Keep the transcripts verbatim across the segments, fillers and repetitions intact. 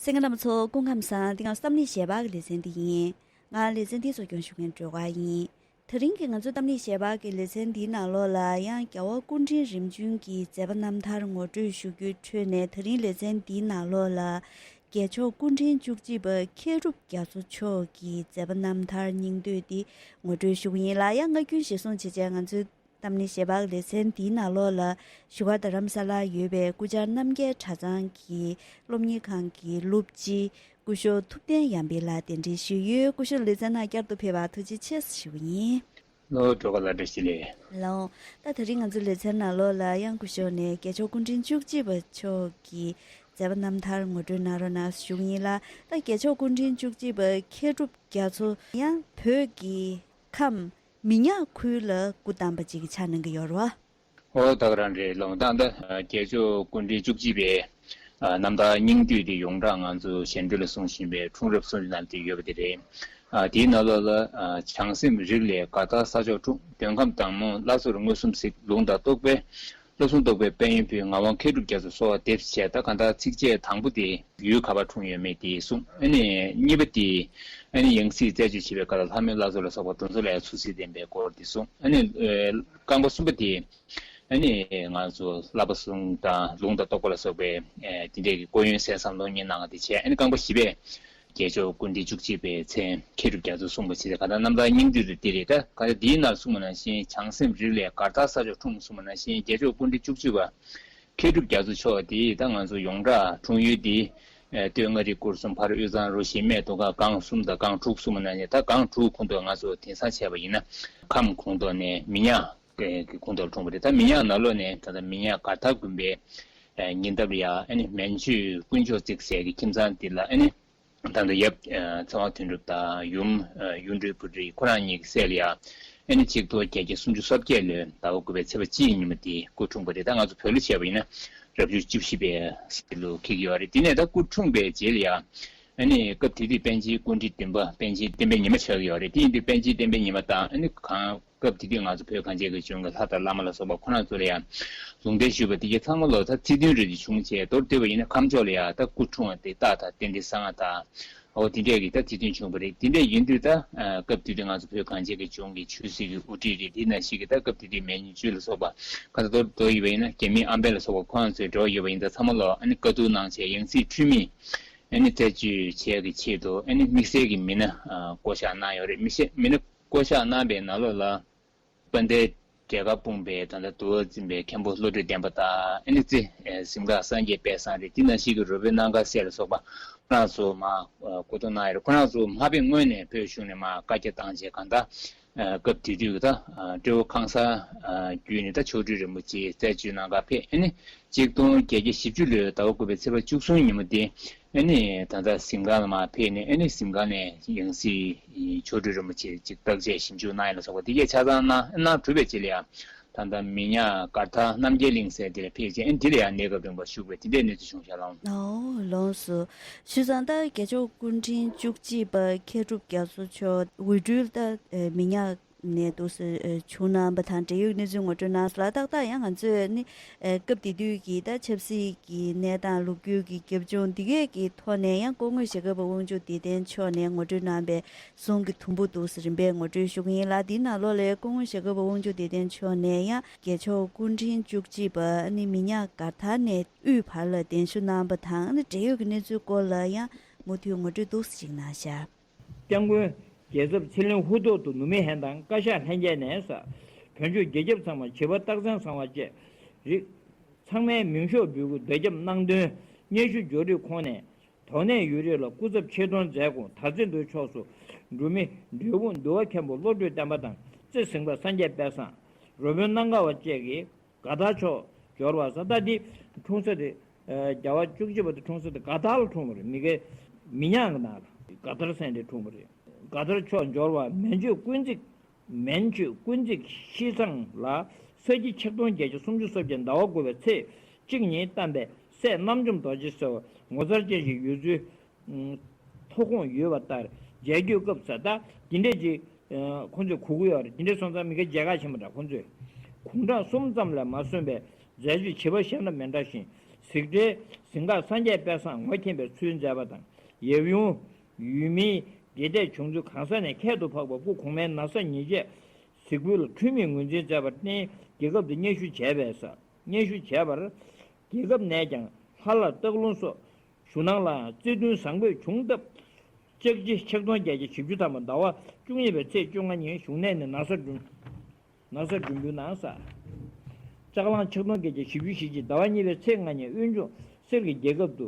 གསན་མཁན་རྣམ་པ་ཚོ་སྐུ་ཁམས་བཟང་། འདི་ང་ཚོ་གཏམ་གླེང་ཞལ་པར་གྱི་ལེ་ཚན་འདི་ཡིན། ང་ལེ་ཚན་འདི་གཙོ་སྐྱོང་ཞུ་མཁན་སྒྲོལ་དཀར་ཡིན། དེ་རིང་གི་ང་ཚོ་གཏམ་གླེང་ཞལ་པར་གྱི་ལེ་ཚན་འདིའི་ནང་ལོགས་ལ་ཡང་རྒྱལ་བ་སྐུ་ཕྲེང་རིམ་བྱོན་གྱི་མཛད་པ་རྣམ་ཐར་ངོ་སྤྲོད་ཞུ་རྒྱུའི་ཁྲོད་ནས། དེ་རིང་ལེ་ཚན་འདིའི་ནང་ལོགས་ལ་རྒྱལ་མཆོག་སྐུ་ཕྲེང་བཅུ་གཅིག་པ་མཁས་གྲུབ་རྒྱ་མཚོ་མཆོག་གི་མཛད་པ་རྣམ་ཐར་སྙིང་བསྡུས་འདི་ངོ་སྤྲོད་ཞུ་གི་ཡིན་ལ། ཡང་སྔ་རྒྱུན་གཞིར་བཟུང་བྱས་བྱས་ང་ཚོའི་གཏམ་གླེང་ཞལ་པར་ལེ་ཚན་འདིའི་ནང་ལོགས་ལ་བཞུགས་སྒར་རྡ་རམ་ས་ལར་ཡོད་པའི་སྐུ་བཅར་རྣམ་རྒྱལ་གྲྭ་ཚང་གི་སློབ་གཉེར་ཁང་གི་སློབ་སྤྱི་སྐུ་ཞབས་ཐུབ་བསྟན་ཡར་འཕེལ་ལགས་གདན་འདྲེན་ཞུས་ཡོད། སྐུ་ཞབས་ལེ་ཚན་ནང་བསྐྱར་དུ་ཕེབས་པར་ཐུགས་རྗེ་ཆེ་ཞུ་གི་ཡིན། ལོ་སྒྲོལ་དཀར་ལགས་བཀྲ་ཤིས་བདེ་ལེགས། ལགས་འོང་། ད་དེ་རིང་ང་ཚོའི་ལེ་ཚན་ནང་ལོགས་ལ་ཡང་སྐུ་ཞབས་ནས་རྒྱལ་མཆོག་སྐུ་ཕྲེང་བཅུ་གཅིག་པ་མཆོག་གི་མཛད་པ་རྣམ་ཐར་ངོ་སྤྲོད་གནང་རོགས་གནང་ཞུ་གི་ཡིན་ལ། ད་རྒྱལ་མཆོག་སྐུ་ཕྲེང་བཅུ་གཅིག་པ་མཁས་གྲུབ་རྒྱ་མཚོ་ཡང་བོད་ཀྱི་ཁམས་མི་ཉག་ཁུལ་ལ་སྐུ་བལྟམས་པ་ཅིག་ཆགས་གནང་གི་ཡོད་རེད་བ། ཨོ་ད་ག་རང་རེད། ལོ་ད་ད་རྒྱལ་མཆོག་སྐུ་ཕྲེང་བཅུ་གཅིག་པའི་རྣམ་ཐར་སྙིང་བསྡུས་དེ་ཡོངས་གྲགས་ང་ཚོ་ཞལ་འདོན་ལ་གསུང་བཞིན་པའི་འཁྲུངས་རབས་གསུང་ཆོས་ནང་དེ་ཡོད་པ་དེ་རེད། དེའི་ནང་ལོགས་ལ་བྱང་སེམས་རིགས་ལས་མགར་ཐར་ས་མཆོག་འཁྲུངས། དོན་ཁམས་དྭངས་མོ་བླ་མཚོར་མངོན་སུམ་གཟིགས། ལུང་དང་རྟོགས་པའི་བློ་བཟང་རྟོགས་པའི་དཔལ་ཡོན་ཕུལ། ངག་དབང་མཁས་གྲུབ་རྒྱ་མཚོ་གསོལ་བ་འདེབས་བྱས། ད་གང་ལྟར་ཚིགས་བཅད་དང་པོ་དེ་ཡུལ་ག་པར་འཁྲུངས་ཡོད་མེད་དེ་གསུངས། ཨ་ནི་གཉིས་པ་དེ་ཨ་ནི་ཡང་སྲིད་རྩད་གཅོད་བྱེད་པའི་སྐབས་ལ་ལྷ་མོའི་བླ་མཚོ་ལ་སོགས་པ་འདུ་འཛོམས་ལ་ཡང་ཚུར་གཟིགས་བསྟན་པའི་སྐོར་དེ་གསུངས། ཨ་ནི་རྐང་པ་གསུམ་པ་དེ་ཨ་ནི་ང་ཚོ་བསླབ་པ་གསུམ་དང་ལུང་དང་རྟོགས་པ་ལ་སོགས་པའི་དེ་འདྲའི་གི་སྐུ་ཡོན་གསན་བསམ་སློབ་གཉེར་གནང་བ་དེ་བྱས། ཨ་ནི་རྐང་པ་བཞི་པས་རྒྱལ་མཆོག་སྐུ་ཕྲེང་བཅུ་གཅིག་པའི་མཚན་མཁས་གྲུབ་རྒྱ་མཚོ་གསུངས་པ་བྱས། ད་ག་ད་རྣམ་ཐར་སྙིང་བསྡུས་དེ་དེ་རེད། ད་ག་ད་དེའི་ནང་གསུངས་པ་ནང་བཞིན་བྱང་སེམས་རིགས་ལས་མགར་ཐར་ས་མཆོག་འཁྲུངས་གསུངས་པ་ནང་བཞིན་རྒྱལ་མཆོག་སྐུ་ཕྲེང་བཅུ་གཅིག་པ་མཁས་གྲུབ་རྒྱ་མཚོ་མཆོག་དེ་ད་ང་ཚོ་ཡོངས་གྲགས་འཁྲུངས་ཡུལ་དེ་སྟོད་མངའ་རིས་སྐོར་གསུམ་ཕ་རོལ་དབུས་གཙང་རུ་བཞི་སྨད་དུང་དཀར་སྒང་གསུམ་དང་སྒང་དྲུག་གསུངས་པ་ནང་བཞིན། ད་སྒང་དྲུག་ཁོངས་གཏོགས་ང་ཚོ་དེང་སང་བྱས་པ་ཡིན་ན་ཁམས་ཁོངས་གཏོགས་ནས་མི་ཉག་གི་ཁོངས་གཏོགས་ལ་འཁྲུངས་པ་རེད། ད་མི་ཉག་ནང་ལོགས་ནས་ད་ལྟ་མི་ཉག་མགར་ཐར་དགོན་པའི་ཉེ་འདབས་ལ་ཡ་ཨ་ནི་མན་ཆོད་དཀོན་མཆོག་བརྩེགས་ཟེར་གྱི་ཁྱིམ་ཚང་དེ་ལ་ཨ་ནི་ད་ལྟ་ཡབ་ཚེ་དབང་དོན་གྲུབ་དང་ཡུམ་གཡུང་དྲུང་བུ་ཁྲིད་ཁོ་རང་གཉིས་ཀྱི་སྲས་ལ་ཡ་ཨ་ནི་ཆིག་སྟོང་བརྒྱད་བརྒྱ་སུམ་ཅུ་སོ་བརྒྱད་ལོའི་ཟླ་བ་དགུ་པའི་ཚེས་པ་གཅིག་ཉིན་མོ་དེ་སྐུ་འཁྲུངས་པ་རེད། ད་ང་ཚོ་བོད་ལ་བྱས་པ་ཡིན་ན་རབ་བྱུང་བཅུ་བཞི་པའི་ཟེར་ལུགས་འཁེལ་གྱི་ཡོད་རེད། དེ་ནས་ད་སྐུ་འཁྲུངས་པའི་རྗེས་ལ་ཡ་ཨ་ནི་སྐབས་དེ་དུས་པཎ་ཆེན་སྐུ་ཕྲེང་བདུན་པ་པཎ་ཆེན་བསྟན་པའི་ཉི་མ་ཆགས་ཀྱི་ཡོད་རེད། དེ་ཡིན་དུས་པཎ་ཆེན་བསྟན་པའི་ཉི་མ་དང་ཨ་ནི་གང་སྐབས་དེ་དུས་ང་ཚོ་བོད་གངས་ཅན་གྱི་ལྗོངས་ཀྱི་ལྷ་དང་བླ་མ་ལ་སོགས་པ་ཁོ་རང་ཚོ་ལ་ཡང་ལུང་བསྟན་ཞུས་པ་དེ་གའི་ཚང་མ་ལོ་ད་ཚིག་བདུན་རེ་རེ་བྱུང་བྱས། མདོར་བསྡུས་པ་ཡིན་ན་ཁམས་ཕྱོགས་ལ་ཡང་ད་སྐུ་འཁྲུངས་པ་དེ་སྟག་དང་རྟེན་འབྲེལ་གསང་སྔགས་དང་། འོ་དེ་འདྲས་ཀྱི་ད་ཚིག་བདུན་བྱུང་བ་རེད། དེ་འདྲས་ཡིན་དུས་ད་སྐབས་དེ་དུས་ང་ཚོ་བོད་གངས་ཅན་གྱི་ལྗོངས་ཀྱི་ཆོས་སྲིད་ཀྱི་དབུ་ཁྲིད་རེད། དེ་ནང་བཞིན་གྱི་ད་སྐབས་དེ་དུས་མན་ཇུ་ལ་སོགས་པ་ཁ་ཚ་མདོར་བསྡུས་ཡོད་པ་ཡིན་ན་རྒྱ་མི་ཨམ་བན་ལ་སོགས་པ་ཁོ་རང་ཚོའི་འབྲེལ་བ་ཡོད་པ་ཡིན་ད་ཚང་མ་ལོ་ཨ་ནི་བཀའ་བསྡུར་གནང་བྱས་ཡང་སྲིད་འཁྲུལ་མེད་ཨ་ནི་རྩད་གཅོད་བྱེད་ཡག་གི་ཆེད་དུ་ཨ་ནི་དམིགས་བསལ་གྱི་མི་སྣ་བསྐོ་བཞག་གནང་ཡོད་རེད། མི་ཤེས་མི་སྣ་བསྐོ་བཞག་གནང་པའི་ནང་ལོགས་ལ་དཔལ་ལྡན་འབྲས་དཀར་སྤུངས་པའི་ད་ལྟ་འདུལ་བ་འཛིན་པའི་མཁན་པོ་བློ་གྲོས་ལྡན་པ་དང་། ཨ་ནི་རྩེ་གཟིམ་དཀར་སངས་རྒྱས་དཔལ་བཟང་རེད། དེ་ནང་བཞིན་གྱི་རོལ་པོའི་སྣ་དཀར་སྲས་ལ་སོགས་པ་ཁོ་རང་ཚོ་མར་བསྐོ་གཏོང་གནང་ཡོད་རེད། ཁོ་རང་ཚོ་མ་ཕེབས་སྔོན་ནས་བོད་གཞུང་ནས་མར་བཀའ་རྒྱ་བཏང་བྱས་གང་ལྟར་སྐབས་དེ་དུས་ཀྱི་ད་སྤྲེའུ་ཁང་གསར་བརྒྱུད་ནས་ད་མཆོག་སྤྲུལ་རིན་པོ་ཆེ་རྩད་གཅོད་གནང་གར་ཕེབས། ཨ་ནི་གཅིག་སྟོང་བརྒྱད་བརྒྱ་བཞི་བཅུ་ལོའི་ཟླ་བ་དགུ་པའི་ཚེས་པ་བཅུ་གསུམ་ཉིན་མོ་དེ་ཨ་ནི་ད་ལྟ་གཟིམ་ཁང་ལ་མར་ཕེབས་ནས་ཨ་ནི་གཟིམ་ཁང་ནས་ཡང་སྲིད་མཆོག་སྤྲུལ་རིན་པོ་ཆེ་ཅིག་བརྟག་དཔྱད་ཞིབ་འཇུག་གནང་ཡ་ལ་སོགས་པ་དེ་གས་ཆ་ཚང་གནང་གནང་གྲུབ་པའི་རྗེས་ལ་ཡང་ད་ལྟ་མི་ཉག་མགར་ཐར་རྣམ་རྒྱལ་གླིང་ཟེར་དེ་ལ་ཕེབས་རྗེས་ཨ་ནི་དེ་ལ་ཡང་གནས་སྐབས་རིང་པོ་བཞུགས་པའི་དེ་འདྲའི་གནས་ཚུལ་བྱུང་བཞག་ལགས། ཨོ་ལགས་སོ། བྱས་ཙང་ད་རྒྱལ་མཆོག་སྐུ་ཕྲེང་བཅུ་གཅིག་པ་མཁས་གྲུབ་རྒྱ་མཚོ་མཆོག་འོས་སྒྲུབ་ད་མི་ཉག་ནས་འདུག་སེ་བྱུང་གནང་བ་དང་འབྲེལ་ཡོད་གནས་ཚུལ་ངོ་སྤྲོད་གནང་སོང་ལ། ཏག་ཏག་ཡང་ང་ཚོས་ནི་སྐབས་དེ་དུས་ཀྱི་ད་ཆབ་སྲིད་ཀྱི་གནས་སྟངས་ལོ་རྒྱུས་ཀྱི་རྒྱབ་ལྗོངས་འདི་གས་ཀྱི་ཐོག་ནས་ཡང་སྐུ་ངོ་ཞྭ་སྒབ་པ་དབང་ཕྱུག་བདེ་ལྡན་མཆོག་ནས་ངོ་སྤྲོད་གནང་པའི་གསུང་གི་དུམ་བུ་འདུག་སེ་རིམ་པས་ངོ་སྤྲོད་ཞུ་གི་ཡིན་ལ། འདིའི་ནང་ལོགས་ལ་སྐུ་ངོ་ཞྭ་སྒབ་པ་དབང་ཕྱུག་བདེ་ལྡན་མཆོག་ནས་ཡང་རྒྱལ་མཆོག་སྐུ་ཕྲེང་བཅུ་གཅིག་པ་ནི་མི་ཉག་མགར་ཐར་ནས་དབུས་བར་ལ་གདན་ཞུ་གནང་བ་དང་ནི་འབྲེལ་ཡོད་ཀྱི་གནས་ཚུལ་སྐོར་ལ་ཡང་མུ་མཐུད་ངོ་སྤྲོད་འདུག་སེ་ཅིག་གནང་ཤག། སྐྱབས་མགོན་རྒྱལ་ཚབ་ཚེ་རིང་ཧུར་ཐོག་ཏུ་ནུབ་མི་ཧན་དང་བཀའ་ཤག་ལྷན་རྒྱས་ནས་ས་བོད་ཆོས་རྒྱལ་ཁྱབ་ཚང་མ་བྱིས་པ་རྟགས་མཚན་བཟང་བ་བཅས་རིགས་ཚང་མའི་མིང་ཤོག་འབུལ་སྐུལ་འདེགས་རྒྱབ་གནང་དོན་སྙན་ཞུ་འབྱོར་རིགས་ཁོངས་ནས་དོ་གནས་ཡོད་རིགས་ལ་སྐུ་ཚབ་ཆེ་མཐོང་མཛད་སྐུ་དར་རྩེ་མདོ་ཕྱོགས་སུ་འགྲོ་མི་འབྲས་སྤུངས་འདུལ་བ་མཁན་པོ་བློ་གྲོས་བསྟན་པ་དང་རྩེ་གཟིམ་དཀར་སངས་རྒྱས་དཔལ་བཟང་རོལ་པོའི་སྣ་དཀར་བ་བཅས་ཀྱིས་མགར་ཐར་མཆོག་འབྱོར་བ་ས་ད་འདི་འཁྲུངས་ས་དེ་རྒྱལ་བ་བཅུ་གཅིག་པ་དེ་འཁྲུངས་ས་དེ་མགར་ཐར་ལ་འཁྲུངས་པ་རེད། མི་གའི་མི་ཉག་གི་ནང་ལ་མགར་ཐར་སེང་ལ་འཁྲུངས་པ་རེད། མགར་ཐར་མཆོག་འབྱོར་བ་མན་ཆོད་ཀུན་གཟིགས་མན་ཆོད་ཀུན་གཟིགས་ཤིས་ཚང་ལ་ས་ཁྱི་ཆིག་སྟོང་བརྒྱད་བརྒྱ་སུམ་ཅུ་སོ་བརྒྱད་ཟླ་བ་དགུ་པའི་ཚེས་གཅིག་ཉིན་བལྟམས་པའི་སྲས་རྣམ་འཇོམས་རྡོ་རྗེ་ཟེར་བ་ངོ་མཚར་ཅན་ཞིག་ཡོད་ཚུལ་ཐུགས་དགོངས་ཡོད་པ་ལྟར་མཇལ་རྒྱུའི་སྐབས་སུ་ད་འདི་འདྲས་ཅིག་ཁོང་ཚོས་གོ་གི་ཡོད་རེད། འདི་འདྲས་སོང་ཙང་མི་གའི་མཇལ་ཁ་ཆེན་པོ་འདྲ། ཁོང་ཚོས་དགུང་གྲངས་གསུམ་ཙམ་ལས་མ་སོན་པའི་མཛད་སྤྱོད་བྱིས་པ་གཞན་དང་མི་འདྲ་ཞིང་ གཟིགས་འཕྲུལ་གཟིངས་འགག་སངས་རྒྱས་དཔལ་བཟང་ངོ་མཁྱེན་པའི་ཚུལ་མཛད་པ་དང་། ཡབ་ཡུམ་ཡུལ་མིའི་དགེ་ལྡན་བྱུང་ཚུལ་གང་ཟག་ནས་ཁྱད་དུ་འཕགས་པ་སྐུ་གོང་མའི་ན་བཟའ་ཉེས་བྱས་གཟིགས་འབུལ་ལ་འཁྲུལ་མེད་ངོས་འཛིན་མཛད་པར་བརྟེན་རྒྱལ་ཁབ་ཏུ་སྙན་ཞུ་བྱས་པས་ས། སྙན་ཞུ་བྱས་པར། རྒྱལ་ཁབ་ནས་ཀྱང་ལྷ་ལ་སྟག་ལུང་སོགས་ཞུ་སྣང་ལའང་བརྩེ་གདུང་བཟང་པོས་བྱུང་སྟབས། ལྕགས་བྱི་ཆིག་སྟོང་བརྒྱད་བརྒྱ་བཞི་བཅུ་ཐམ་པ་ཟླ་བ་བཅུ་གཉིས་པའི་ཚེས་བཅོ་ལྔ་ཉིན་བཞུགས་གནས་ནས་ན་བཟའ་བསྒྲུབས། ན་བཟའ་བསྒྲུབས་འབུལ་གནང་ས། ལྕགས་གླང་ཆིག་སྟོང་བརྒྱད་བརྒྱ་བཞི་བཅུ་ཞེ་གཅིག་ཟླ་བ་གཉིས་པའི་ཚེས་ལྔ་ཉིན་དབོན་ཆུང་གསེར་གྱི་རྒྱལ་ཁབ་ཏུ་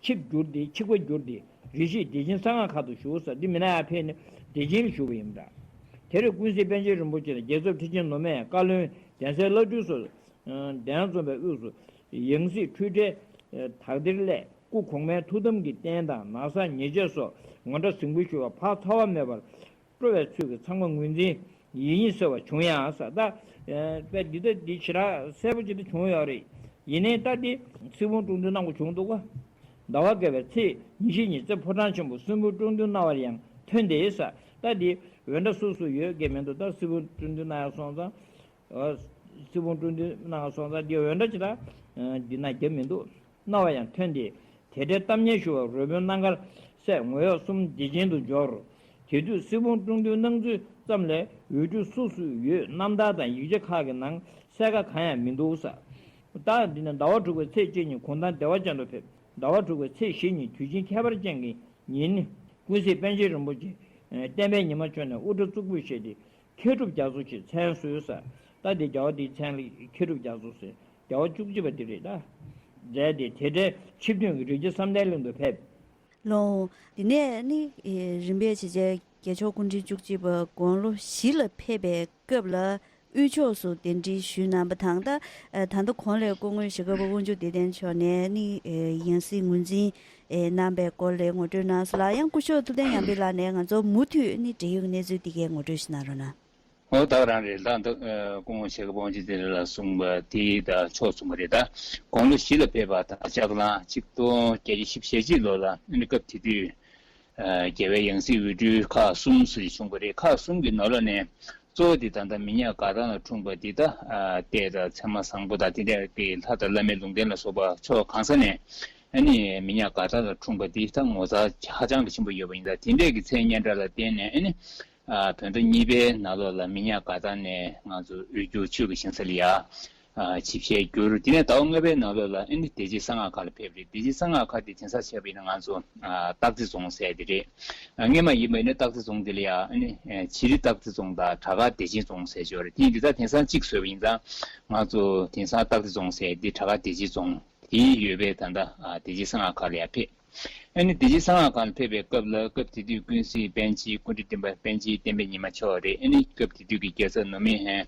ཆིབས་བསྒྱུར་ཏེ་ཆིབས་ཁ་བསྒྱུར་ཏེ་རེ་ཞིག་བདེ་ཆེན་གསང་སྔགས་ཁ་ཐུག་བཞུགས་ས། འདི་མི་ན་ཡ་ཕེབས་ནས་བདེ་ཆེན་ལ་བཞུགས་པ་ཡིན་པ་འདྲ། དེར་ཀུན་གཟིགས་པཎ་ཆེན་རིན་པོ་ཆེ་དང་རྒྱལ་ཚབ་ཁྲི་ཆེན་ནོར་མེད་བཀའ་བློན་གདན་སའི་བླ་སྤྲུལ་སོགས་གདན་འཛོམས་པའི་དབུས་སུ་ཡང་སྲིད་འཁྲུལ་བྲལ་དག་སྡེར་སླད་སྐུ་གོང་མའི་ཐུགས་དམ་གྱི་རྟེན་དང་ན་བཟའ་ཉེས་བྱས་སོགས་ངོ་སྤྲོད་གཟིགས་འབུལ་ཞུ་བ་ཕར་ཚ་བ་མེད་པར། སྤྲོ་བའི་ཚུལ་གྱིས་ཚང་མ་ངོས་འཛིན་ཡིད་གཉིས་གསོལ་བ་བྱུང་ཡང་ས། ད་དཔེ་འདི་ལྟ་འདི་ཞེ་དྲག་གསལ་པོ་ཅིག་ཏུ་བྱུང་ཡོད་རེད། ཡིན་ནའི་ད་འདི་སྲིད་སྤུངས་སྤྲོ་བསྡུ་གནང་དགོས་བྱུང་འདུག་ག་ཟླ་བ་བརྒྱད་པའི་ཚེས་ཉི་ཤུ་ཉིན་རྩེ་ཕོ་བྲང་ཆེན་པོ་སྲིད་སྤུངས་སྤྲོ་བསྡུ་གནང་བར་ཡང་ཐོན་ཏེ་ས། ད་འདི་འོས་འདྲ་སོ་སོ་ཡོད་ཀྱི་མི་འདུག་ད་སྲིད་སྤུངས་སྤྲོ་བསྡུ་གནང་ཡང་སོང་ཙང་། སྲིད་སྤུངས་སྤྲོ་བསྡུ་གནང་ཡང་སོང་ཙང་འདི་འོས་འདྲ་ཅིག་ད་འདི་ན་རྒྱབ་མི་འདུག་གནང་བ་ཡང་ཐོན་ཏེ། དེ་འདྲའི་གཏམ་སྙན་ཞུ་བར་རོལ་མོའི་རྣམ་དཀར་སྲས་ངོ་གཡོག་གསུམ་བདེ་ཆེན་དུ་འབྱོར། དེ་དུས་སྲིད་སྤུངས་སྤྲོ་བསྡུ་གནང་ཚུལ་ཙམ་ལས་འོས་སྤྲུལ་སུ་སུ་ཡོད་རྣམ་ཐར་དང་ཡིག་ཆ་ཁག་གི་ནང་གསལ་ཁ་གང་ཡང་མི་འདུག་ས། ད་འདི་ནི་ཟླ་བ་དྲུག་པའི་ཚེས་གཅིག་ཉིན་གུང་ཐང་བདེ་བ་ཅན་དུ་ཕེབས། ཟླ་བ་དྲུག་པའི་ཚེས་བཞི་ཉིན་དུས་ཆེན་ཁྱད་པར་ཅན་གྱི་ཉིན། ཀུན་གཟིགས་པཎ་ཆེན་རིན་པོ་ཆེ་བསྟན་པའི་ཉི་མ་མཆོག་ནས་དབུ་སྐྲ་གཙུག་ཕུད་བཞེས་ཏེ། མཁས་གྲུབ་རྒྱ་མཚོ་ཞེས་མཚན་གསོལ་ས། ད་འདི་རྒྱལ་བ་འདིའི་མཚན་ལ་མཁས་གྲུབ་རྒྱ་མཚོ་ཟེར། རྒྱལ་བ་བཅུ་གཅིག་པ་འདི་རེད་ད། མཛད་དེ་དེ་འཕྲལ་ཆིབས་བསྟན་གྱི་རི་རྒྱལ་བསམ་གཏན་གླིང་དུ་ཕེབས། ལོ། དེ་ནས་ནི་རིམ་པས་བྱས་རྗེས་རྒྱལ་མཆོག་སྐུ་ཕྲེང་བཅུ་གཅིག་པ་དགུང་ལོ་བཞི་ལ་ཕེབས་པའི་སྐབས་ལ་དབུས་ཕྱོགས་སུ་གདན་འདྲེན་ཞུས་གནང་བ་དང་། ད་ད་ལྟ་གོང་ལས་སྐུ་ངོ་ཞྭ་སྒབ་པ་དབང་ཕྱུག་བདེ་ལྡན་མཆོག་ནས་ནི་ཡང་སྲིད་ངོས་འཛིན་གནང་བའི་སྐོར་ལ་ངོ་སྤྲོད་གནང་སོང་ལ། ཡང་སྐུ་ཞབས་ཐུབ་བསྟན་ཉམས་པའི་ལགས་ནས་ང་ཚོ་མུ་མཐུད་ནི་འབྲེལ་ཡོད་གནས་ཚུལ་དེ་གའི་ངོ་སྤྲོད་ཞིག་གནང་རོགས་གནང་། འོ་ད་ག་རང་རེད། ད་ད་སྐུ་ངོ་ཞྭ་སྒབ་པ་དབང་ཕྱུག་བདེ་ལྡན་ལགས་གསུངས་པ་དེ་ད་ཕྱོགས་མཚུངས་པ་རེད། ད་དགུང་ལོ་བཞི་ལ་ཕེབས་པ་དང་ལྕགས་གླང་ཆིག་སྟོང་བརྒྱད་བརྒྱ་བཞི་བཅུ་ཞེ་གཅིག་ལོ་ལ་ཨ་ནི་སྐབས་དེ་དུས་རྒྱལ་བའི་ཡང་སྲིད་འོས་སྤྲུལ་ཁག་གསུམ་ཙམ་ཞིག་བྱུང་བ་རེད། ཁག་གསུམ་གྱི་ནང་ལོགས་ནས་གཙོ་བོ་དེ་ད་ལྟ་མི་ཉག་དགའ་ཐང་ལ་འཁྲུངས་པ་དེ་ད་ཨ་ལྟས་དང་མཚན་མ་བཟང་པོ་དང་དེ་འདྲ་གི་ལྷ་དང་བླ་མའི་ལུང་བསྟན་ལ་སོགས་པ་ཕྱོགས་གང་ས་ནས་ཨ་ནི་མི་ཉག་དགའ་ཐང་ལ་འཁྲུངས་པ་དེ་ད་ངོ་མཚར་ཧ་ཅང་གི་ཆེན་པོ་ཡོད་པ་ཡིན། ད་དེ་འདྲས་ཀྱི་མཚན་སྙན་གྲགས་ལ་བརྟེན་ནས་ཨ་ནི་ཨ་བོད་ཟླ་གཉིས་པའི་ནང་ལོགས་ལ་མི་ཉག་དགའ་ཐང་ནས་ང་ཚོ་དབུས་འགྱུར་ཆོས་ཀྱི་ཞིང་ས་ལ་ཡ། ཨ་ཆིབས་ཞལ་བསྒྱུར། དེ་ནས་ཟླ་བ་ལྔ་པའི་ནང་ལོགས་ལ་ཨ་ནི་བདེ་ཆེན་གསང་སྔགས་ཁང་ལ་ཕེབས་རེད། བདེ་ཆེན་གསང་སྔགས་ཁང་དེ་དེང་སང་བྱས་པ་ཡིན་ན་ང་ཚོ་ཨ་སྟག་རྩེ་རྫོང་ཟེར་དེ་རེད། ཨ་སྔས་མ་ཡིན་པ་ཡིན་ན་སྟག་རྩེ་རྫོང་དེ་ལ་ཡ་ཨ་ནི་ཨ་བྱི་རི་སྟག་རྩེ་རྫོང་དང་བྲག་དཀར་བདེ་ཆེན་རྫོང་ཟེར་ཅིག་ཡོད་རེད། དེ་ཡིན་དུས་ད་དེང་སང་གཅིག་བཟོས་པ་ཡིན་ཙང་ང་ཚོ་དེང་སང་སྟག་རྩེ་རྫོང་ཟེར་དེ་བྲག་དཀར་བདེ་ཆེན་རྫོང་དེའི་ཡོད་པའི་ད་ལྟ་ཨ་བདེ་ཆེན་གསང་སྔགས་ཁང་ལ་ཡ་ཕེབས། ཨ་ནི་བདེ་ཆེན་གསང་སྔགས་ཁང་ལ་ཕེབས་པའི་སྐབས་ལ་སྐབས་དེ་དུས་ཀུན་གཟིགས་པཎ་ཆེན་སྐུ་ཕྲེང་བདུན་པ་པཎ་ཆེན་བསྟན་པའི་ཉི་མ་མཆོག་རེད། ཨ་ནི་སྐབས་དེ་དུས་ཀྱི་རྒྱལ་ཚབ་ནོར་མེད་ཧན།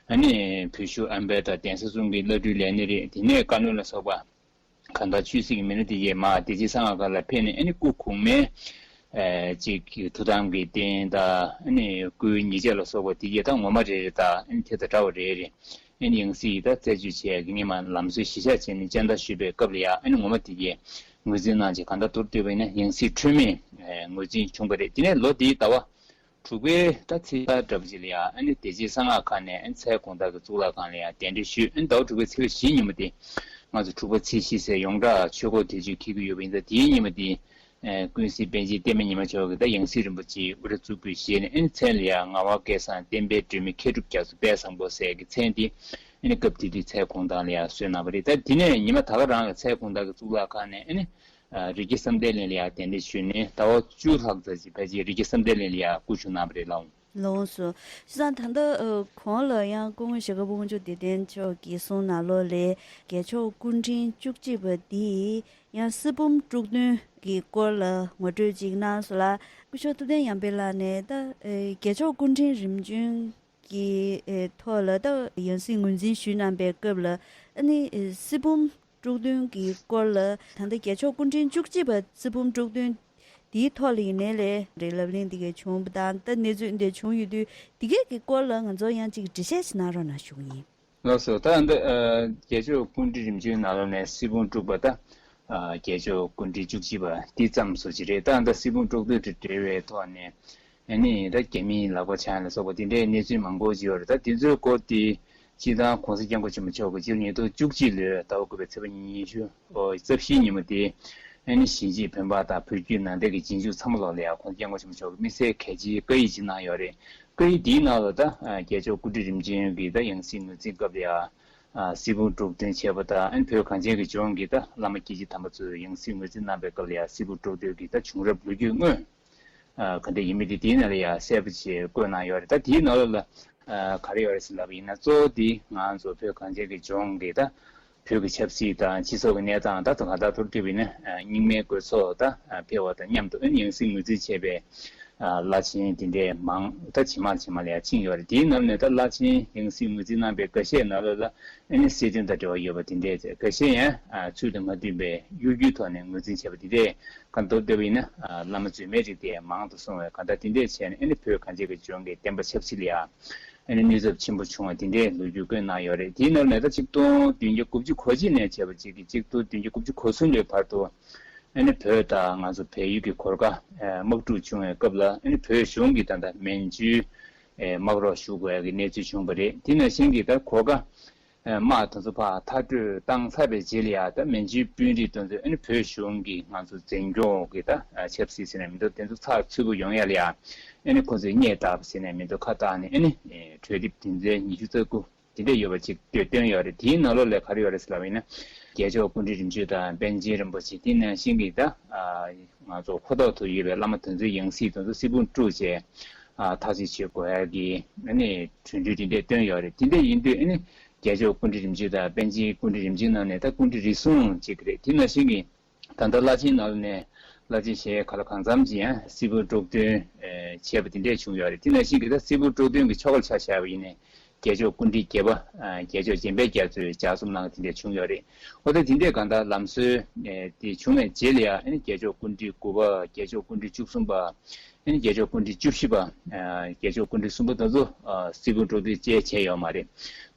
ཨ་ནི་བོད་བཞུགས་ཨམ་བན་དང་གདན་ས་གསུམ་གྱི་བླ་སྤྲུལ་ལས་སྣེ་རེད། དེ་ནས་བཀའ་བློན་ལ་སོགས་པ་གང་ལྟར་ཆོས་སྲིད་ཀྱི་མི་སྣ་དེ་ཡས་མ་བདེ་ཆེན་གསང་སྔགས་ཁང་ལ་ཕེབས་ནས་ཨ་ནི་སྐུ་གོང་མའི་ཨ་ཅིག་ཐུགས་དམ་གྱི་རྟེན་དང་ཨ་ནི་སྐུའི་ཉེས་ཆད་ལ་སོགས་པ་དེ་ཡས་ད་ངོ་མ་རེ་རེ་དང་ཨ་ནི་དེ་དང་འདྲ་བ་རེ་རེ། ཨ་ནི་ཡང་སྲིད་ད་རྩད་གཅོད་བྱས་ཀྱི་སྔས་མ་ལམ་སྲོལ་གཞི་བཞག་བྱས་ནས་སྤྱན་བསྟར་ཞུས་པའི་སྐབས་ལ་ཡ་ཨ་ནི་ངོ་མ་དེ་གའི་ངོས་འཛིན་གནང་བྱས་གང་ལྟར་མདོར་བསྡུས་པ་ཡིན་ན་ཡང་སྲིད་འཁྲུལ་མེད་ངོས་འཛིན་བྱུང་བ་རེད། དེ་ནས་ལོ་དེའི་ཟླ་བ་དྲུག་པའི་ད་ཚེས་གྲངས་འདྲ་པོ་ཅིག་ལ་ཡ་ཨ་ནི་བདེ་ཆེན་གསང་སྔགས་ཁང་ནས་ཨ་ནི་མཚལ་དགོང་དག་གི་གཙུག་ལག་ཁང་ལ་ཡ་གདན་འདྲེན་ཞུས། ཨ་ནི་ཟླ་བ་དྲུག་པའི་ཚེས་པ་བཞིའི་ཉིན་མོ་དེ་ང་ཚོ་དྲུག་པ་ཚེས་བཞི་ཟེར་ཡོངས་གྲགས་ཆོས་འཁོར་དུས་ཆེན་འཁེལ་གྱི་ཡོད་པ་ཡིན་ཙང་དེའི་ཉིན་མོ་དེ། ཨེ་ཀུན་གཟིགས་པཎ་ཆེན་བསྟན་པའི་ཉི་མ་མཆོག་གིས་ད་ཡང་སྲིད་རིན་པོ་ཆེའི་དབུ་སྐྲ་གཙུག་ཕུད་བཞེས་ནས་ཨེ་མཚན་ལ་ཡང་ངག་དབང་སྐལ་བཟང་བསྟན་པའི་སྒྲོན་མེ་མཁས་གྲུབ་རྒྱ་མཚོ་དཔལ་བཟང་པོ་ཟེར་གྱི་མཚན་དེ་ཨེ་སྐབས་དེ་དུས་མཚལ་དགོང་དག་ལ་ཡང་གསོལ་གནང་བ་རེད། ད་དེ་ནས་ཉི་མ་ད་ག་རང་ལ་མཚལ་དགོང་དག་གི་གཙུག་ལག་ཁང་ནས་ཨེ་རི་རྒྱལ་བསམ་གཏན་གླིང་ལ་ཡང་གདན་འདྲེན་ཞུས་ནས་ཟླ་བ་བཅུ་ལྷག་ཙམ་ཅིག་ཕལ་ཆེར་རི་རྒྱལ་བསམ་གཏན་གླིང་ལ་ཡང་སྐུ་བཞུགས་གནང་བ་རེད་ལགས། ལགས་སོ། བྱས་ཙང་ད་ལྟ་གོང་ལ་ཡང་སྐུ་ངོ་ཞྭ་སྒབ་པ་དབང་ཕྱུག་བདེ་ལྡན་མཆོག་གི་གསུང་ནང་ལོགས་ལས་རྒྱལ་མཆོག་སྐུ་ཕྲེང་བཅུ་གཅིག་པ་འདིས། ཡང་སྲིད་འབུམ་དྲུག་བདུན་གྱི་སྐོར་ལ་ངོ་སྤྲོད་ཅིག་གནང་སོང་ལ། སྐུ་ཞབས་ཐུབ་བསྟན་ཉམས་པའི་ལགས་ནས་ད་ཨེ་རྒྱལ་མཆོག་སྐུ་ཕྲེང་རིམ་བྱོན་གྱི་ཨེ་ཐོག་ལ་ད་ཡང་སྲིད་ངོས་འཛིན་ཞུས་གནང་པའི་སྐབས་ལ་ཨ་ནི་ཨེ་སྲིད་འབུམ་དྲུག་བདུན་གྱི་སྐོར་ལ་ད་ལྟ་རྒྱལ་མཆོག་སྐུ་ཕྲེང་བཅུ་གཅིག་པ་སྲིད་འབུམ་དྲུག་བདུན་དེའི་ཐོག་ལ་ཡིན་ནའི་ལས་རེ་ལབ་གླེང་དེ་གས་བྱུང་བ་དང་ད་གནས་ཚུལ་འདི་བྱུང་ཡོད་དུས་དེ་གས་ཀྱི་སྐོར་ལ་ང་ཚོ་ཡང་ཅིག་འགྲེལ་བཤད་ཅིག་གནང་རོགས་གནང་ཞུ་གི་ཡིན། ལགས་སོ། ད་འདི་ཨ་རྒྱལ་མཆོག་སྐུ་ཕྲེང་རིམ་བྱོན་ནང་ལོགས་ནས་སྲིད་འབུམ་དྲུག་པ་ད་ཨ་རྒྱལ་མཆོག་སྐུ་ཕྲེང་བཅུ་གཅིག་པ་འདི་ཙམ་བཟོ་ཅི་རེད། ད་འདི་སྲིད་འབུམ་དྲུག་བདུན་དང་འབྲེལ་བའི་ཐོག་ནས་ཨ་ནི་ད་རྒྱ་མིའི་ལག་པ་འཆང་ལ་སོགས་པ་དེ་འདྲའི་གནས་ཚུལ་མང་པོ་ཅིག་ཡོད་རེད། ད་དེ་ཚོའི་སྐོར་དེ་ སྤྱིར་བཏང་༸གོང་ས་༸སྐྱབས་མགོན་ཆེན་པོ་མཆོག་གིས་སྤྱི་ལོ་ཉིས་སྟོང་བཅུ་གཅིག་ལོའི་ཟླ་བ་དགུ་པའི་ཚེས་པ་ཉི་ཤུ་ཨོ་རྩ་བཞིའི་ཉིན་མོ་དེ། ཨ་ནི་གཞིས་བྱེས་བོད་འབངས་དང་བོད་བརྒྱུད་ནང་བསྟན་གྱི་རྗེས་འཇུག་ཚང་མ་ལོག་ལ་ཡང་༸གོང་ས་༸སྐྱབས་མགོན་ཆེན་པོ་མཆོག་གིས་དམིགས་བསལ་གལ་ཆེའི་བཀའ་ཡིག་ཅིག་གནང་ཡོད་རེད། བཀའ་ཡིག་དེའི་ནང་ལ་ད་ཨ་རྒྱལ་མཆོག་སྐུ་ཕྲེང་རིམ་བྱོན་གྱི་ད་ཡང་སྲིད་ངོས་འཛིན་སྐབས་ལ་ཡང་། ཨ་སྲིད་དབང་དཀྲུག་འདོན་བྱས་པ་དང་ཨ་ནི་བོད་གངས་ཅན་གྱི་ལྗོངས་ཀྱི་ད་བླ་མ་སྐྱེས་ཆེན་དམ་པ་ཚོས་ཡང་སྲིད་ངོས་འཛིན་གནང་པའི་སྐབས་ལ་ཡང་སྲིད་དབང་དཀྲུག་འདོན་གྱི་ད་བྱུང་རབས་ལོ་རྒྱུས་དངོས། ཨ་ག་འདྲ་ཡིན་མིན་དེ་དེའི་ནང་ལ་ཡང་གསལ་པོ་བྱས་བཀོད་གནང་ཡོད་རེད། ད་དེའི་ནང་ལོགས་ལ་ཨ་ག་རེ་ཡོད་རེད་ཟེར་ལབ་པ་ཡིན་ན། གཙོ་བོ་དེ་ང་ཚོ་བོད་གངས་ཅན་གྱི་ལྗོངས་ཀྱི་ད་བོད་ཀྱི་ཆབ་སྲིད་དང་སྤྱི་ཚོགས་ཀྱི་གནས་སྟངས་ད་དུང་གང་ལྟར་ཐུར་བསྡུས་པ་ཡིན་ན། ཨ་རྙིང་མའི་དགོས་ཚོགས་ད་ཨ་འཕེལ་བ་དང་མཉམ་དུ་ཨ་ནི་ཡང་སྲིད་ངོས་འཛིན་བྱས་པའི་ཨ་བླ་ཆེན་དེ་འདྲས་མང་ད་ཇེ་མང་ཇེ་མང་ལ་ཡང་ཕྱིན་ཡོད་རེད། དེའི་ནང་ནས་ད་བླ་ཆེན་ཡང་སྲིད་ངོས་འཛིན་གནང་པའི་འགའ་ཤས་ནང་ལོགས་ལ་ཨ་ནི་སྲིད་དོན་དང་འབྲེལ་བ་ཡོད་པ་དེ་འདྲས་ཚེ། འགའ་ཤས་ཡང་ཨ་ཚུལ་དང་མ་མཐུན་པའི་གཡོ་སྒྱུའི་ཐོག་ནས་ངོས་འཛིན་བྱས་པ་དེ་འདྲས་གང་མདོར་བསྡུས་པ་ཡིན་ན། ཨ་བླ་མ་རྫུན་མའི་རིགས་དེ་མང་དུ་སོང་བས་གང་ལྟར་དེ་འདྲས་བྱས་ནས་ཨ་ནི་བོད་གངས་ཅན་གྱི་ལྗོངས་ཀྱི་བདེན་པ་ཆབ་སྲིད་ལ་ཡང་ཨ་ནི་གནོད་ཚབས་ཆེན་པོ་བྱུང་བ་དེ་འདྲས་ལོ་རྒྱུས་བཀོད་གནང་ཡོད་རེད། དེའི་ནང་ནས་ད་ཆིག་སྟོང་བདུན་བརྒྱ་དགུ་བཅུ་གོ་གཅིག་ནས་བྱས་པ་ཅིག་གིས་ཆིག་སྟོང་བདུན་བརྒྱ་དགུ་བཅུ་གོ་གསུམ་ལོའི་བར་དུ། ཨ་ནི་བོད་དང་ང་ཚོ་བལ་ཡུལ་གྱི་གོར་ཁ་ཨ་དམག་འཁྲུག་བྱུང་བའི་སྐབས་ལ། ཨ་ནི་བོད་གཞུང་གིས་ད་ལྟ་མན་ཇུའི་ཨ་དམག་རོགས་ཞུ་དགོས་ཡ་གི་གནས་ཚུལ་བྱུང་བ་རེད། དེ་ནང་བཞིན་གྱི་ད་གོར་ཁ་ཨ་དམག་དེ་ཚོ་ཕར་མཐར་སྐྲོད་བཏང་ཚར་བའི་རྗེས་ལ་ཡ་ད་མན་ཇུའི་དཔོན་རིགས་དེ་ཚོས་ཨ་ནི་བོད་གཞུང་གིས་ང་ཚོ་འཛིན་སྐྱོང་གི་ད་ཨ་ཆབ་སྲིད་ཟེར་ནས་མི་འདུག་དེ་ཚོ་ཚགས་ཚུད་པོ་ཡོང་ཡ་ལ་ཡ་ཨ་ནི་ཁོ་ཚོས་སྙད་བཏགས་པ་ཟེར་ནས་མི་འདུག་ཁ་བཏགས་ནས་ཨ་ནི་ཨ་གྲོས་དེབ་དེ་ཚོའི་ཉི་ཤུ་རྩ་དགུ། དེ་འདྲ་ཡོད་པ་ཅིག་བཏོན་ཡོད་རེད། དེའི་ནང་ལོགས་ལ་ག་རེ་ཡོད་རེད་ཟེར་ལབ་པ་ཡིན་ན། རྒྱལ་མཆོག་སྐུ་ཕྲེང་རིམ་བྱོན་དང་པཎ་ཆེན་རིན་པོ་ཆེ། དེ་ནང་བཞིན་གྱི་ད་ཨ་ང་ཚོ་ཁོ་ཐོག་ཏུ་ཡོད་པའི་བླ་མ་དེ་ཚོའི་ཡང་སྲིད་དེ་ཚོ་སྲིད་དབང་དཀྲུགས་བྱས་ཨ་ཐག་གཅོད་བྱེད་དགོས་ཡ་གི་ཨ་ནི་གྲོས་འདུན་དེ་འདྲ་བཏོན་ཡོད་རེད། དེ་འདྲ་ཡིན་དུས་ཨ་ནི་རྒྱལ་མཆོག་སྐུ་ཕྲེང་རིམ་བྱོན་དང་པཎ་ཆེན་སྐུ་ཕྲེང་རིམ་བྱོན་ནང་ནས་ད་སྐུ་ཕྲེང་རེ་ཟུང་ཅིག་རེད། དེ་ནང་བཞིན་གྱི་ད་ལྟ་བླ་ཆེན་ནང་ནས་བླ་ཆེན་ཞལ་ག་ལ་གང་འཚམ་ཅིག་ཡང་སྲིད་དབང་དཀྲུག་འདོན་ཨེ་བྱས་པ་དེ་འདྲས་བྱུང་ཡོད་རེད། དེ་ནང་བཞིན་གྱི་ད་སྲིད་དབང་དཀྲུག་འདོན་གྱི་ཆོ་ག་ལ་ཆ་བཞག་པ་ཡིན་ནའི་རྒྱལ་མཆོག་སྐུ་ཕྲེང་བརྒྱད་པ་ཨ་རྒྱལ་མཆོག་འཇམ་དཔལ་རྒྱ་མཚོས་ལྗགས་རྩོམ་གནང་བ་དེ་འདྲས་བྱུང་ཡོད་རེད། འོ་ད་དེ་འདྲས་གང་ལྟར་ལམ་སྲོལ་ཨེ་དེ་བྱུང་བའི་རྗེས་ལ་ཡང་ཨ་ནི་རྒྱལ་མཆོག་སྐུ་ཕྲེང་དགུ་པ། རྒྱལ་མཆོག་སྐུ་ཕྲེང་བཅུ་གསུམ་པ། ཨ་ནི་རྒྱལ་མཆོག་སྐུ་ཕྲེང་བཅུ་བཞི་པ། ཨ་རྒྱལ་མཆོག་སྐུ་ཕྲེང་གསུམ་པ་དེ་ཚོ་ཨ་སྲིད་དབང་དཀྲུག་འདོན་བཅས་བྱས་ཡོད་མ་རེད།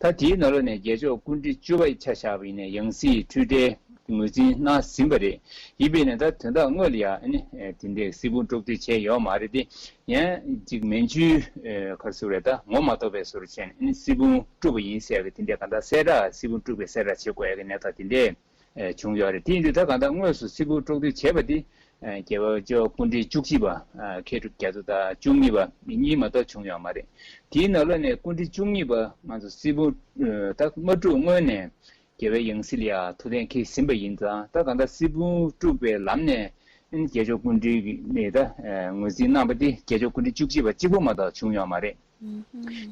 ད་དེའི་ནང་ལོགས་ནས་རྒྱལ་མཆོག་སྐུ་ཕྲེང་བཅུ་པ་ཡི་ཆ་བཞག་པ་ཡིན་ན་ཡང་སྲིད་འཁྲུལ་བྲལ་ངོས་འཛིན་གནང་ཟིན་པ་རེད། ཡིན་པས་ན་ད་དོན་དག་དངོས་ལ་ཡང་ཨ་ནི་ཨ་དེ་འདྲའི་སྲིད་དབང་དཀྲུག་འདོན་བྱས་ཡོད་མ་རེད་དེ། ཡང་ཅིག་མན་ཇུའི་ཨ་ག་རེ་ཟེར་རེད། ད་ངོ་མ་གཏོགས་པའི་བཟོ་འདྲ་བྱས་ནས་ཨ་ནི་སྲིད་དབང་དཀྲུགས་པ་ཡིན་ཟེར་གི་དེ་འདྲའི་གང་ལྟར་གསལ་བསྒྲགས། སྲིད་དབང་དཀྲུགས་པའི་གསལ་བསྒྲགས་བྱེད་དགོས་ཡ་གི་གནས་སྟངས་དེ་འདྲའི་ཨ་བྱུང་ཡོད་རེད། དེ་ཡིན་དུས་ད་གང་ལྟར་དངོས་སུ་སྲིད་དབང་དཀྲུག་འདོན་བྱས་པ་དེ་ཨ་རྒྱལ་བ་མཆོག་སྐུ་ཕྲེང་བཅུ་གཅིག་པ་ཨ་མཁས་གྲུབ་རྒྱ་མཚོ་དང་བཅུ་གཉིས་པ་གཉིས་མ་གཏོགས་བྱུང་ཡོད་མ་རེད། དེའི་ནང་ལོགས་ནས་སྐུ་ཕྲེང་བཅུ་གཉིས་པ་ང་ཚོ་སྲིད་དབང་ཨ་ད་མ་དཀྲུགས་སྔོན་ནས་རྒྱལ་བའི་ཡང་སྲིད་ལ་ཡང་ཐུགས་གཏན་འཁེལ་ཟིན་པ་ཡིན་ཙང་། ད་གང་ལྟར་སྲིད་དབང་དཀྲུགས་པའི་ལམ་ནས་ཨ་ནི་རྒྱལ་མཆོག་སྐུ་ཕྲེང་གི་ནས་ད་ཨ་ངོས་འཛིན་གནང་པ་དེ་རྒྱལ་མཆོག་སྐུ་ཕྲེང་བཅུ་གཅིག་པ་གཅིག་པོ་མ་གཏོགས་བྱུང་ཡོད་མ་རེད།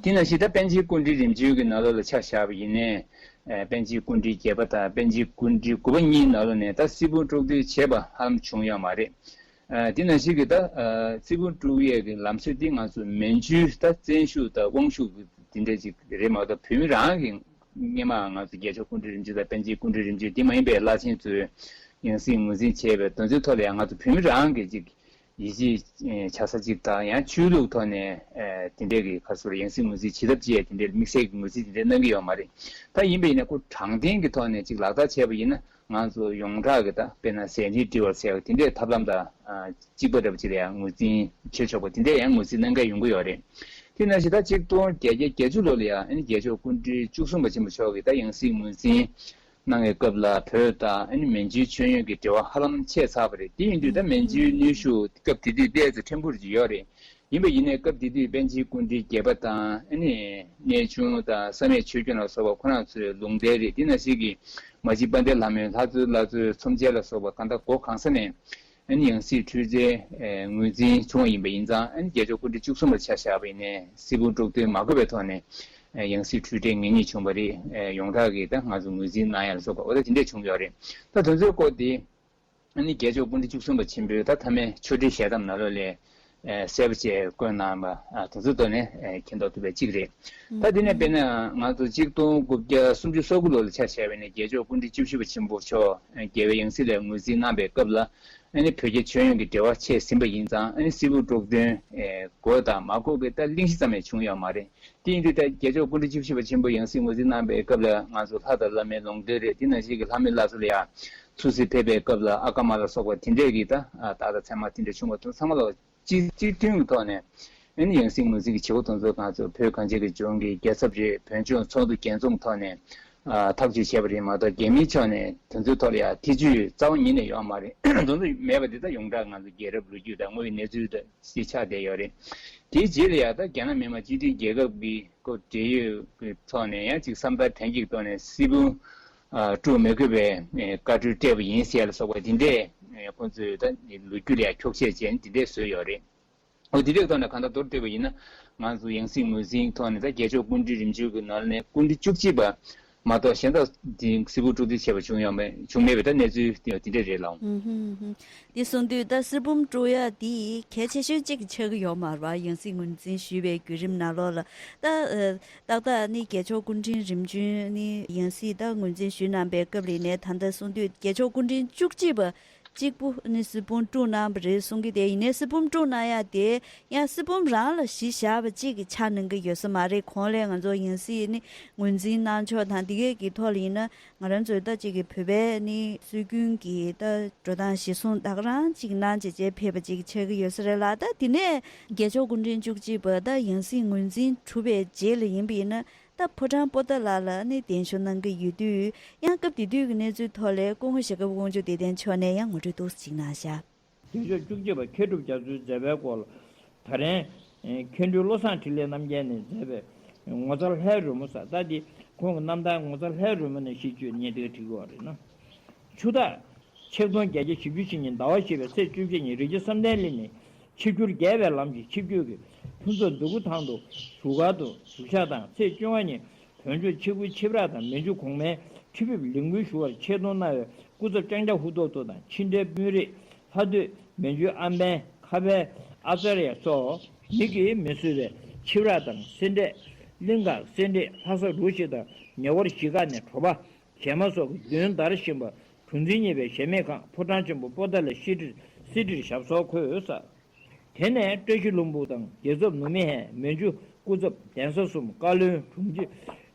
དེ་ནང་བཞིན་ད་པཎ་ཆེན་སྐུ་ཕྲེང་རིམ་བྱོན་གྱི་ནང་ལོགས་ལ་ཆ་བཞག་པ་ཡིན་ནའི། ཨ་པཎ་ཆེན་སྐུ་ཕྲེང་བརྒྱད་པ་དང་པཎ་ཆེན་སྐུ་ཕྲེང་དགུ་པ་གཉིས་ནང་ལོགས་ནས་ད་སྲིད་དབང་དཀྲུག་འདོན་བྱས་པ་ཧ་ལམ་བྱུང་ཡོད་མ་རེད། ཨ་དེ་ནང་བཞིན་གྱི་ད་ཨ་སྲིད་དབང་དཀྲུག་ཡས་ཀྱི་ལམ་སྲོལ་འདི་ང་ཚོ་མན་ཇུའི་ད་བཙན་ཤུགས་དང་དབང་ཤུགས་ཀྱི་དེ་འདྲ་ཅིག་རེད་མ་གཏོགས། བོད་མི་རང་གི་སྔོན་མ་ང་ཚོ་རྒྱལ་མཆོག་སྐུ་ཕྲེང་རིམ་བྱོན་དང་པཎ་ཆེན་སྐུ་ཕྲེང་རིམ་བྱོན་དེ་མ་ཡིན་པའི་བླ་ཆེན་ཚོས་ཡང་སྲིད་ངོས་འཛིན་བྱས་པའི་དོན་ཚན་ཐོག་ལ་ཡང་ང་ཚོ་བོད་མི་རང་གི་ཅིག་ཡིད་ཆེས་ཨེ་བྱ་ས་གཅིག་དང་། ཡང་ཆོས་ལུགས་ཐོག་ནས་ཨེ་དེ་འདྲའི་གི་ག་རེ་ཟེར། ཡང་སྲིད་ངོས་འཛིན་བྱེད་ཐབས་ཅིག་དེ་འདྲའི་དམིགས་བསལ་གྱི་ངོས་འཛིན་དེ་འདྲའི་གནང་གི་ཡོད་མ་རེད། ད་ཡིན་པ་ཡིན་ན་ཁོ་དྲང་བདེན་གྱི་ཐོག་ནས་ཅིག་ལག་བསྟར་བྱས་པ་ཡིན་ན། ང་ཚོ་ཡོངས་གྲགས་ཀྱི་ད་དཔེར་ན་ཟས་རིན་འབྲི་བར་ཟེར་བ་དེ་འདྲའི་ཐབས་ལམ་དང་ཨ་གཅིག་པ་འདྲ་པོ་ཅིག་ལ་ཡང་ངོས་འཛིན་བྱེད་ཆོག་པ་དེ་འདྲའི་ཡང་ངོས་འཛིན་གནང་མཁན་ཡོང་གི་ཡོད་རེད། དེ་ནང་བཞིན་ད་ཆིག་སྟོང་བརྒྱད་བརྒྱ་བརྒྱད་ཅུ་ལོ་ལ་ཡང་ཨ་ནི་རྒྱལ་མཆོག་སྐུ་ཕྲེང་བཅུ་གསུམ་པ་ཆེན་པོ་མཆོག་གིས་ད་ཡང་སྲིད་ངོས་འཛིན་གནང་བའི་སྐབས་ལ་བོད་དང་ཨ་ནི་མན་ཇུའི་མཆོད་ཡོན་གྱི་འབྲེལ་བ་ཧ་ལམ་ཆད་ཚར་བ་རེད། དེ་ཡིན་དུས་ད་མན་ཇུའི་གནོན་ཤུགས་སྐབས་དེ་དུས་ཏོག་ཙམ་ཕྲན་བུ་ཅིག་ཡོད་རེད། ཡིན་པ་ཡིན་ནའི་སྐབས་དེ་དུས་པཎ་ཆེན་སྐུ་ཕྲེང་བརྒྱད་པ་དང་ཨ་ནི་གནས་ཆུང་དང་བསམ་ཡས་ཆོས་སྐྱོང་ལ་སོགས་པ་ཁོ་རང་ཚོའི་ལུང་བསྟན་རེད། དེ་ནང་བཞིན་གྱི་མ་གཅིག་དཔལ་ལྡན་ལྷ་མོའི་ལྷ་གཙོའི་བླ་གཙོའི་ཚོམས་ཆེན་ལ་སོགས་པ་གང་ལྟར་སྒོ་གང་ས་ནས་ཨ་ནི་ཡང་སྲིད་འཁྲུལ་བྲལ་ངོས་འཛིན་བྱུང་བ་ཡིན་པ་ཡིན་ཙང་། ཨ་ནི་རྒྱལ་མཆོག་སྐུ་ཕྲེང་བཅུ་གསུམ་པར་ཆ་བཞག་པ་ཡིན་ནའི་སྲིད་དབང་དཀྲུག་འདོན་མ་དགོས་པའི་ཐོག་ནས་ཡང་སྲིད་འཁྲུལ་བྲལ་ངེས་རྙེད་བྱུང་བ་རེད། ཡོངས་གྲགས་ཀྱིས་ད་ང་ཚོ་ངོས་འཛིན་གནང་ཡ་ལ་སོགས་པ་འོ་ད་དེ་འདྲས་བྱུང་ཡོད་རེད། ད་དེ་ཚོའི་སྐོར་དེ། ཨ་ནི་རྒྱལ་མཆོག་སྐུ་ཕྲེང་བཅུ་གསུམ་པ་ཆེན་པོས་ད་མཐའ་མའི་ཆོས་འབྲེལ་ཞལ་གདམས་ནང་ལོགས་ལས་ཨ་གསལ་པོ་བྱས་བཀོད་གནང་བ་ཨ་དེ་ཚོ་ཐོག་ནས་ཨ་མཁྱེན་རྟོགས་ཐུབ་པའི་གཅིག་རེད། ད་དེ་ནས་དཔེར་ན་ང་ཚོ་ཆིག་སྟོང་དགུ་བརྒྱ་སུམ་ཅུ་སོ་དགུ་ལོ་ལ་ཆ་བཞག་པ་ཡིན་ན་རྒྱལ་མཆོག་སྐུ་ཕྲེང་བཅུ་བཞི་པ་ཆེན་པོ་མཆོག་ཨ་རྒྱལ་བའི་ཡང་སྲིད་ལ་ངོས་འཛིན་གནང་པའི་སྐབས་ལ་ཨ་ནི་བོད་རྒྱ་མཆོད་ཡོན་གྱི་འབྲེལ་བ་ཆད་ཟིན་པ་ཡིན་ཙང་། ཨ་ནི་སྲིད་དབང་དཀྲུག་འདོན་ཨ་དགོས་དང་མ་དགོས་ཀྱི་ད་གླེང་གཞི་ཙམ་ཡང་བྱུང་ཡོད་མ་རེད། དེ་ཡིན་དུས་ད་རྒྱལ་མཆོག་སྐུ་ཕྲེང་བཅུ་བཞི་པ་ཆེན་པོ་ཡང་སྲིད་ངོས་འཛིན་གནང་པའི་སྐབས་ལ་ང་ཚོ་ལྷ་དང་བླ་མའི་ལུང་བསྟན་རེད། དེ་ནང་བཞིན་གྱི་ལྷ་མོའི་བླ་གཙོ་ལ་ཡང་ཚུར་གཟིགས་ཕེབས་པའི་སྐབས་ལ་ཨ་ཀ་མ་ལ་སོགས་པ་དེ་འདྲས་ཀྱི་ད་ཨ་རྟགས་དང་མཚན་མ་དེ་འདྲས་བྱུང་བ་དང་ཚང་མ་ལ་གཅིག་གཅིག་མཐུན་གྱི་ཐོག་ནས་ ཨ་ནི་ཡང་སྲིད་ངོས་འཛིན་གྱི་བྱེད་སྒོ་དེ་ཚོ་གང་ཚོ་བོད་གངས་ཅན་གྱི་ལྗོངས་ཀྱི་རྒྱལ་ཚབ་རེད། བོད་ལྗོངས་ཚོགས་འདུ་རྒྱས་འཛོམས་ཐོག་ནས་ཨ་ཐག་གཅོད་བྱས་པ་རེད་མ་གཏོགས། རྒྱ་མིའི་ཕྱོགས་ནས་དེ་ཚོའི་ཐོག་ལ་ཡང་ཐེ་བྱུས་རྩ་བ་ཉིད་ནས་ཡོད་མ་རེད། དེ་ཚོ་མེད་པ་དེ་ད་ཡོངས་གྲགས་ང་ཚོ་རྒྱལ་རབས་ལོ་རྒྱུས་དང་དངོས་ཡོད་གནས་ཚུལ་དང་ཅིག་ཆགས་བསྡད་ཡོད་རེད། དེའི་རྗེས་ལ་ཡང་ད་རྒྱ་ནག་མི་དམངས་སྤྱི་མཐུན་རྒྱལ་ཁབ་ཀྱི་སྐོར་འབྲེལ་ཡོད་ཀྱི་ཐོག་ནས་ཡང་ཅིག་བསམ་ཐར་དོན་གྱི་ཐོག་ནས་སིལ་བུ་ཨ་དཀྲུག་མི་དགོས་པའི་ཨེ་བཀའ་འཁྲོལ་སྤྲད་པ་ཡིན་ཟེར་ལ་སོགས་པ་དེ་འདྲས་ཨེ་ཁོང་ཚོས་ད་ལོ་རྒྱུས་ལ་ཡང་འཁྱོག་བཤད་བྱས་ནས་དེ་འདྲས་བཟོས་ཡོད་རེད། འོ་དེ་འདྲས་ཐོག་ནས་གང་ལྟར་མདོར་བསྡུས་པ་ཡིན་ན། ང་ཚོ་ཡང་སྲིད་ངོས་འཛིན་ཐོག་ནས་ད་རྒྱལ་མཆོག་སྐུ་ཕྲེང་རིམ་བྱོན་གྱི་ནང་ནས་སྐུ་ཕྲེང་བཅུ་གཅིག་པ་མ་གཏོགས་གཞན་དག་དེ་སིལ་བུ་དཀྲུག་རྩིས་བྱས་པ་བྱུང་ཡོད་མེད། བྱུང་མེད་པའི་ད་གནས་ཚུལ་དེ་འདྲ་རེད་ལགས། ཨུམ་ཧུམ་ཧུམ། དེ་གསུང་དུས་ད་སིལ་བུམ་དཀྲུག་ཡ་དེ་གལ་ཆེ་ཤོས་གཅིག་ཆགས་ཀྱི་ཡོད་མ་རེད་བ། ཡང་སྲིད་ངོས་འཛིན་ཞུས་པའི་བརྒྱུད་རིམ་ནང་ལོགས་ལ་ད་ཨ་ཏག་ཏག་ནི་རྒྱལ་མཆོག་སྐུ་ཕྲེང་རིམ་བྱོན་ནི་ཡང་སྲིད་ད་ངོས་འཛིན་ཞུས་གནང་པའི་སྐབས་ལ་ནས་ད་ལྟ་གསུང་དུས་རྒྱལ་མཆོག་སྐུ་ཕྲེང་བཅུ་གཅིག་པ་གཅིག་པུ་ནི་སིལ་བུམ་དཀྲུག་གནང་བ་རེད་གསུང་གི། དེ་ཡིན་ནའི་སིལ་བུམ་དཀྲུག་གནང་ཡ་དེ་ཡང་སིལ་བུམ་རང་ལ་གཞི་བཞག་པ་གཅིག་གི་ཆ་གནང་གི་ཡོད་ས་མ་རེད། གོང་ལས་ང་ཚོ་ཡང་སྲིད་ནི་ངོས་འཛིན་གནང་ཕྱོགས་དང་དེ་གས་ཀྱི་ཐོག་ལ་ཡིན་ན། ང་རང་ཚོའི་ད་ཅིག་གི་བོད་པའི་ནི་སྲོལ་རྒྱུན་གྱི་ད་འགྲོ་སྟངས་གཞིར་བཟུང་ད་ག་རང་ཅིག་གནང་བྱས་བྱས་ཕེབས་པ་ཅིག་ཆགས་ཀྱི་ཡོད་ས་རེད་ལ། ད་དེ་ནས་རྒྱལ་མཆོག་སྐུ་ཕྲེང་བཅུ་གཅིག་པ་ད་ཡང་སྲིད་ངོས་འཛིན་གྲུབ་པའི་རྗེས་ལ་ཡིན་པ་ཡིན་ན། ད་ཕོ་བྲང་པོ་ཏཱ་ལ་ལ་ནི་གདན་ཞུ་གནང་གི་ཡོད་དུས། ཡང་སྐབས་དེ་དུས་ཀྱི་གནས་ཚུལ་ཐོག་ལས་སྐུ་ངོ་ཞྭ་སྒབ་དབང་ཕྱུག་བདེ་ལྡན་མཆོག་ནས་ཡང་ངོ་སྤྲོད་ཏོག་ཙམ་ཅིག་གནང་ཤག་རྒྱལ་མཆོག་བཅུ་གཅིག་པ་མཁས་གྲུབ་རྒྱ་མཚོའི་མཛད་པའི་སྐོར་ལ་ད་རེས་མཁན་སྤྲུལ་བློ་བཟང་འཕྲིན་ལས་རྣམ་རྒྱལ་ནས་མཛད་པའི་ངོ་མཚར་ལྷའི་རོལ་མོ་ཟེར། ད་འདི་ཁོང་གི་རྣམ་ཐར་ངོ་མཚར་ལྷའི་རོལ་མོ་ནས་ཞིབ་བརྗོད་ཉན་དེ་བྲིས་ཡོད་རེད་ན། ཆུ་སྟག་ཆིག་སྟོང་བརྒྱད་བརྒྱ་བཞི་བཅུ་ཞེ་གཉིས་ཟླ་བ་བཞི་པའི་ཚེས་བཅུ་བཞི་ཉིན་རི་རྒྱལ་བསམ་གཏན་གླིང་ནས་ཆིབས་བསྒྱུར་རྒྱས་པའི་ལམ་གྱི་ཆིབས་བསྒྱུར་གྱི་ཕུན་ཚོགས་འདུ་ཁང་དུ་བཞུགས་སྒར་དུ་བཞུགས་ཞག་དང་། ཚེས་བཅོ་ལྔ་ཉིན་བོད་ལྗོངས་ཆིབས་བསྒྱུར་ཆིབས་རགས་དང་མན་ཇུ་གོང་མའི་ཁྲི་ཕེབས་ལས་འགུལ་ཞུ་བར་ཆེད་གཏོང་གནང་བའི་སྐུ་ཚབ་ལྕང་སྐྱ་ཧུ་ཐོག་ཐུ་དང་ཕྱི་འབྲེལ་དཔོན་རིགས་ལྷ་སྡོད་མན་ཇུ་ཨམ་བན་ཁ་བན་ཨ་ཙརྱ་སོགས་མིག་གིས་མི་བཟོད་པའི་ཆིབས་རགས་དང་། སེ་འབྲས་གླིང་ཁ་སེ་འབྲས་ལྷ་ས་རུ་བཞི་དང་ཉེ་འཁོར་གཞིས་ཁག་ནས་དྲོ་པ་བྱེ་མ་སོགས་ཀྱི་མདུན་བདར་བཞིན་པ། གྲུ་འཛིན་གཉིས་པའི་གཞལ་མེད་ཁང་ཕོ་བྲང་ཆེན་པོ་པོ་ཏཱ་ལའི་སི་ཁྲིར་སི་ཁྲིར་ཞབས་སོར་འཁོད་ས། དེ་ནས་བཀྲ་ཤིས་ལྷུན་པོ་དང་རྒྱལ་ཚབ་ནུ་མི་ཧན་མན་ཇུ་སྐུ་ཚབ་གདན་ས་གསུམ་བཀའ་བློན་དྲུང་ཆེ་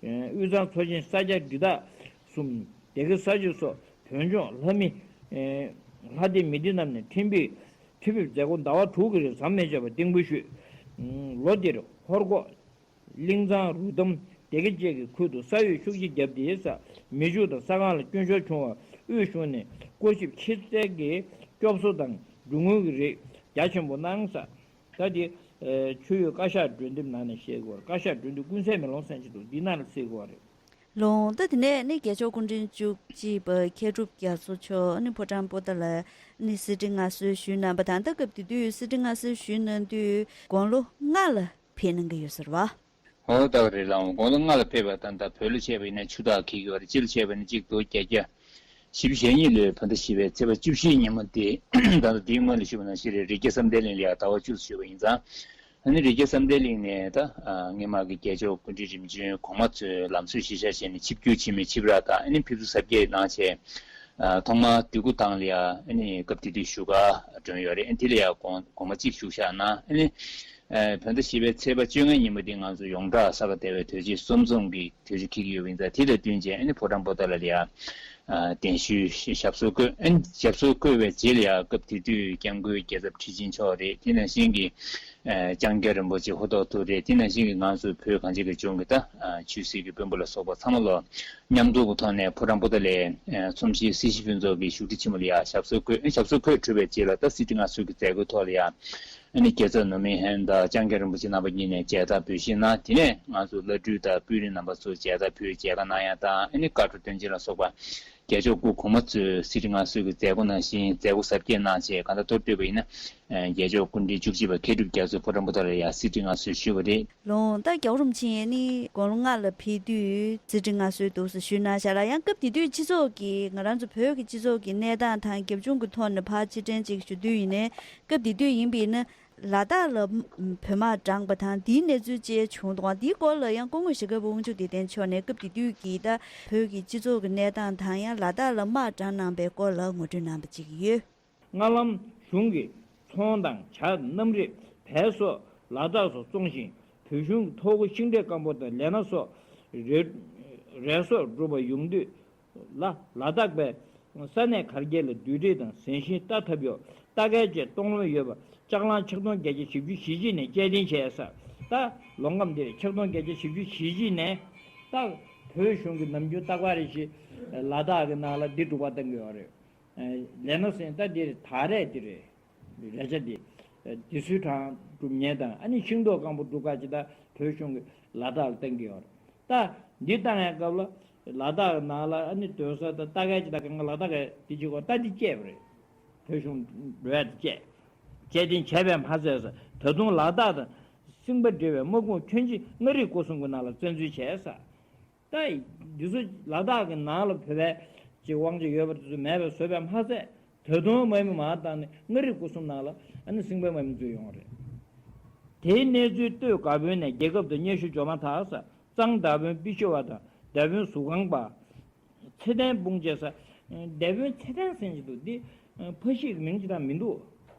དབུས་གཙང་ཚོ་ཆེན་ས་སྐྱ་འབྲི་སྟག་གསུམ་སྡེ་དགེ་ས་ཆ་སོགས་བོད་ལྗོངས་ལྷ་མི་ལྷ་སྡེ་མི་སྡེ་རྣམས་ནས་ཁྲིམས་པའི་ཁྲི་ཕེབས་མཛད་སྒོ་ཟླ་བ་དྲུག་གི་རིང་ཟམ་མི་ཆད་པར་རྟིང་པོ་ཞུས། ལོ་འདིར་ཧོར་གོ་གླིང་ཚང་རུ་དམ་སྡེ་དགེ་བཅས་ཀྱི་ཁུལ་དུ་ས་ཡོས་ཤུགས་ཆེ་བརྒྱབ་སྟེ་ས་མེ་ཤུགས་དང་ས་ཁང་ལ་སྐྱོན་ཤོར་བྱུང་བར་དབུས་གཞུང་ནས་སྐོར་ཞིབ་ཕྱི་བཙལ་གྱི་སྐྱོབ་གསོ་དང་འབྱུང་རྔུལ་གྱི་རིགས་རྒྱ་ཆེན་པོ་གནང་ས། ད་དེ་ཆུ་ཡོས་བཀའ་ཤག་གྲོས་འདེབས་ནང་ནས་བཤད་དགོས་རེད། བཀའ་ཤག་གྲོས་འདེབས་ཀུན་གསལ་མེ་ལོང་ཟེར་གྱི་འདུག་འདི་ནང་ལ་གསལ་དགོས་རེད། ལོང་ད་དེ་ནས་ནི་རྒྱལ་མཆོག་སྐུ་ཕྲེང་བཅུ་གཅིག་པ་མཁས་གྲུབ་རྒྱ་མཚོ་མཆོག་ནི་ཕོ་བྲང་པོ་ཏཱ་ལ་ནི་གསེར་ཁྲི་མངའ་གསོལ་ཞུས་གནང་པ་དང་། ད་སྐབས་དེ་དུས་གསེར་ཁྲི་མངའ་གསོལ་ཞུས་གནང་དུས་དགུང་ལོ་ལྔ་ལ་ཕེབས་གནང་གི་ཡོད་ཟེར་བ། ཨོ་ད་ག་རེད་ལགས། དགུང་ལོ་ལྔ་ལ་ཕེབས་པ་དང་། ད་བོད་ལ་བྱས་པ་ཡིན་ན་ཆུ་སྟག་འཁེལ་གྱི་ཡོད་རེད། སྤྱི་ལ་བྱས་པ་ཡིན་ན་གཅིག་སྟོང་བརྒྱད་བརྒྱ་བཞི་བཅུ་ཞེ་གཉིས་ལོའི་བོད་ཟླ་བཞི་པའི་ཚེས་པ་བཅུ་བཞི་ཉིན་མོ་དེ། ད་ལྟ་འདིའི་སྔོན་ལ་ཞུས་པ་ནང་བཞིན་རེད། རི་རྒྱལ་བསམ་གཏན་གླིང་ལ་ཡང་ཟླ་བ་བཅུ་ཞུས་པ་ཡིན་ཙང་། ཨ་ནི་རི་རྒྱལ་བསམ་གཏན་གླིང་ནས་ད་ཨ་སྔོན་མ་གི་རྒྱལ་མཆོག་སྐུ་ཕྲེང་རིམ་བྱོན་གོང་མ་ཚོས་ལམ་སྲོལ་གཞིར་བཞག་བྱས་ནས་ཆིབས་བསྒྱུར་ཆེན་མོའི་ཆིབས་རགས་དང་། ཨ་ནི་ཕེབས་བསུ་གཟབ་རྒྱས་གནང་བྱས། ཨ་ཐོག་མར་འདོད་རྒུ་ཐང་ལ་ཡང་ཨ་ནི་སྐབས་དེ་དུས་བཞུགས་སྒར་སྒྲོན་ཡོད་རེད། ཨ་ནི་དེ་ལ་ཡང་གོང་གོང་མ་གཅིག་བཞུགས་ཞག་གནང་། ཨ་ནི་ཨ་བོད་ཟླ་བཞི་པའི་ཚེས་པ་བཅོ་ལྔ་ཉིན་མོ་དེ་ང་ཚོ་ཡོངས་གྲགས་ས་ག་ཟླ་བའི་དུས་ཆེན་གསུམ་འཛོམས་ཀྱི་དུས་ཆེན་འཁེལ་གྱི་ཡོད་པ་ཡིན་ཙང་། དེ་དང་བསྟུན་བྱས་ཨ་ནི་ཕོ་བྲང་པོ་ཏཱ་ལ་ལ་ཡང་ཨ་གདན་ཞུས་ཞབས་སོར་བཀོད། ཨ་ནི་ཞབས་སོར་བཀོད་པའི་རྗེས་ལ་ཡང་སྐབས་དེ་དུས་སྐྱབས་མགོན་རྒྱལ་ཚབ་ཁྲི་ཆེན་མཆོག་རེད། དེ་ནང་བཞིན་གྱི་ཨ་ལྕང་སྐྱ་རིན་པོ་ཆེ་ཧུ་ཐོག་ཐུ་རེད། དེ་ནང་བཞིན་གྱི་ང་ཚོ་བོད་གངས་ཅན་གྱི་ལྗོངས་ཀྱི་ད་ཨ་ཆོས་སྲིད་ཀྱི་དཔོན་པོ་ལ་སོགས་པ་ཚང་མ་ལོ་མཉམ་འཛོམས་ཀྱི་ཐོག་ནས་ཕོ་བྲང་པོ་ཏཱ་ལའི་ཨ་ཚོམས་ཆེན་སྲིད་ཞི་ཕུན་ཚོགས་ཀྱི་བཞུགས་ཁྲི་ཆེན་མོ་ལ་ཡང་ཞབས་སོར་བཀོད། ཨ་ཞབས་སོར་བཀོད་གྲུབ་པའི་རྗེས་ལ་ད་གསེར་ཁྲི་མངའ་གསོལ་གྱི་མཛད་སྒོའི་ཐོག་ལ་ཡང་། ཨ་ནི་རྒྱལ་ཚབ་ནུ་མི་ཧན་དང་ལྕང་སྐྱ་རིན་པོ་ཆེ་རྣམ་པ་གཉིས་ནས་མཇལ་དར་འབུལ་བཞེས་གནང་། དེ་ནས་ང་ཚོ་བླ་སྤྲུལ་དང་དཔོན་རིགས་རྣམ་པ་ཚོ་མཇལ་དར་ཕུལ་མཇལ་ཁ་གནང་ཡ་དང་། ཨ་ནི་བཀའ་འཁྲོལ་དོན་ཆེན་ལ་སོགས་པ་རྒྱལ་མཆོག་སྐུ་གོང་མ་ཚོས་གསེར་ཁྲི་མངའ་གསོལ་གྱི་མཛད་སྒོ་ནང་བཞིན་མཛད་སྒོ་གཟབ་རྒྱས་གནང་བྱས། གང་ལྟར་མདོར་བསྡུས་པ་ཡིན་ན། ཨ་རྒྱལ་མཆོག་སྐུ་ཕྲེང་བཅུ་གཅིག་པ་མཁས་གྲུབ་རྒྱ་མཚོ་ཕོ་བྲང་པོ་ཏཱ་ལ་ཡང་གསེར་ཁྲི་མངའ་གསོལ་ཞུས་པ་རེད། ལོང་ད་རྒྱལ་བ་རིན་པོ་ཆེ་ནི་དགུང་ལོ་ལྔ་ལ་ཕེབས་དུས་གསེར་ཁྲི་མངའ་གསོལ་འདུག་སེ་ཞུས་གནང་ཤག་ལ། ཡང་སྐབས་དེ་དུས་སྤྱི་ཚོགས་ཀྱི་ང་རང་ཚོ་བོད་ཀྱི་སྤྱི་ཚོགས་ཀྱི་གནས་སྟངས་དང་རྒྱབ་ལྗོངས་ཀྱི་ཐོག་ནས་ཕར་ཕྱིར་དྲན་ཅིག་ཞུ་དུས་ཡིན་ནའི། སྐབས་དེ་དུས་ཡིན་པས་ན་ལ་དྭགས་ལ་བོད་དམག་དྲངས་པ་དང་དེའི་གནས་ཚུལ་བཅས་བྱུང་འདུག་དེའི་སྐོར་ལ་ཡང་སྐུ་ངོ་ཞྭ་སྒབ་དབང་ཕྱུག་བདེ་ལྡན་མཆོག་ནས་སྐབས་དེ་དུས་ཀྱི་ད་བོད་ཀྱི་སྤྱི་ཚོགས་ཀྱི་གནས་སྟངས་དང་ཡང་ལ་དྭགས་ལ་དམག་དྲངས་གནང་པའི་སྐོར་ལ་ངོ་སྤྲོད་གནང་པ་ཅིག་ཡོད། སྔ་ལམ་གཞུང་གིས་ཚོང་དང་ཇ་གནམ་རིགས་བལ་སོགས་ལ་དྭགས་སུ་བཙོང་ཞིང་། བོད་གཞུང་གི་ཐོག་ཁུ་ཤིང་འབྲས་སྐམ་པོ་དང་ལས་སྣ་སོགས་རེ་རེ་སོགས་སྒྲུབ་པར་ཡོང་དུས་ལ་ལ་དྭགས་པས་ས་གནས་གར་རྒྱས་ལ་བསྡུས་གྲྭ་དང་ཟན་ཤིང་བཏབ་ཐབས་ཡོད། རྟ་སྐད་ཅེས་གཏོང་ལོང་ཡོད་པ་ལྕགས་གླང་ཆིག་སྟོང་བརྒྱད་བརྒྱ་བཞི་བཅུ་ཞེ་གཅིག་ནས་སྐྱེལ་འདྲེན་བྱས་ས། ད་ལོ་ངམ་འདིར་ཆིག་སྟོང་བརྒྱད་བརྒྱ་བཞི་བཅུ་ཞེ་གཅིག་ནས་ད་བོད་གཞུང་གི་ནམ་རྒྱུན་རྟག་པར་རེ་བཞིན་ལ་དྭགས་ཀྱི་ནང་ལ་འདི་སྒྲུག་པ་བཏང་གི་ཡོད་རེད། ལས་ན་སེང་ད་འདིར་ད་རེད་འདི་རེད། རེ་ཆ་འདི། འདི་སུའི་གྲངས་སྒྲུབ་ཉེན་དང་ཨ་ནི་ཤིང་ཏོག་སྐམ་པོ་སྒྲུག་ཁ་ཅིག་ད་བོད་གཞུང་གི་ལ་དྭགས་ལ་བཏང་གི་ཡོད་རེད། ད་འདི་བཏང་ཡའི་སྐབས་ལ་ལ་དྭགས་ནང་ལ་ཨ་ནི་སྡོད་ས་ད་ལྟ་སྐད་ཅིག་ད་གང་ག་ལ་དྭགས་ཀྱི་འདི་ཅིག་གོ་ད་འདི་བཅད་པ་རེད། བོད་གཞུང་འགྲོ་ཡ་འདི་བཅད། བཅད་འདི་བྱས་པས་མ་ཟད་ས་ད་དུང་ལ་དྭགས་དང་སིང་པ་འབྲེལ་བའི་དམག་དཔུང་ཁྱོན་ཆེ་མངའ་རིས་སྐོར་གསུམ་གྱི་ནང་ལ་བཙན་འཛུལ་བྱས་ས། ད་འདི་ཚོ་ལ་དྭགས་ཀྱི་ནང་ལ་བོད་པའི་ཅིག་དབང་ཆ་ཡོད་པ་དེ་ཚོ་མེད་པའི་བཟོས་པས་མ་ཟད་ད་དུང་དམག་མི་མར་བཏང་ནས་མངའ་རིས་སྐོར་གསུམ་ནང་ལ་ཨ་ནི་སིང་པའི་དམག་མི་འཛུལ་ཡོང་བ་རེད། དེའི་གནས་ཚུལ་སྟོད་མགར་དཔོན་ནས་རྒྱལ་ཁབ་ཏུ་སྙན་ཞུ་འབྱོར་མ་ཐག་ས་གཙང་མགར་དཔོན་པི་ཤོ་བ་དང་མགར་དཔོན་ཟུར་ཁང་པ། ཚེ་བརྟན་དཔུང་བཅས་ས། མགར་དཔོན་ཚེ་བརྟན་ཟེར་གྱི་འདུག་འདི་ཕ་གཞིས་ཀྱི་མིང་ཅི་དང་མི་འདུག་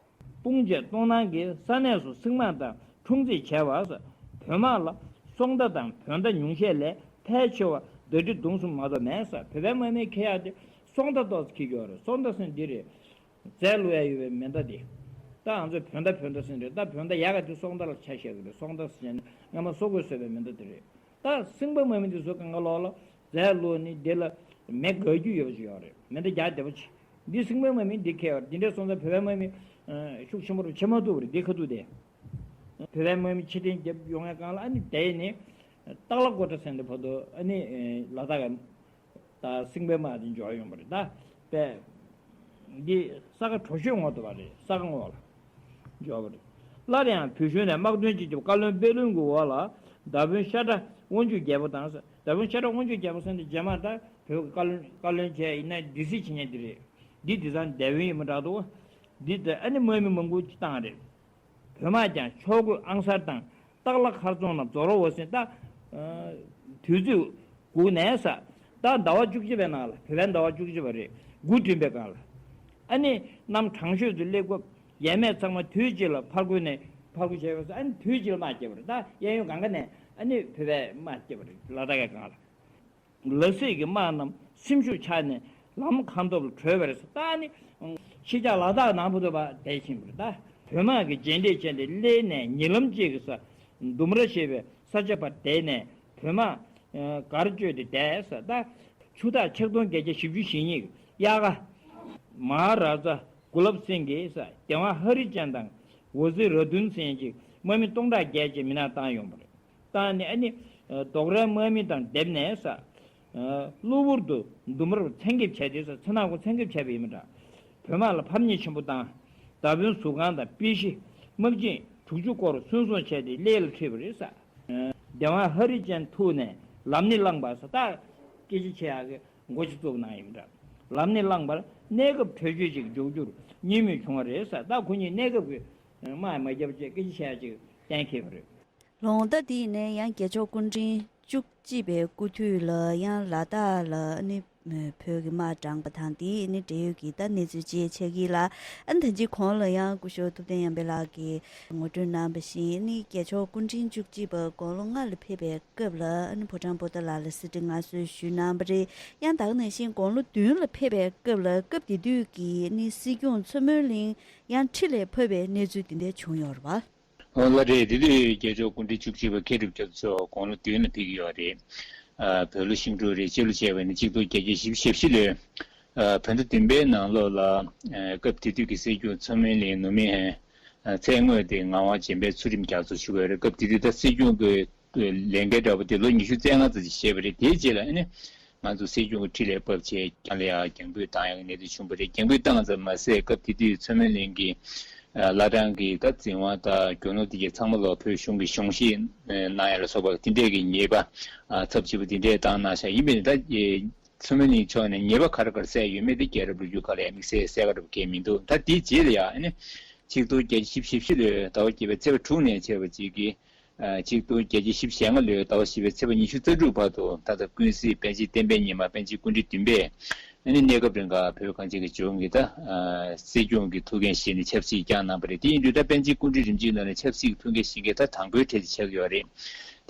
དཔུང་བཅས་གཏོང་སྣང་གིས་ས་གནས་སུ་སྲིང་དམག་དང་འཁྲུག་འཛིང་བྱས་པ། བོད་དམག་ལ་སོང་མདའ་དང་བོད་མདའ་ཉུང་ཤས་ལས་ཕལ་ཆེ་བ་མདའ་གྲི་མདུང་གསུམ་མ་གཏོགས་མེད་ས། བོད་པའི་དམག་མིའི་ཁྱེར་ཡག་དེ་སོང་མདའ་ཏོག་ཙམ་འཁྱེར་གྱི་ཡོད་རེད། སོང་མདའ་ཟེར་འདི་རེད། རྫས་བླུག་ཡ་ཡོད་པའི་མེ་མདའ་དེ། ད་ང་ཚོས་བོད་མདའ་བོད་མདའ་ཟེར་རེད། ད་བོད་མདའ་ཡག་ག་དེ་སོང་མདའ་ལ་ཆ་བཞག་གི་རེད། སོང་མདའ་ཟེར་ནས་སྔ་མ་སོག་པོས་བཟོས་པའི་མེ་མདའ་དེ་རེད། ད་སྲིང་པ་དམག་མི་དེ་ཚོ་གང་ག་ལོག་ལ་རྫས་བླུགས་ནས་དེ་ལ་མེ་འགག་རྒྱུ་ཡོད་པ་ཅིག་ཡོད་རེད། མེ་མདའ་རྒྱག་བདེ་པོ་ཅིག་འདི་སྲིང་པ་དམག་མི་འདི་ཁྱེར་ཡོད་རེད། འདི་འདྲའི་སོང་ཙང་བོད་པའི་དམག་མི་ཤུགས་ཆེན་པོ་རུ་ཆེ་མ་ཐུབ་པ་རེད། འདི་ཁ་ཐུག་དེ། བོད་པའི་དམག་མི་ཕྱིར་འཐེན་རྒྱབ་ཡོང་བའི་སྒང་ལ་ཨ་ནི་དེ་ནི་སྟག་ལ་ཀོ་ཏྲ་ཟེར་འདི་བར་དུ་ཨ་ནི་ལ་དྭགས་ཀྱི་ད་སྲིང་པའི་དམག་དེ་འབྱོར་ཡོང་བ་རེད། ད་པས་འདི་ས་ག་གྲོ་ཤོད་ངོས་དུ་བ་རེད། ས་ག་ངོས་ལ་འབྱོར་བ་རེད། སླར་ཡང་བོད་གཞུང་ནས་དམག་དོན་སྤྱི་ཁྱབ་བཀའ་བློན་པད་བློན་གྱི་འོག་ལ་མདའ་དཔོན་ཤ་ཁྲ་དབང་ཕྱུག་རྒྱལ་པོ་དང་། མདའ་དཔོན་ཤ་ཁྲ་དབང་ཕྱུག་རྒྱལ་པོ་ཟེར་འདི་རྗེས་མ་ད་བོད་ཀྱི་བཀའ་བློན་བཀའ་བློན་བྱས་ཡིན་ན་སྡེ་སྲིད་བྱེད་མཁན་འདི་རེད། འདི་དེང་སང་སྡེ་དཔོན་ཡིན་པ་འདྲ་འདུག་འདི་ད་ཨ་ནི་དམག་མི་མང་པོ་ཅིག་བཏང་རེད། བོད་དམག་ཀྱང་ཆོས་གོས་ཨང་གསར་དང་སྟག་ལྷ་མཁར་རྫོང་རྣམས་རྫོགས་རོགས་ཟེར། ད་དུས་ཚོད་སྒུག་ནས་ས་ད་ཟླ་བ་བཅུ་གཅིག་པའི་ནང་ལ་བོད་པའི་ཟླ་བ་བཅུ་གཅིག་པ་རེད། དགུ་བདུན་པའི་སྒང་ལ་ཨ་ནི་གནམ་གྲང་ཤོས་སུ་སླེབས་སྐབས་ཡས་མས་ཚང་མ་དུས་གཅིག་ལ་ཕར་རྒོལ་ནས་ཕར་རྒོལ་བྱས་པ་ས་ཨ་ནི་དུས་གཅིག་ལ་དམག་རྒྱབ་པ་རེད། ད་གཡས་གཡོན་གང་ག་ནས་ཨ་ནི་བོད་པའི་དམག་རྒྱབ་པ་རེད། ལ་དྭགས་ཀྱི་སྒང་ལ། ལ་སྲས་ཀྱི་དམག་རྣམས་སེམས་ཤུགས་ཆག་ནས་ལམ་ཁ་མདོ་ལ་བྲོས་པ་རེད། ད་ནི་ཕྱི་རྒྱལ་ལ་དྭགས་ནང་བུ་དུ་བ་དེ་ཕྱིན་པ་རེད། ད་བོད་དམག་གི་རྗེས་འདེད་བྱས་ཏེ་སླེབས་ནས་ཉེ་ལམ་གཅིག་གི་ས་ལྡུམ་ར་ཞེས་པའི་ས་ཆ་བར་བསྡད་ནས་བོད་དམག་སྒར་བསྐྱོད་དེ་བསྡད་ས། ད་ཆུ་སྟག་ཆིག་སྟོང་བརྒྱད་བརྒྱ་བཞི་བཅུ་ཞེ་གཉིས་ཀྱི་དབྱར་ཁ་མ་ཧཱ་རཱ་ཛ་གུ་ལབ་སིང་གིས་ས་རྒྱལ་དབང་ཧ་རི་ཅན་དང་ཝ་ཛི་ར་དུན་ཟེར་གྱི་དམག་མི་སྟོང་ཕྲག་བརྒྱད་ཅིག་མི་ནག་བཏང་ཡོང་བ་རེད། བཏང་ནས་ཨ་ནི་རྡོག་རའི་དམག་མི་དང་སྡེབ་ནས་ས། གློ་བུར་དུ་ལྡུམ་རར་མཚན་འགེབས་བྱས་ཏེ་ས་མཚན་ནག་པོ་མཚན་འགེབས་བྱས་པ་ཡིན་པ་འདྲ། བོད་དམག་ལ་ཕམ་ཉེས་ཆེན་པོ་བཏང་། མདའ་དཔོན་ཟུར་ཁང་དང་པེ་ཤི་དམག་ཆེན་དྲུག་ཅུ་སྐོར་སུན་སོང་བྱས་ཏེ་གླེ་ལ་ཁྲིད་པ་རེད་ས། སྡེ་དབང་ཧ་རི་ཅན་ཐུག་ནས་ལམ་ནས་བླངས་པ་ས་ད་སྐད་ཆ་བྱེད་ཡག་གི་མགོ་ཅིག་བཙུགས་གནང་ཡིན་པ་འདྲ། ལམ་ནས་བླངས་པར་གནས་སྐབས་གྲོས་ཆོད་ཅིག་འཇོག་རྒྱུར་གཉིས་མོས་བྱུང་བ་རེད་ས། ད་ཁོ་གཉིས་གནས་སྐབས་ཀྱི་དམག་མ་བརྒྱབ་བྱས་སྐད་ཆ་བྱེད་ཡག་ཅིག་གཏན་འཁེལ་བ་རེད། ལོ་ཟླ་འདི་ནས་ཡང་རྒྱལ་མཆོག་སྐུ་ཕྲེང་བཅུ་གཅིག་པའི་སྐུ་དུས་ལ་ཡང་ལ་དྭགས་ལ་ནི་བོད་ཀྱི་དམག་དྲངས་པ་དང་དེའི་ནི་འབྲེལ་ཡོད་ཀྱི་ད་གནས་ཚུལ་ཅིག་ཆགས་ཀྱི་ལ། ཨ་ནི་ད་ཅི་གོང་ལ་ཡང་སྐུ་ཞབས་ཐུབ་བསྟན་ཡར་འཕེལ་ལགས་ཀྱིས་ངོ་སྤྲོད་གནང་བ་བཞིན་ནི་རྒྱལ་མཆོག་སྐུ་ཕྲེང་བཅུ་གཅིག་པ་དགུང་ལོ་ལྔ་ལ་ཕེབས་པའི་སྐབས་ལ་ཨ་ནི་ཕོ་བྲང་པོ་ཏཱ་ལ་ལ་གསེར་ཁྲི་མངའ་གསོལ་ཞུས་གནང་བ་རེད། ཡང་ད་ག་ནང་བཞིན་དགུང་ལོ་བདུན་ལ་ཕེབས་པའི་སྐབས་ལ་སྐབས་དེ་དུས་ཀྱི་ནི་སྲིད་སྐྱོང་མཚོ་སྨོན་གླིང་ཡང་ཁྲི་ལས་ཕབ་པའི་གནས་ཚུལ་དེ་འདྲ་བྱུང་ཡོད་རེད་བ། ཨོ་ལགས་རེད། དེ་དུས་རྒྱལ་མཆོག་སྐུ་ཕྲེང་བཅུ་གཅིག་པ་མཁས་གྲུབ་རྒྱ་མཚོ་མཆོག་དགུང་ལོ་བདུན་ལ་ཕེབས་ཀྱི་ཡོད་རེད། ཨ་བོད་ལོ་ཤིང་འབྲུག་རེད། སྤྱི་ལོ་བྱས་པ་ཡིན་ན་གཅིག་སྟོང་བརྒྱད་བརྒྱ་བཞི་བཅུ་ཞེ་བཞི་ལོའི་ཨ་བོད་ཟླ་བདུན་པའི་ནང་ལོགས་ལ་ཨ་སྐབས་དེ་དུས་ཀྱི་སྲིད་སྐྱོང་མཚོ་སྨན་གླིང་ནུབ་མི་ཧན་ཨ་མཚན་དངོས་དེ་ངག་དབང་འཇམ་དཔལ་ཚུལ་ཁྲིམས་རྒྱ་མཚོ་ཞུ་གི་ཡོད་རེད། སྐབས་དེ་དུས་ད་སྲིད་སྐྱོང་གི་ལས་འགན་འདྲ་པོ་དེ་ལོ་ཉི་ཤུ་རྩ་ལྔ་ཙམ་ཅིག་བཞེས་པ་རེད། དེའི་རྗེས་ལ་ཨ་ནི་ང་ཚོ་སྲིད་སྐྱོང་གི་ཁྲི་ལས་བབས་བྱས་ཀྱང་ལ་ཡ་རྒྱང་འབུད་བཏང་ཡག་གི་གནས་ཚུལ་བྱུང་བ་རེད། རྒྱང་འབུད་བཏང་ཙམ་མ་ཟད་སྐབས་དེ་དུས་མཚོ་སྨན་གླིང་གི་ཨ་བླ་བྲང་གི་ད་འཛིན་དབང་དང་རྒྱུ་ནོར་དེ་གའི་ཚང་མ་ལོ་བོད་གཞུང་གི་གཞུང་བཞེས་གནང་ཡག་ལ་སོགས་པ་དེ་འདྲས་ཀྱི་ཉེས་པ་ཨ་ཚབས་ཆེ་པོ་དེ་འདྲས་བཏང་གནང་ཤག་ཡིན་པས་ད་མཚོ་སྨན་གླིང་ཕྱོགས་ནས་ཉེས་པ་ག་རེ་ག་རེ་བསལ་ཡོད་མེད་དེ་རྒྱལ་རབས་ལོ་རྒྱུས་ཁག་ལ་ཡང་དམིགས་བསལ་གསལ་ཁ་འདྲ་པོ་གང་ཡང་མི་འདུག་ད་དེའི་རྗེས་ལ་ཡང་ཨ་ནི་ཆིག་སྟོང་བརྒྱད་བརྒྱ་བཞི་བཅུ་ཞེ་བཞི་ལོའི་ཟླ་བ་བརྒྱད་པའི་ཚེས་པ་དྲུག་ནས་བྱས་པ་ཅིག་གི་ཨ་ཆིག་སྟོང་བརྒྱད་བརྒྱ་བཞི་བཅུ་ཞེ་ལྔ་ལོའི་ཟླ་བ་བཞི་པའི་ཚེས་པ་ཉི་ཤུ་རྩ་དྲུག་བར་དུ་ད་ལྟ་ཀུན་གཟིགས་པཎ་ཆེན་བསྟན་པའི་ཉི་མ་པཎ་ཆེན་སྐུ་ཕྲེང་བདུན་པས་ཨ་ནི་གནས་སྐབས་རིང་ག་བོད་གངས་ཅན་གྱི་ལྗོངས་ཀྱི་ད་ཨ་སྲིད་སྐྱོང་གི་ཐུགས་འགན་བཞེས་ནས་ཆབ་སྲིད་བསྐྱངས་གནང་བ་རེད། དེ་ཡིན་དུས་ད་པཎ་ཆེན་སྐུ་ཕྲེང་རིམ་བྱོན་ནང་ནས་ཆབ་སྲིད་ཀྱི་ཐུགས་འགན་བཞེས་མཁན་ད་དང་པོའི་གྲས་ཅིག་ཆགས་ཀྱི་ཡོད་རེད།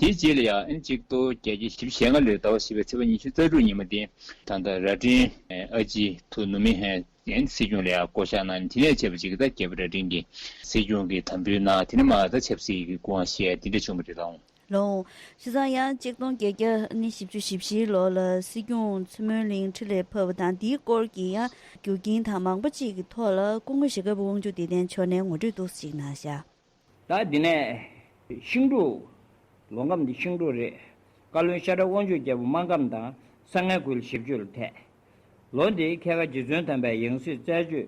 དེའི་རྗེས་ལ་ཡང་ཨ་ནི་ཆིག་སྟོང་བརྒྱད་བརྒྱ་བཞི་བཅུ་ཞེ་ལྔ་ལོའི་ཟླ་བ་བཞི་པའི་ཚེས་པ་ཉི་ཤུ་རྩ་དྲུག་ཉིན་མོ་དེ་ད་ལྟ་རྭ་སྒྲེང་ཨ་ཅེ་ཐུ་ནུ་མི་ཧན། དེ་སྲིད་སྐྱོང་ལ་ཡང་བསྐོ་བཞག་གནང་། དེ་ནས་བྱས་པ་ཅིག་གིས་ད་རྒྱལ་པོ་རྭ་སྒྲེང་གིས་སྲིད་སྐྱོང་གི་དམ་འབུལ་གནང་། དེ་ནས་མར་ད་ཆབ་སྲིད་ཀྱི་སྐུ་དབང་བཞེས་དེ་འདྲ་བྱུང་བ་རེད་ལགས། ལགས། བྱས་ཙང་ཡང་ཆིག་སྟོང་བརྒྱད་བརྒྱ་ནི་བཞི་བཅུ་ཞེ་བཞི་ལོ་ལ་སྲིད་སྐྱོང་མཚོ་སྨོན་གླིང་ཁྲི་ལ་ཕེབས་པ་དང་། འདིའི་སྐོར་གྱི་ཡང་རྒྱུ་རྐྱེན་དང་མང་པོ་ཅིག་གི་ཐོག་ལ་སྐུ་ངོ་ཞྭ་སྒབ་དབང་ཕྱུག་བདེ་ལྡན་མཆོག་ནས་ངོ་སྤྲོད་ཏོག་ཙམ་ཅིག་གནང་ཤག། ད་འདི་ནས་ཤིང་འབྲུག། ལོ་འགབ་འདི་ཤིང་འབྲུག་རེད། བཀའ་བློན་ཤ་ཁྲག་དབང་ཕྱུག་རྒྱལ་པོ་དམག་འགབ་དང་གསང་སྔགས་ཁུལ་བཞི་བཅུ་ལ་ཐད། ལོ་འདི་ཁལ་ཁ་རྗེ་བཙུན་དམ་པའི་ཡང་སྲིད་རྩད་གཅོད་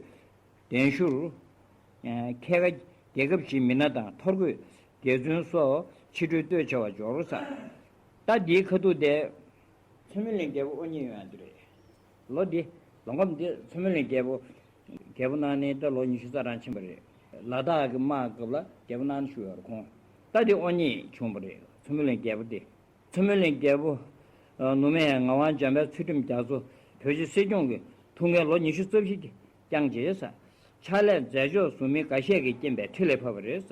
གདན་ཞུར། ཁལ་ཁ་རྒྱལ་ཁབ་ཀྱི་མི་སྣ་དང་ཐོར་གོས་རྒྱལ་བཙུན་སོགས་ཕྱི་འགྲུལ་སྟོད་ཆེ་བ་འབྱོར་ས། ད་འདིའི་ཁ་ཐུག་དེ་མཚོ་སྨོན་གླིང་རྒྱལ་པོ་དབུ་བརྙེས་ཡོང་ཡ་འདི་རེད། ལོ་འདི་ལོ་འགབ་འདི་མཚོ་སྨོན་གླིང་རྒྱལ་པོ། རྒྱལ་པོ་གནང་ནས་ད་ལོ་ཉི་ཤུ་རྩ་གྲངས་ཕྱིན་པ་རེད། ལ་དྭགས་ཀྱི་དམག་སྐབས་ལ་རྒྱལ་པོ་གནང་བཞུགས་ཡོད་རེད་ཁོང་། ད་འདི་དབུ་བརྙེས་བྱུང་བ་རེད། མཚོ་སྨོན་གླིང་རྒྱལ་པོ་འདི། མཚོ་སྨོན་གླིང་རྒྱལ་པོ། ཨ། ནུབ་མེད་ངག་དབང་འཇམ་དཔལ་ཚུལ་ཁྲིམས་རྒྱ་མཚོ་བོད་ཀྱི་སྲིད་སྐྱོང་གི་ཐུགས་འགན་ལོ་ཉི་ཤུ་རྩ་བཞི་བསྐྱངས་རྗེས་ཕྱག་ལས་མཛད་ཕྱོགས་བཟུང་མི་འགའ་ཤས་ཀྱི་རྐྱེན་པས་ཁྲི་ལ་ཕབ་པ་རེད།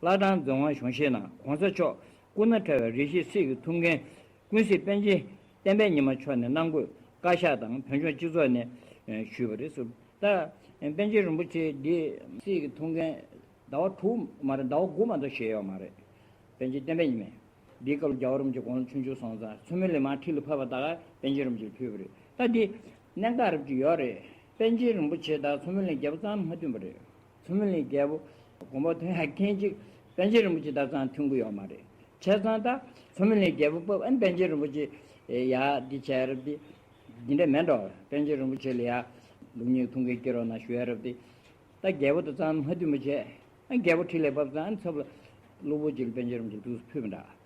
བླ་བྲང་འཛིན་དབང་གཞུང་བཞེས་ནང་གོང་ས་མཆོག་སྐུ་ན་ཕྲ་བའི་རེ་ཞིག་སྲིད་ཀྱི་ཐུགས་འགན་ཀུན་གཟིགས་པཎ་ཆེན་བསྟན་པའི་ཉི་མ་མཆོག་ནས་གནང་དགོས་བཀའ་ཤག་དང་བོད་ལྗོངས་སྤྱི་ཚོགས་ནས་ཞུས་པ་རེད། ད་པཎ་ཆེན་རིན་པོ་ཆེ་འདི་སྲིད་ཀྱི་ཐུགས་འགན་ཟླ་བ་དྲུག་མ་རེད། ཟླ་བ་དགུ་མ་གཏོགས་བཞེས་ཡོད་མ་རེད། པཎ་ཆེན་བསྟན་པའི་ཉི་མས། འདིའི་སྐབས་ལ་རྒྱལ་བ་རིན་པོ་ཆེ་དགུང་ལོ་ཆུང་ཆུང་སོང་ཙང་མཚོ་སྨོན་གླིང་མར་ཁྲི་ལ་ཕེབས་པ་ད་ག་པཎ་ཆེན་རིན་པོ་ཆེ་ལ་ཕུལ་བ་རེད། ད་འདི་གནད་འགག་རབ་ཅིག་ཡོད་རེད། པཎ་ཆེན་རིན་པོ་ཆེ་དང་མཚོ་སྨོན་གླིང་རྒྱལ་པོ་རྩ་ནས་མ་མཐུན་པ་རེད། མཚོ་སྨོན་གླིང་རྒྱལ་པོ་དགོངས་པ་མཐུན་ཡ་མཁན་གཅིག་པཎ་ཆེན་རིན་པོ་ཆེ་དང་རྩ་ནས་མཐུན་གྱི་ཡོད་མ་རེད། བྱས་ཙང་ད་མཚོ་སྨོན་གླིང་རྒྱལ་པོ་ཕེབས། ཨ་ནི་པཎ་ཆེན་རིན་པོ་ཆེ་ཡ་འདི་བྱས་རབས་འདི་འདི་འདྲ་མེད་འགྲོ། པཎ་ཆེན་རིན་པོ་ཆེ་ལ་ཡ་ལུགས་གཉིས་ཐུགས་འགན་བསྐྱེད་རོགས་གནང་ཞུ་ཡ་རབས་འདི། ད་རྒྱལ་པོ་དང་རྩ་ནས་མ་མཐུན་པ་བྱས། ཨ། རྒྱལ་པོ་ཁྲི་ལ་བབས་ཙང་ཚབ་ལ་གློ་བུར་ཅིག་ལ་པཎ་ཆེན་རིན་པོ་ཆེ་འདུག་སེ་ཕུལ་མི་འདྲ།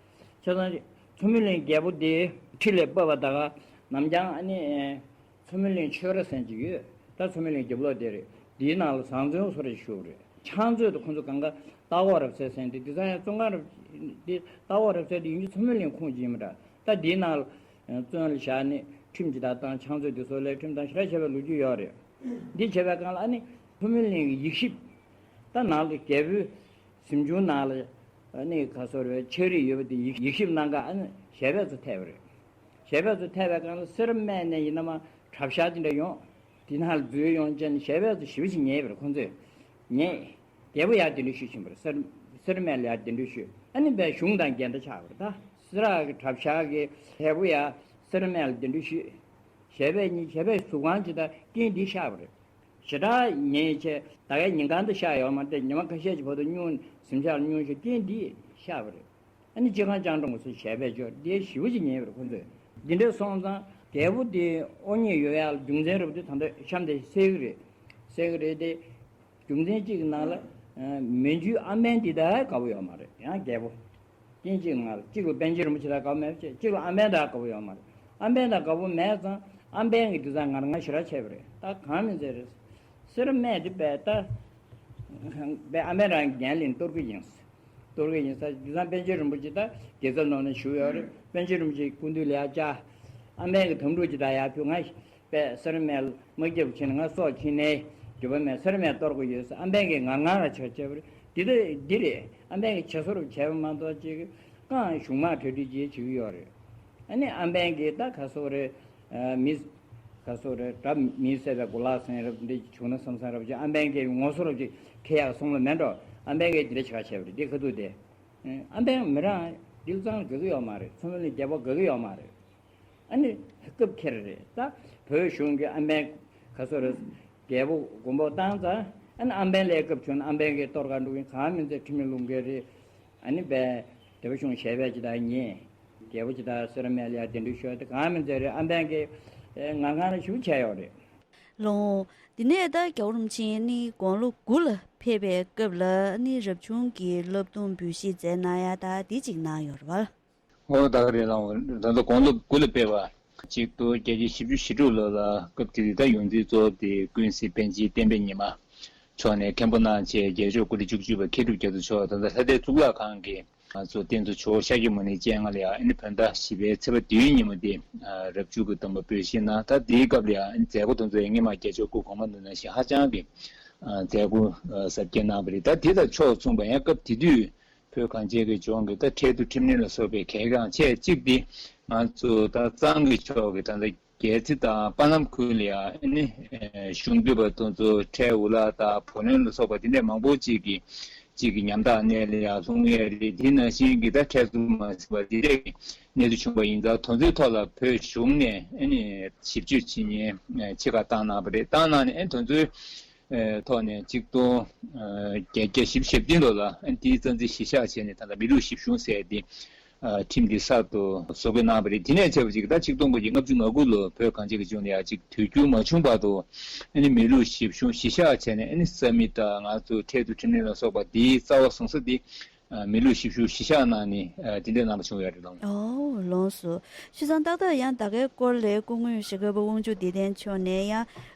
བྱས་ཙང་མཚོ་སྨོན་གླིང་རྒྱལ་པོ་དེ་ཁྲི་ལ་བབས་པ་ད་ག་ནམ་རྒྱང་ཨ་ནི་མཚོ་སྨོན་གླིང་ཆོས་ར་ཟེར་གྱི་ཡོད། ད་མཚོ་སྨོན་གླིང་རྒྱབ་ལོགས་དེ་རེད། དེའི་ནང་ལ་བཟང་བཙོན་སོ་རེ་བཞུགས་རེད། ཕྱག་མཛོད་དུ་ཁོང་ཚོ་གང་ག་སྟག་འོག་རབ་གསལ་ཟེར་འདི་དེ་ཚང་ཡང་བཙོན་ཁང་རབ་འདི་སྟག་འོག་རབ་གསལ་དེ་ཡིན་གྱི་མཚོ་སྨོན་གླིང་ཁོངས་ཀྱི་ཡིན་མི་འདྲ། ད་དེའི་ནང་ལ་བཙོན་ལ་བཞག་ནས་ཁྲིམས་ཇི་ལྟར་བཏང་། ཕྱག་མཛོད་དེ་སོགས་ལས་ཁྲིམས་བཏང་ཞེ་དྲག་བྱས་པའི་ལོ་རྒྱུས་ཡོད་རེད། འདི་བྱས་པའི་སྒང་ལ་ཨ་ནི་མཚོ་སྨོན་གླིང་གི་ཡིག་ཞིབ། ད་ནང་ལ་རྒྱལ་པོའི་གཟིམ་ཆུང་ནང་ལ་ཨ་ནི་ག་སོ་རེ་ཕྱག་བྲིས་ཡོད་པ་དེ་ཡིག་ཡིག་ཞིབ་གནང་ག་ཨ་ནི་ཞལ་པས་ཚོ་ཐད་པ་རེད། ཞལ་པས་ཚོ་ཐད་པའི་སྒང་ལ་སེ་ར་སྨད་ནས་ཡིན་ན་མ་གྲྭ་ཤག་དེ་འདྲ་ཡོང་། དེ་ནང་ལ་འཛུལ་ཡོང་བྱས་ནས་ཞལ་པས་ཚོ་ཞེ་པོ་ཅིག་ཉེས་པ་རེད་ཁོང་ཚོས། ཉེས། རྒྱལ་པོ་ཡར་གདན་འདྲེན་ཞུས་ཕྱིན་པ་རེད། སེ་ར་སེ་ར་སྨད་ལ་ཡར་གདན་འདྲེན་ཞུས། ཨ་ནི་པའི་གཞུང་དང་འགལ་ཟླ་ཆགས་པ་རེད། ད་སེ་ར་གི་གྲྭ་ཤག་གི་ཞལ་པོ་ཡར་སེ་ར་སྨད་ལ་གདན་འདྲེན་ཞུས། ཞལ་པས་གཉིས་ཞལ་པས་གཟུགས་ཁང་ཅིག་དང་རྐྱེན་འདི་བཞག་པ་རེད། ཞེ་དྲག་ཉེན་ཆེ། ད་གའི་ཉིན་གང་དུ་བཞག་ཡོད་མ་རེད། ཉི་མ་ཁ་ཤས་ཀྱི་བར་དུ་སྙུང་གཟིམ་ཤག་ལ་སྙུང་ཞིག་རྐྱེན་འདི་བཞག་པ་རེད། ཨ་ནི་སྤྱི་ཁང་སྤྱང་གྲུང་གི་ཚོ་ཞལ་པས་འབྱོར་འདི་ཞེ་པོ་ཅིག་ཉེན་པ་རེད་ཁོ་ཚོས། འདི་འདྲ་སོང་ཙང་རྒྱལ་པོ་འདི་དབུ་བརྙེས་ཡོང་ཡག་ལ་རྒྱུ་མཚན་རེད་པ། འདི་ད་ལྟ་གཤམ་དེ་གསལ་གི་རེད། གསལ་གི་རེད་དེ། རྒྱུ་མཚན་གཅིག་གི་ནང་ལ་མན་ཇུའི་ཨམ་བན་འདི་དག་དགའ་པོ་ཡོད་མ་རེད། ཡང་རྒྱལ་པོ། རྐྱེན་གཅིག་ནང་ལ་གཅིག་ལ་པཎ་ཆེན་རིན་པོ་ཆེ་དག་དགའ་པོ་མེད་པ་བྱས། གཅིག་ལ་ཨམ་བན་དག་དགའ་པོ་ཡོད་མ་རེད། ཨམ་བན་དག་དགའ་པོ་མེད་ཙང་ཨམ་བན་གྱི་དེང་སང་ངར་ངར་ཞེ་དྲག་བྱས་པ་རེད། ད་གང་མིན་ཚད་རེད། སེ་ར་སྨད་དེ་བས་ད་བས་ཨམ་བན་རང་གི་འགན་ལེན་གཏོར་གི་ཡིན། གཏོར་གི་ཡིན་ས། དེང་སང་པཎ་ཆེན་རིན་པོ་ཆེ་ད་དགེ་རྩ་ནང་ནས་བཞུགས་ཡོད་རེད། པཎ་ཆེན་རིན་པོ་ཆེ་སྐུ་མདུན་ལ་ཡར་བཅར། ཨམ་བན་གྱི་དམ་ཕྲུག་ཅིག་དང་ཡར་ཕུལ། ང་པས་སེ་ར་སྨད་ལ་དམག་རྒྱབ་ཕྱིན་ནས་ང་སྲོག་ཕྱིན་ནས་འགྱོད་པ་མེད། སེ་ར་སྨད་གཏོར་དགོས་ཡོད་ཟེར་ཨམ་བན་གྱིས་ངར་ངར་ལ་ཆགས་བྱས་པ་རེད། འདི་ལྟ་འདི་རེད། ཨམ་བན་གྱིས་བྱས་སོ་རུ་བྱས་པ་མ་གཏོགས་ཅིག་གང་གཞུང་དམག་གྲ་སྒྲིག་ཅིག་བྱེད་ཀྱི་ཡོད་རེད། ཨ་ནི་ཨམ་བན་གྱིས་ད་ག་སོ་རེད། མི་ག་སོ་རེད། དགྲ་མི་བསད་པའི་གོ་ལག་ཟིན་རབས་འདི་བྱུང་ན་བསམ་བསམ་རབས་ཅིག་ཨམ་བན་གྱིས་ངོ་སོ་རབས་ཅིག་ཁེ་ཡག་སོང་ལ་མེད་འགྲོ། ཨམ་བན་གྱིས་འདི་འདྲ་ཆགས་བྱས་པ་རེད། འདི་ཁ་ཐུག་དེ། ཨམ་བན་མི་རང་འདི་ལ་ཙང་དགའ་གི་ཡོད་མ་རེད། མཚོ་སྨན་ལ་རྒྱལ་པོ་དགའ་གི་ཡོད་མ་རེད། ཨ་ནི་སྐབས་འཁེལ་རེད། ད་བོད་གཞུང་གི་ཨམ་བན་ག་སོ་རེད། རྒྱལ་པོ་དགོངས་པ་བཏང་ཙང་ཨ་ནི་ཨམ་བན་ལས་སྐབས་བྱུང་ན་ཨམ་བན་གྱིས་གཏོར་ག་འགྲོ་གིན་གང་མིན་ཚེ་ཁྲིམས་ལུགས་འགལ་རེད། ཨ་ནི་བས་དེ་བ་གཞུང་ཞལ་པས་ཅི་ལྟར་ཉེས། རྒྱལ་པོ་ཅི་ལྟར་སེ་ར་སྨད་ལ་ཡར་གདན་འདྲེན་ཞུ་བ་དེ་གང་མིན་ཚེ་རེད། ཨམ་བན་གྱིས་ངར་ངར་ཞུ་བྱས་ཡོད་རེད། ལོ། འདི་ནས་ད་རྒྱལ་བ་རིན་པོ་ཆེ་ནི་དགུང་ལོ་དགུ་ལ་ཕེབས་པའི་སྐབས་ལ་ནི་རབ་བྱུང་གི་བསླབ་སྡོམ་འབུལ་བཞེས་མཛད་གནང་ཡ་ད་འདི་གཅིག་གནང་ཡོད་རེད་བ། ཨོ་ད་ག་རེད་ལགས། ད་ལྟ་དགུང་ལོ་དགུ་ལ་ཕེབས་པ། གཅིག་སྟོང་བརྒྱད་བརྒྱ་བཞི་བཅུ་ཞེ་དྲུག་ལོ་ལ་སྐབས་དེ་དུས་ད་ཡོངས་འཛིན་གཙོ་བོ་དེ་ཀུན་གཟིགས་པཎ་ཆེན་བསྟན་པའི་ཉི་མ་མཆོག་ནས་མཁན་པོ་གནང་བྱས། རྒྱལ་མཆོག་སྐུ་ཕྲེང་བཅུ་གཅིག་པ་མཁས་གྲུབ་རྒྱ་མཚོ་མཆོག་ད་ལྟ་ལྷ་ལྡན་གཙུག་ལག་ཁང་གི་ང་ཚོ་རྟེན་གཙོ་ཇོ་བོ་ཤཱཀྱ་མུ་ནེའི་སྤྱན་སྔ་ལ་ཡང་ཨ་ནི་བོད་ཟླ་བཞི་པའི་ཚེས་པ་བདུན་ཉིན་མོ་དེ་རབ་བྱུང་གི་སྡོམ་པ་འབུལ་བཞེས་གནང་། ད་དེའི་སྐབས་ལ་ཡང་ཨ་ནི་མཛད་སྒོ་དེ་ཚོ་ཡང་སྔོན་མ་རྒྱལ་མཆོག་སྐུ་གོང་མ་ནང་བཞིན་ཧ་ཅང་གི་མཛད་སྒོ་གཟབ་རྒྱས་གནང་བ་རེད། ད་དེ་དང་ཕྱོགས་མཚུངས་པ་ཡང་སྐབས་དེ་དུས་བོད་གངས་ཅན་གྱི་ལྗོངས་ཀྱི་ད་ཁྲལ་བསྡུ་ཁྲིམས་གནོན་ལ་སོགས་པའི་གལ་འགངས་ཆེ་གཅིག་དེ་ང་ཚོ་ད་གཙང་གི་ཕྱོགས་ཀྱི་ད་ལྟ་ རྒྱལ་རྩེ་དང་པ་ལམ་ཁུལ་ལ་ཡང་ཨ་ནི་གཞུང་སྡོད་པ་དེ་ཚོ་ཁྲལ་འུ་ལག་དང་བུ་ལོན་ལ་སོགས་པ་དེ་འདྲ་མང་པོ་ཅིག་གི་ཅིག་གི་ཉམ་ཐག་གནས་ལ་ཡང་ལྷུང་ཡས་རེད། དེ་ནང་བཞིན་གྱི་ད་ཁྲལ་ཚུར་མ་ཟིན་པ་དེ་འདྲ་གི་གནས་ཚུལ་བྱུང་པ་ཡིན་ཙང་། དེ་ཚོའི་ཐོག་ལ་བོད་གཞུང་ནས་ཨ་ནི་ཞིབ་དཔྱོད་བྱེད་མཁན་ཆེ་ཁག་བཏང་གནང་བ་རེད། བཏང་གནང་ནས་ཨ་ནི་དེ་ཚོའི་ཐོག་ནས་ཆིག་སྟོང་བརྒྱད་བརྒྱ་བཞི་བཅུ་ཞེ་བདུན་ལོ་ལ་ཨ་ནི་དེའི་རྩ་འཛིན་གཞི་བཞག་བྱས་ནས། ད་ལྟ་མི་ལུགས་ཞིབ་གཞུང་ཟེར་དེ་ཁྲིམས་དེ་གསར་དུ་བཟོ་འགོད་གནང་བ་རེད། དེ་ནས་བྱས་པ་ཅིག་ད་ཆིག་སྟོང་དགུ་བརྒྱ་ལྔ་བཅུ་ང་དགུ་ལོ་བོད་གངས་ཅན་གྱི་ལྗོངས་ལ་ཡང་ཅིག་དུས་འགྱུར་མ་བྱུང་བར་དུ་ཨ་ནི་མི་ལུགས་ཞིབ་གཞུང་གཞི་བཞག་བྱས་ནས། ཨ་ནི་རྩ་མི་དང་ང་ཚོ་ཁྲལ་བསྡུ་ཁྲིམས་ལུགས་ལ་སོགས་པ་དེའི་རྩ་བ་བཟུང་ས་དེ་མི་ལུགས་ཞིབ་གཞུང་གཞི་བཞག་གནང་ནས་དེ་འདྲ་གནང་བ་བྱུང་ཡོད་རེད། ལགས། ཨོ་ལགས་སོ། བྱས་ཙང་ཏག་ཏག་ཡང་ད་གའི་སྐོར་ལ་སྐུ་ངོ་ཞྭ་སྒབ་པ་དབང་ཕྱུག་བདེ་ལྡན་མཆོག་ནས་ཡང་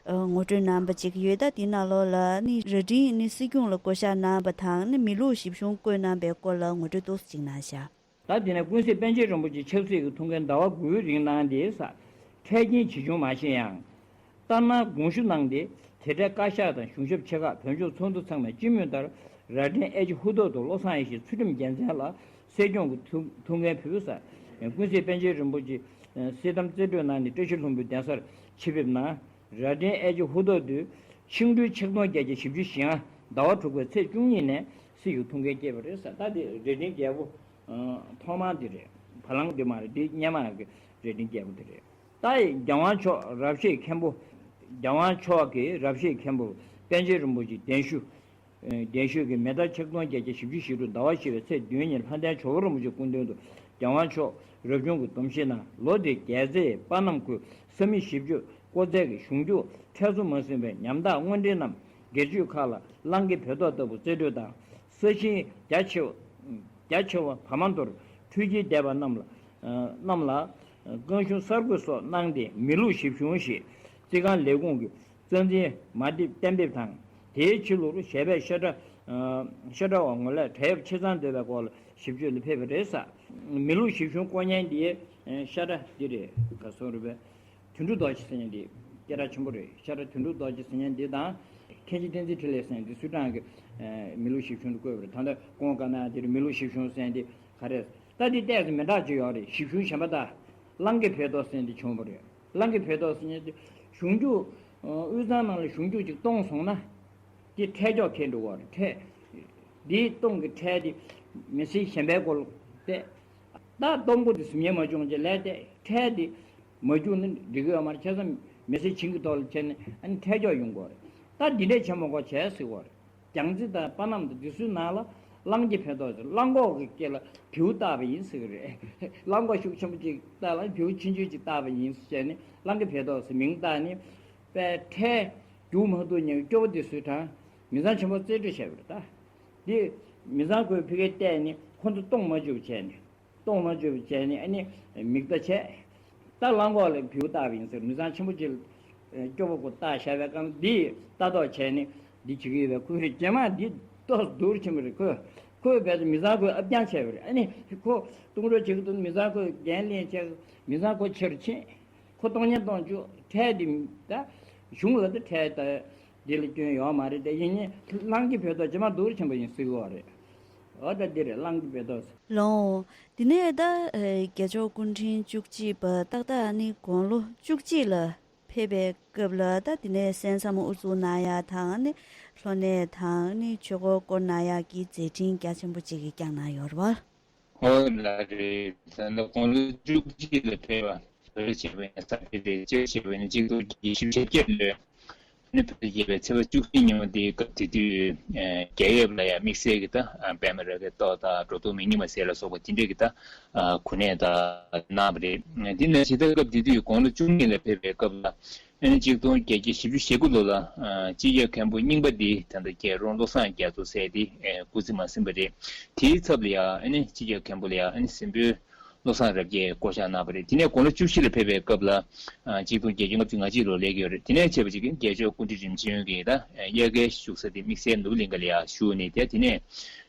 ངོ་སྤྲོད་གནང་བ་ཅིག་ཡོད། ད་དེ་ནང་ལོགས་ལ་ནི་རྭ་སྒྲེང་ནི་སྲིད་སྐྱོང་ལ་བསྐོ་བཞག་གནང་བ་དང་ནི་མི་ལུགས་ཞིབ་གཞུང་བསྐོས་གནང་བའི་སྐོར་ལ་ངོ་སྤྲོད་ཏོག་ཙམ་ཅིག་གནང་ཤག་ད་དེ་ནས་ཀུན་གཟིགས་པཎ་ཆེན་རིན་པོ་ཆེ་ཆབ་སྲིད་ཀྱི་ཐུགས་འགན་ཟླ་བ་དགུའི་རིང་གནང་སྟེ་ས་འཕྲལ་རྐྱེན་ཇི་བྱུང་མ་ཤེས་ཡང་། ལྟར་སྣང་དགོངས་ཞུ་གནང་སྟེ། དེ་འཕྲལ་བཀའ་ཤག་དང་གཞུང་ཞབས་ཆེ་ཁག་བོད་ལྗོངས་ཚོགས་འདུ་ཚང་མས་སྤྱི་མོས་ལྟར་རྭ་སྒྲེང་ཨེ་ཅི་ཧུ་ཐོག་ཏུ་བློ་བཟང་ཡེ་ཤེས་ཚུལ་ཁྲིམས་རྒྱལ་མཚན་ལ་གསེར་སྐྱོང་གི་ཐུགས་ཐུགས་འགན་ཕུལ་ས། ཀུན་གཟིགས་པཎ་ཆེན་རིན་པོ་ཆེ་སྲིད་དམ་རྩེ་སྤྲོད་གནང་ནས་བཀྲ་ཤིས་ལྷུན་པོའི་གདན་སར་ཆེད་ཕེབས་གནང་། རྭ་སྒྲེང་ཨེ་ཅི་ཧུ་ཐོག་ཏུ་ཆིག་འབྲུ་ཆིག་སྟོང་བརྒྱད་བརྒྱ་བཞི་བཅུ་ཞེ་ལྔ་ཟླ་བ་དྲུག་པའི་ཚེས་བཅུ་གཉིས་ནས་སྲིད་ཞུགས་ཐུགས་འགན་བསྐྱངས་པ་རེད་ས། ད་དེ་རྭ་སྒྲེང་རྒྱལ་པོ་ཐོག་མ་དེ་རེད། བ་ལང་དེ་མ་རེད། དེ་སྔོན་མ་གི་རྭ་སྒྲེང་རྒྱལ་པོ་དེ་རེད། ད་རྒྱལ་དབང་མཆོག་རབ་བཤད་མཁན་པོ། རྒྱལ་དབང་མཆོག་གི་རབ་བཤད་མཁན་པོ་པཎ་ཆེན་རིན་པོ་ཆེ་གདན་ཞུ། གདན་ཞུས་ཀྱི་མེ་ད་ཆིག་སྟོང་བརྒྱད་བརྒྱ་བཞི་བཅུ་ཞེ་དྲུག་ཟླ་བ་བཞི་པའི་ཚེས་བདུན་ཉིན་ལྷ་ལྡན་ཇོ་བོ་རིན་པོ་ཆེ་སྐུ་མདུན་དུ་རྒྱལ་དབང་མཆོག་རབ་བྱུང་གི་སྡོམ་ཞིག་གནང་། ལོ་འདིར་རྒྱལ་རྩེ་པ་ནམ་ཁུལ་ས་མིག་བཞི་བཅུ་ཀོ་ཚད་ཀྱི་གཞུང་རྒྱུག་ཁྲལ་ཚུར་མ་ཟིན་པའི་ཉམ་ཐག་དངོས་འབྲེལ་རྣམས་སྒེར་གཅོད་ཁག་ལ་གླང་གི་བོད་ཐོག་ལྟ་བུ་རྩིས་སྤྲོད་དང་། ས་ཞིང་རྒྱ་ཆེ་བ་རྒྱ་ཆེ་བ་བར་མ་མདོར་འཕྲུལ་ཆས་བསྡད་པ་རྣམས་ལ་རྣམས་ལ་རྐང་གཞུང་གསར་བགོས་སོགས་གནང་སྟེ། མི་ལུགས་ཞིབ་གཞུང་ཞེས་རྩིས་ཁང་ལས་ཁུངས་ཀྱི་རྩ་འཛིན་མ་ཏི་གཏན་འབེབས་དང་། དེའི་ཕྱི་ལོར་གཞས་པའི་ཤ་ཁྲག་ཤ་ཁྲག་བ་ངོ་ལས་བྲལ་ཡོད་པ་ཆ་ཚང་འདོད་པའི་སྐོར་ལ་ཞིབ་དཔྱོད་ལ་ཕེབས་པ་རེད་ས། མི་ལུགས་ཞིབ་གཞུང་བསྐོ་མཁན་དེའི་ཤ་ཁྲག་འདི་རེད། ག་སོང་རེད་པས། དོན་གྲུབ་རྡོ་རྗེ་ཟེར་མཁན་དེ་སྐད་གྲགས་ཆེན་པོ་རེད། ཤ་ཁྲག་དོན་གྲུབ་རྡོ་རྗེ་ཟེར་མཁན་དེ་དང་། མཁན་ཆེན་བསྟན་འཛིན་འཕྲིན་ལས་ཟེར་མཁན་དེ་སུའི་གྲངས་ཀྱི་མི་ལུགས་ཞིབ་གཞུང་དུ་བསྐོས་པ་རེད། ད་ལྟ་ཀོང་ཀ་ན་དེར་མི་ལུགས་ཞིབ་གཞུང་ཟེར་མཁན་དེ་ག་རེ། ད་འདི་ཏོག་ཙམ་མི་འདྲ་ཅིག་ཡོད་རེད། ཞིབ་གཞུང་གཞན་པ་དང་། གླང་གི་བོད་ཐོག་ཟེར་འདི་བྱུང་བ་རེད། གླང་གི་བོད་ཐོག་ཟེར་མཁན་དེ་གཞུང་རྒྱུག་དབུས་གཙང་ནང་ལ་གཞུང་རྒྱུག་ཅིག་གཏོང་སོང་ན། དེ་ཁྲལ་འཇོག་འཁེལ་འགྲོ་བ་རེད། ཁྲལ། འདིའི་གཏོང་གི་ཁྲལ་དེ་མི་སེར་གཞན་པའི་སྐོར་ལ་བལྟས། ད་གཏོང་སྒོ་དེ་གཟིམ་ཉལ་མ་བྱུང་བྱས་ལས་བལྟས། ཁྲལ་དེ་མ་བསྒྱུར་ན་འགྲིག་གི་ཡོད་མ་རེད། ཆ་ཚང་མི་སེར་བྱིངས་ཀྱི་ཐོག་ལ་བྱས་ནས་ཨ་ནི་ཁྲལ་འཇོག་ཡོང་གི་ཡོད་རེད། ད་འདི་འདྲས་བྱེད་མ་དགོས་བྱས་ཟེར་གི་ཡོད་རེད། རྒྱལ་རྩེ་དང་པ་ནམ་དང་འདི་ཚོའི་ནང་ལ་གླང་གི་བོད་ཐོག་ཟེར། གླང་གོག་གི་སྐེ་ལ་བེའུ་བཏགས་པ་ཡིན་ཟེར་གི་རེད། གླང་གོག་ཤུགས་ཆེན་པོ་ཅིག་བཏགས་ལ་བེའུ་ཆུང་ཆུང་ཅིག་བཏགས་པ་ཡིན་ཟེར་བྱས་ནས་གླང་གི་བོད་ཐོག་ཟེར་མིང་བཏགས་ནས་པའི་ཁྲལ་རྒྱུག་མ་ཐུབ་ཉེན་སྐྱོ་པོ་དེ་ཚོའི་གྲངས་མི་ཚང་ཆེན་པོ་རྩིས་སྤྲོད་བྱས་པ་རེད་ད། འདི་མི་ཚང་ཁོས་ཕ་གིར་བལྟས་ནས་ཁོ་ཚོ་གཏོང་མ་བཅུག་བྱས་ནས། གཏོང་མ་བཅུག་བྱས་ནས་ཨ་ནི་མིག་ལྟ་བྱས། ད་གླང་གོག་ལ་བེའུ་བཏགས་པ་ཡིན་ཟེར། མི་ཚང་ཆེན་པོ་ཅིག་སྐྱོ་པོ་ཁོ་བཏགས་བཞག་པའི་སྒང་འདི་ལྟ་རྟོག་བྱས་ནས་འདི་བྱེད་ཀྱི་ཡོད་པའི་ཁོ་རེད། རྗེས་མ་འདི་ཏོག་སྡུར་ཕྱིན་པ་རེད། ཁོས་ཁོས་བས་མི་ཚང་ཁོས་ཨབ་རྐྱང་བྱས་པ་རེད། ཨ་ནི་ཁོ་གཏོང་རོགས་བྱེད་ཀྱི་འདུག་མི་ཚང་ཁོས་འགན་ལེན་བྱས། མི་ཚང་ཁོ་ཕྱིར་ཕྱིན། ཁོ་གཏོང་ཉན་གཏོང་བཅུག་ཁྲལ་འདི་ད་གཞུང་ལ་ད་ཁྲལ་ད་འདི་ལ་སྐྱོན་ཡོད་མ་རེད། དེ་ཡིན་ནའི་གླང་གི་བོད་ཐོག་རྗེས་མ་སྡུར་ཆེན་པོ་ཡིན་ཟེར་གི་ཡོད་རེད། འོ་ད་འདི་རེད། གླང་གི་བོད་ཐོག་ཟེར། ལགས། དེ་ནས་ད་རྒྱལ་མཆོག་སྐུ་ཕྲེང་བཅུ་གཅིག་པ་ཏག་ཏག་ནི་དགུང་ལོ་བཅུ་གཅིག་ལ་ཕེབས་པའི་སྐབས་ལ་ད་དེ་ནས་གསན་བསམ་དབུ་འཛུགས་གནང་ཡ་དང་ནི་ལྷོ་གནས་དང་ནི་ཆོས་འཁོར་བསྐོར་གནང་ཡ་གི་མཛད་འཕྲིན་རྒྱ་ཆེན་པོ་ཅིག་བསྐྱངས་གནང་ཡོད་རེད་བ། ཧོ་ལ་རེད། ད་ནི་དགུང་ལོ་བཅུ་གཅིག་ལ་ཕེབས་པ། བོད་བྱེད་པའི་ས་ཕེབས་ཏེ་ཅེས་བྱས་པ་ནི་གཅིག་སྟོང་བརྒྱད་བརྒྱ་བཞི་བཅུ་ཞེ་བརྒྱད་ལོའི་ནི་བོད་རྒྱལ་བའི་ཚེས་པ་བཅུ་གཅིག་ཉིན་མོ་དེའི་སྐབས་དེ་དུས་རྒྱལ་ཡོངས་ལ་ཡང་དམིགས་བསལ་གྱི་ད་པདྨ་རཱ་གའི་ཏོག་དང་འགྲོ་དོན་མི་ཉམས་པ་ཟེར་ལ་སོགས་པ་དེ་འདྲས་ཀྱི་ད་གོ་གནས་ད་གནང་བ་རེད། དེ་ནང་བཞིན་ད་སྐབས་དེ་དུས་དགུང་ལོ་བཅུ་གཉིས་ལ་ཕེབས་པའི་སྐབས་ལ། ཨ་ནི་གཅིག་སྟོང་བརྒྱད་བརྒྱ་བཞི་བཅུ་ཞེ་དགུ་ལོ་ལ་ཨ་སྤྱི་ཁྱབ་མཁན་པོ་རྙིང་པ་འདི་ད་ལྟ་རྒྱལ་རོང་བློ་བཟང་རྒྱ་མཚོ་ཟེར་དེ་ཨེ་སྐུ་ཚེ་མ་ཟིན་པ་རེད། དེའི་ཚབ་ལ་ཡང་ཨ་ནི་སྤྱི་ཁྱབ་མཁན་པོ་ལ་ཡང་ཨ་ནི་སྲིན་པོའི་བློ་བཟང་རབ་རྒྱས་བསྐོ་བཞག་གནང་བ་རེད། དེ་ནས་དགུང་ལོ་བཅུ་བཞི་ལ་ཕེབས་པའི་སྐབས་ལ་ཨ་གཅིག་སྟོང་བརྒྱད་བརྒྱ་ལྔ་བཅུ་ང་གཅིག་ལོར་སླེབས་ཀྱི་ཡོད་རེད། དེ་ནས་བྱས་པ་ཅིག་རྒྱལ་མཆོག་སྐུ་ཕྲེང་རིམ་བྱོན་གྱི་ད་དབྱར་ཁའི་བཞུགས་ས་དེ་དམིགས་བསལ་ནོར་བུ་གླིང་ག་ལ་ཡང་བཞུགས་ནས། དེ་དེ་ནས་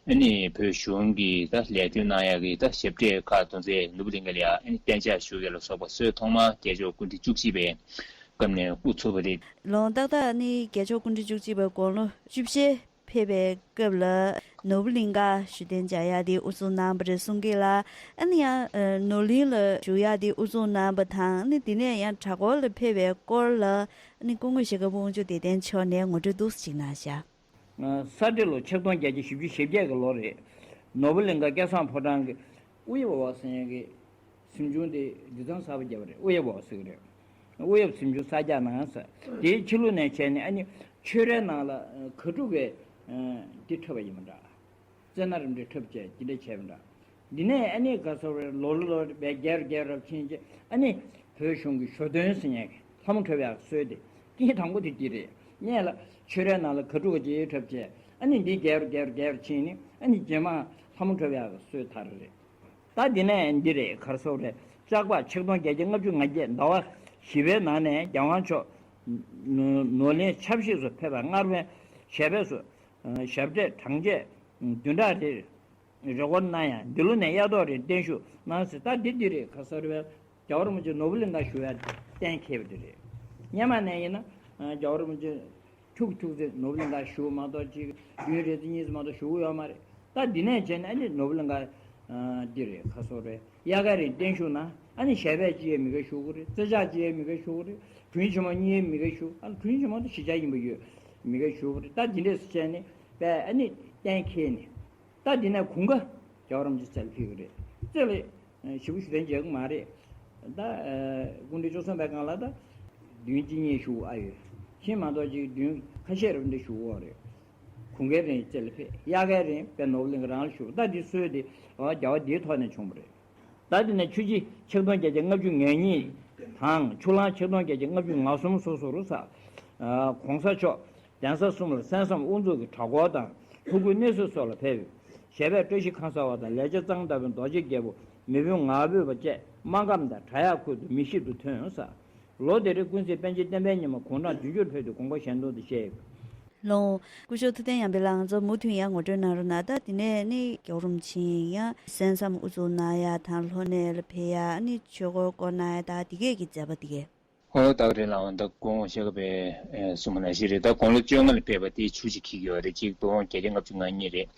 ཨ་ནི་བོད་གཞུང་གི་ད་ལས་དོན་གནང་ཡག་གི་ད་ཞབས་གྲས་ཁག་དོན་ཚན་ནོར་བུ་གླིང་ག་ལ་ཡང་ཨ་ནི་གཏན་འཇགས་ཞུ་ཡག་ལ་སོགས་པ་སྲོལ་ཐོག་མར་རྒྱལ་མཆོག་སྐུ་ཕྲེང་བཅུ་གཅིག་པའི་སྐབས་ནས་དབུ་ཚུགས་པ་རེད། ལོ་ཏག་ཏག་ནི་རྒྱལ་མཆོག་སྐུ་ཕྲེང་བཅུ་གཅིག་པའི་དགུང་ལོ་བཅུ་བཞི་ཕེབས་པའི་སྐབས་ལ་ ནོར་བུ་གླིང་ག་བཞུགས་གདན་འཇགས་ཡག་དེ་དབུ་བཙུགས་གནང་བ་རེད་གསུང་གི་ལ། ཨ་ནི་ཡང་ནོར་གླིང་ལ་བཞུགས་ཡག་དེ་དབུ་བཙུགས་གནང་བ་དང་ཨ་ནི་དེ་ནས་ཡང་གྲྭ་སྐོར་ལ་ཕེབས་པའི་སྐོར་ལ་ཨ་ནི་སྐུ་ངོ་ཞྭ་སྒབ་དབང་ཕྱུག་བདེ་ལྡན་མཆོག་ནས་ངོ་སྤྲོད་འདུག་སེ་ཅིག་གནང་ཤག་ས་འབྲེལ་ལོ་ཆིག་སྟོང་བརྒྱད་བརྒྱ་བཞི་བཅུ་ཞེ་བརྒྱད་ཀྱི་ལོ་རེད། ནོར་བུ་གླིང་ག་སྐལ་བཟང་ཕོ་བྲང་གི་དབུ་གཡབ་འོག་ཟེར་མཁན་གྱི་གཟིམ་ཆུང་དེ་རི་ཐང་གསར་པ་བརྒྱབ་པ་རེད། དབུ་གཡབ་འོག་ཟེར་གྱི་རེད། དབུ་གཡབ་གཟིམ་ཆུང་གསར་རྒྱག་གནང་ས་དེའི་ཕྱི་ལོགས་ནས་བྱས་ནས་ཨ་ནི་ཆོས་རའི་ནང་ལ་གར་ཕྲུག་གི་འདི་འཁྲབ་པ་ཡིན་པ་འདྲ། རྩེད་སྣ་རིམ་གྲོ་འཁྲབ་བྱས་ཇི་འདྲ་བྱས་པ་འདྲ། འདི་ནས་ཨ་ནི་ག་ས་རེ་ལོ་ལོ་ལོ་བས་རྒྱས་རུ་རྒྱས་རབས་ཕྱིན་རྗེས་ཨ་ནི་བོད་གཞུང་གི་ཞོ་སྟོན་ཟེར་མཁན་གྱི་ལྷ་མོ་འཁྲབ་ཡག་སྲོལ་དེ་སྐྱེས་དང་པོ་དེ་འདི་རེད། སྔོན་ལ་ཆོས་རའི་ནང་ལ་གར་ཕྲུག་གི་རྗེས་འཁྲབ་བྱས་ཨ་ནི་འདི་རྒྱས་རུ་རྒྱས་རུ་རྒྱས་རུ་ཕྱིན་ནས་ཨ་ནི་རྗེས་མ་ལྷ་མོ་འཁྲབ་ཡག་གི་སྲོལ་དར་རེད། ད་འདི་ནས་འདི་རེད། ག་རེ་ཟེར་དགོས་རེད། ལྕགས་ཕག་ཆིག་སྟོང་བརྒྱད་བརྒྱ་ལྔ་བཅུ་ང་བརྒྱད་ཟླ་བ་བཞི་པའི་ནང་ནས་རྒྱལ་དབང་མཆོག་ནོར་གླིང་ཆབ་གཞིས་སུ་ཕེབས་པ་སྔར་བས་ཞབས་པད་སུ་ཞབས་གྲས་གྲངས་ཆེ་བདུན་ཕྲག་རེར་རེས་སྐོར་གནང་ཡང་འདི་ལོ་ནས་གཡག་ཐོག་རིང་བརྟན་བཞུགས་གནང་ཟེར། ད་འདི་འདི་རེད། ག་རེ་ཟེར་དགོས་རེད། རྒྱལ་བ་རིན་པོ་ཆེ་ནོར་བུ་གླིང་ག་བཞུགས་ཡ་གཏན་འཁེལ་བ་དེ་རེད། སྔོན་མ་ནས་ཡིན་ན་རྒྱལ་བ་རིན་པོ་ཆེ་ཐུག་ཐུག་ཚེ་ནོར་བུ་གླིང་ག་བཞུགས་མ་གཏོགས་ཅིག་བདུན་རེ་ཚེ་གཉིས་ཙམ་མ་གཏོགས་བཞུགས་ཡོད་མ་རེད། ད་འདི་ནས་བྱས་ནས་ཨ་ནི་ནོར་བུ་གླིང་ག་འདི་རེད། ག་རེ་ཟེར་དགོས་རེད། དབྱར་ཁ་རིང་བརྟན་བཞུགས་གནང་། ཨ་ནི་ཞལ་པད་གཅིག་ཡས་མི་ག་བཞུགས་གི་རེད། རྩེ་ལྕག་གཅིག་ཡས་མི་ག་བཞུགས་གི་རེད། དྲུང་ཆེན་མོ་གཉིས་ཡས་མི་ག་བཞུགས། ཨ་ནི་དྲུང་ཆེན་མོ་དེ་གཞིས་ཆགས་ཡིན་པ་ཡོད་མི་ག་བཞུགས་གི་རེད། ད་འདི་འདྲས་སུ་བྱས་ནས་པས་ཨ་ནི་གཏན་འཁེལ་ནས། ད་འདི་ནས་གོང་ཁ་རྒྱལ་བ་རིན་པོ་ཆེ་རྩེ་ལ་ཕེབས་ཀྱི་རེད། རྩེ་ལ་ཞེ་པོ་བཞུགས་གདན་འཇགས་ཀྱི་མ་རེད། ད་སྐུ་ཕྲེང་བཅུ་གསུམ་པའི་སྒང་ལ་ད་བདུན་གཅིག་གཉིས་བཞུགས་ཨ་ཡོད། ཕྱིན་མ་གཏོགས་ཅིག་བདུན་ཁ་ཤས་རེ་འདྲ་བཞུགས་ཡོད་རེད། གོང་ཁའི་རིང་རྩེ་ལ་ཕེབས། དབྱར་ཁའི་རིང་དཔལ་ནོར་བུ་གླིང་ག་རང་ལ་བཞུགས། ད་འདི་སྲོལ་དེ་རྒྱལ་བ་འདིའི་ཐོག་ནས་བྱུང་བ་རེད། ད་དེ་ནས་ཆུ་བཞི་ཆིག་སྟོང་བརྒྱད་བརྒྱ་ལྔ་བཅུ་ང་གཉིས་དང་ཆུ་གླང་ཆིག་སྟོང་བརྒྱད་བརྒྱ་ལྔ་བཅུ་ང་གསུམ་སོ་སོར་ས་༸གོང་ས་མཆོག་གདན་ས་གསུམ་ལ་གསན་བསམ་དབུ་འཛུགས་ཀྱི་གྲྭ་སྐོར་དང་ཐུགས་ཁུར་གནས་གཟིགས་སོགས་ལ་ཕེབས། ཞབས་པད་བཀྲ་ཤིས་ཁང་གསར་པ་དང་ལེགས་སྦྱར་གཙང་ལྟ་བུའི་རྡོ་རྗེ་རྒྱལ་པོ་མེས་དབོན་ངག་དབང་བོད་པ་བཅས་སྨར་ཁམས་དང་བྲག་གཡབ་ཁུལ་དུ་མི་ཞིག་ཏུ་ཐོན་ས། ལོ་དེར་ཀུན་གཟིགས་པཎ་ཆེན་བསྟན་པའི་ཉི་མ་དགུང་གྲངས་བདུན་ཅུར་ཕེབས་ཏེ་དགོངས་པ་གཞན་དོན་དུ་བཞེས། ལོ། སྐུ་ཞབས་ཐུབ་བསྟན་ཡར་འཕེལ་ལགས་ང་ཚོ་མུ་མཐུད་ཡང་ངོ་སྤྲོད་གནང་རོགས་གནང་། ད་དེ་ནས་ནི་རྒྱལ་བ་རིན་པོ་ཆེ་ཡང་གསན་བསམ་དབུ་འཛུགས་གནང་ཡ་དང་ལྷོ་ནས་ལ་ཕེབས་ཡ་ནི་ཆོས་འཁོར་བསྐོར་གནང་ཡ་ད་དེ་གས་ཀྱི་མཛད་པ་དེ་གས། ཨོ་ད་ག་རེད་ལགས། ད་སྐུ་ངོ་ཤེས་ག་པའི་གསུང་མ་ནང་བཞིན་རེད། ད་དགུང་ལོ་བཅོ་ལྔ་ལ་ཕེབས་པ་དེ་ཆུ་ཞིག་འཁྱིལ་གྱི་ཡོད་རེད། ཆིག་སྟོང་བརྒྱད་བརྒྱ་ལྔ་བཅུ་ང་གཉིས་རེད།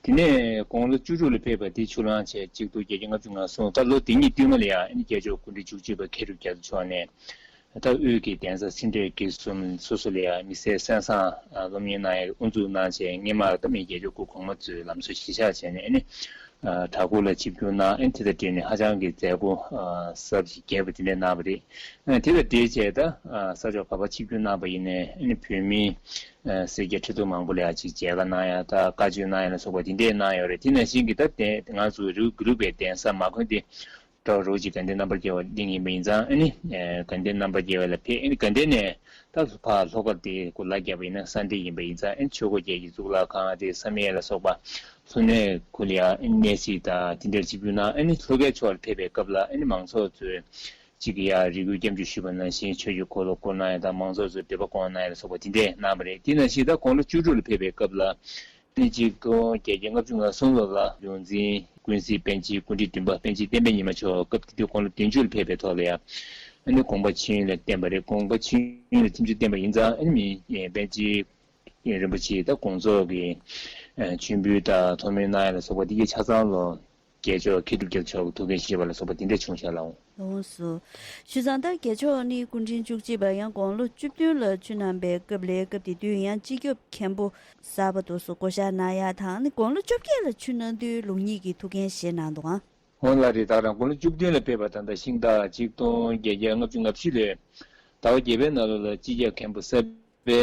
དེ་ནས་དགུང་ལོ་བཅུ་དྲུག་ལ་ཕེབས་པ་དེ་ཆུ་གླང་བྱས་ཆིག་སྟོང་བརྒྱད་བརྒྱ་ལྔ་བཅུ་ང་གསུམ། ད་ལོ་དེ་གཉིས་བསྟུད་མ་ལ་ཡང་ཨ་ནི་རྒྱལ་མཆོག་སྐུ་ཕྲེང་བཅུ་གཅིག་པ་མཁས་གྲུབ་རྒྱ་མཚོ་མཆོག་ནས། ད་དབུས་ཀྱི་གདན་ས་སེ་འབྲས་དགེ་གསུམ་སོ་སོ་ལ་ཡང་དམིགས་བསལ་གསན་བསམ་སློབ་གཉེར་གནང་ཡའི་དབུ་འཛུགས་གནང་བྱས། སྔོན་མ་ད་མི་རྒྱལ་མཆོག་སྐུ་གོང་མ་གཙོས་ལམ་སྲོལ་གཞིར་བཞག་བྱས་ནས་ཨ་ནི་གྲྭ་སྐོར་ལ་ཆིབས་བསྒྱུར་གནང་། ཨ་ནི་དེ་དང་འབྲེལ་ནས་ཧ་ཅང་གི་མཛད་སྒོ་གསར་པ་ཞིག་རྒྱས་པ་དེ་འདྲ་གནང་བ་རེད། ཨ་དེ་དང་འབྲེལ་བྱས་ད་ས་ཕྱོགས་ག་པར་ཆིབས་བསྒྱུར་གནང་བ་ཡིན་ནའི་ཨ་ནི་བོད་མི་སེར་སྐྱ་ཁྲི་ཐོག་མང་པོ་ལ་ཡང་ཅིག་མཇལ་ཁ་གནང་ཡ་ད་བཀའ་ཆོས་གནང་ཡ་ལ་སོགས་པ་དེ་འདྲས་གནང་ཡོད་རེད། དེ་ནང་བཞིན་གྱི་ད་དེ་ང་ཚོ་རི་བོ་དགེ་ལུགས་པའི་གདན་ས་མ་དགོན་དེ། ད་རོགས་ཀྱི་དགའ་ལྡན་རྣམ་པར་རྒྱལ་བ་གླིང་ཡིན་པ་ཡིན་ཙང་ཨ་ནི་དགའ་ལྡན་རྣམ་པར་རྒྱལ་བ་ལ་ཕེབས། ཨ་ནི་དགའ་ལྡན་ནས་ད་ཕར་ལྷོ་ཁ་དེ་གུ་ལ་རྒྱབ་པ་ཡིན་ན་ས་འདི་ཡིན་པ་ཡིན་ཙང་ཨ་ནི་ཆོས་འཁོར་རྒྱལ་གྱི་གཙུག་ལག་ཁང་དེ་བསམ་ཡས་ལ་སོགས་པ་ལྷོ་སྣེ་ཁུལ་ལ་ཡང་ཨ་ནི་གནས་གཟིགས་དང་དེ་འདྲར་ཆིབས་བསྒྱུར་གནང་། ཨ་ནི་ལྷོ་ཁའི་ཕྱོགས་ལ་ཕེབས་པའི་སྐབས་ལ་ཨ་ནི་མང་ཚོགས་ཚོས་གཅིག་གི་ཡང་རེ་སྐུལ་སྐྱབས་འཇུག་ཞུས་པ་ནང་བཞིན་ཆོས་ཀྱི་འཁོར་ལོ་བསྐོར་གནང་ཡ་དང་མང་ཚོགས་ཚོས་འབྲེལ་པ་བསྐོང་གནང་ཡ་ལ་སོགས་པ་དེ་འདྲས་གནང་བ་རེད། དེ་ནང་བཞིན་ད་དགུང་ལོ་བཅུ་དྲུག་ལ་ཕེབས་པའི་སྐབས་ལ། ནི་ཆིག་སྟོང་བརྒྱད་བརྒྱ་ལྔ་བཅུ་ང་གསུམ་ལོ་ལ་ཡོངས་འཛིན་ཀུན་གཟིགས་པཎ་ཆེན་སྐུ་ཕྲེང་བདུན་པ་པཎ་ཆེན་བསྟན་པའི་ཉི་མ་མཆོག་སྐབས་དེ་དུས་དགུང་ལོ་བདུན་ཅུ་ལ་ཕེབས་པའི་ཐོག་ལ་ཡང་ཨ་ནི་དགོངས་པ་ཆོས་དབྱིངས་ལ་བསྟན་པ་རེད། དགོངས་པ་ཆོས་དབྱིངས་ལ་ཐིམ་ཆུ་བསྟན་པ་ཡིན་ཙང་ཨ་ནི་མི་པཎ་ཆེན་རིན་པོ་ཆེ་ད་དགོངས་རྫོགས་ཀྱི་མཆོད་འབུལ་དང་ཐོག་མའི་གནང་ཡ་ལ་སོགས་པ་དེ་གའི་ཆ་ཚང་ལོ། རྒྱལ་མཆོག་མཁས་གྲུབ་རྒྱ་མཚོ་མཆོག་གི་ཐུགས་འགན་བཞེས་པ་ལ་སོགས་པ་དེ་འདྲ་བྱུང་ཤག་ལགས། ལགས་སོ། བྱས་ཙང་ད་རྒྱལ་མཆོག་ནི་སྐུ་ཕྲེང་བཅུ་གཅིག་པ་ཡང་དགུང་ལོ་བཅུ་བདུན་ལ་ཆོས་གནང་པའི་སྐབས་ལས་སྐབས་དེ་དུས་ཡང་སྤྱི་ཁྱབ་མཁན་པོ་གསར་པ་དུ་སུ་བསྐོ་བཞག་གནང་ཡ་དང་ནི་དགུང་ལོ་བཅོ་བརྒྱད་ལ་ཆོས་གནང་དུས་ལུགས་གཉིས་ཀྱི་ཐུགས་འགན་བཞེས་གནང་འདུག་ཨང་། འོང་ལགས་རེད། ད་རང་དགུང་ལོ་བཅུ་བདུན་ལ་ཕེབས་པ་ད་ལྟ་ཤིང་སྟག་ཆིག་སྟོང་བརྒྱད་བརྒྱ་ལྔ་བཅུ་ང་བཞི་ལོའི་ཟླ་བ་བརྒྱད་པའི་ནང་ལོ་ལ་སྤྱི་ཁྱབ་མཁན་པོ་གསར་པའི་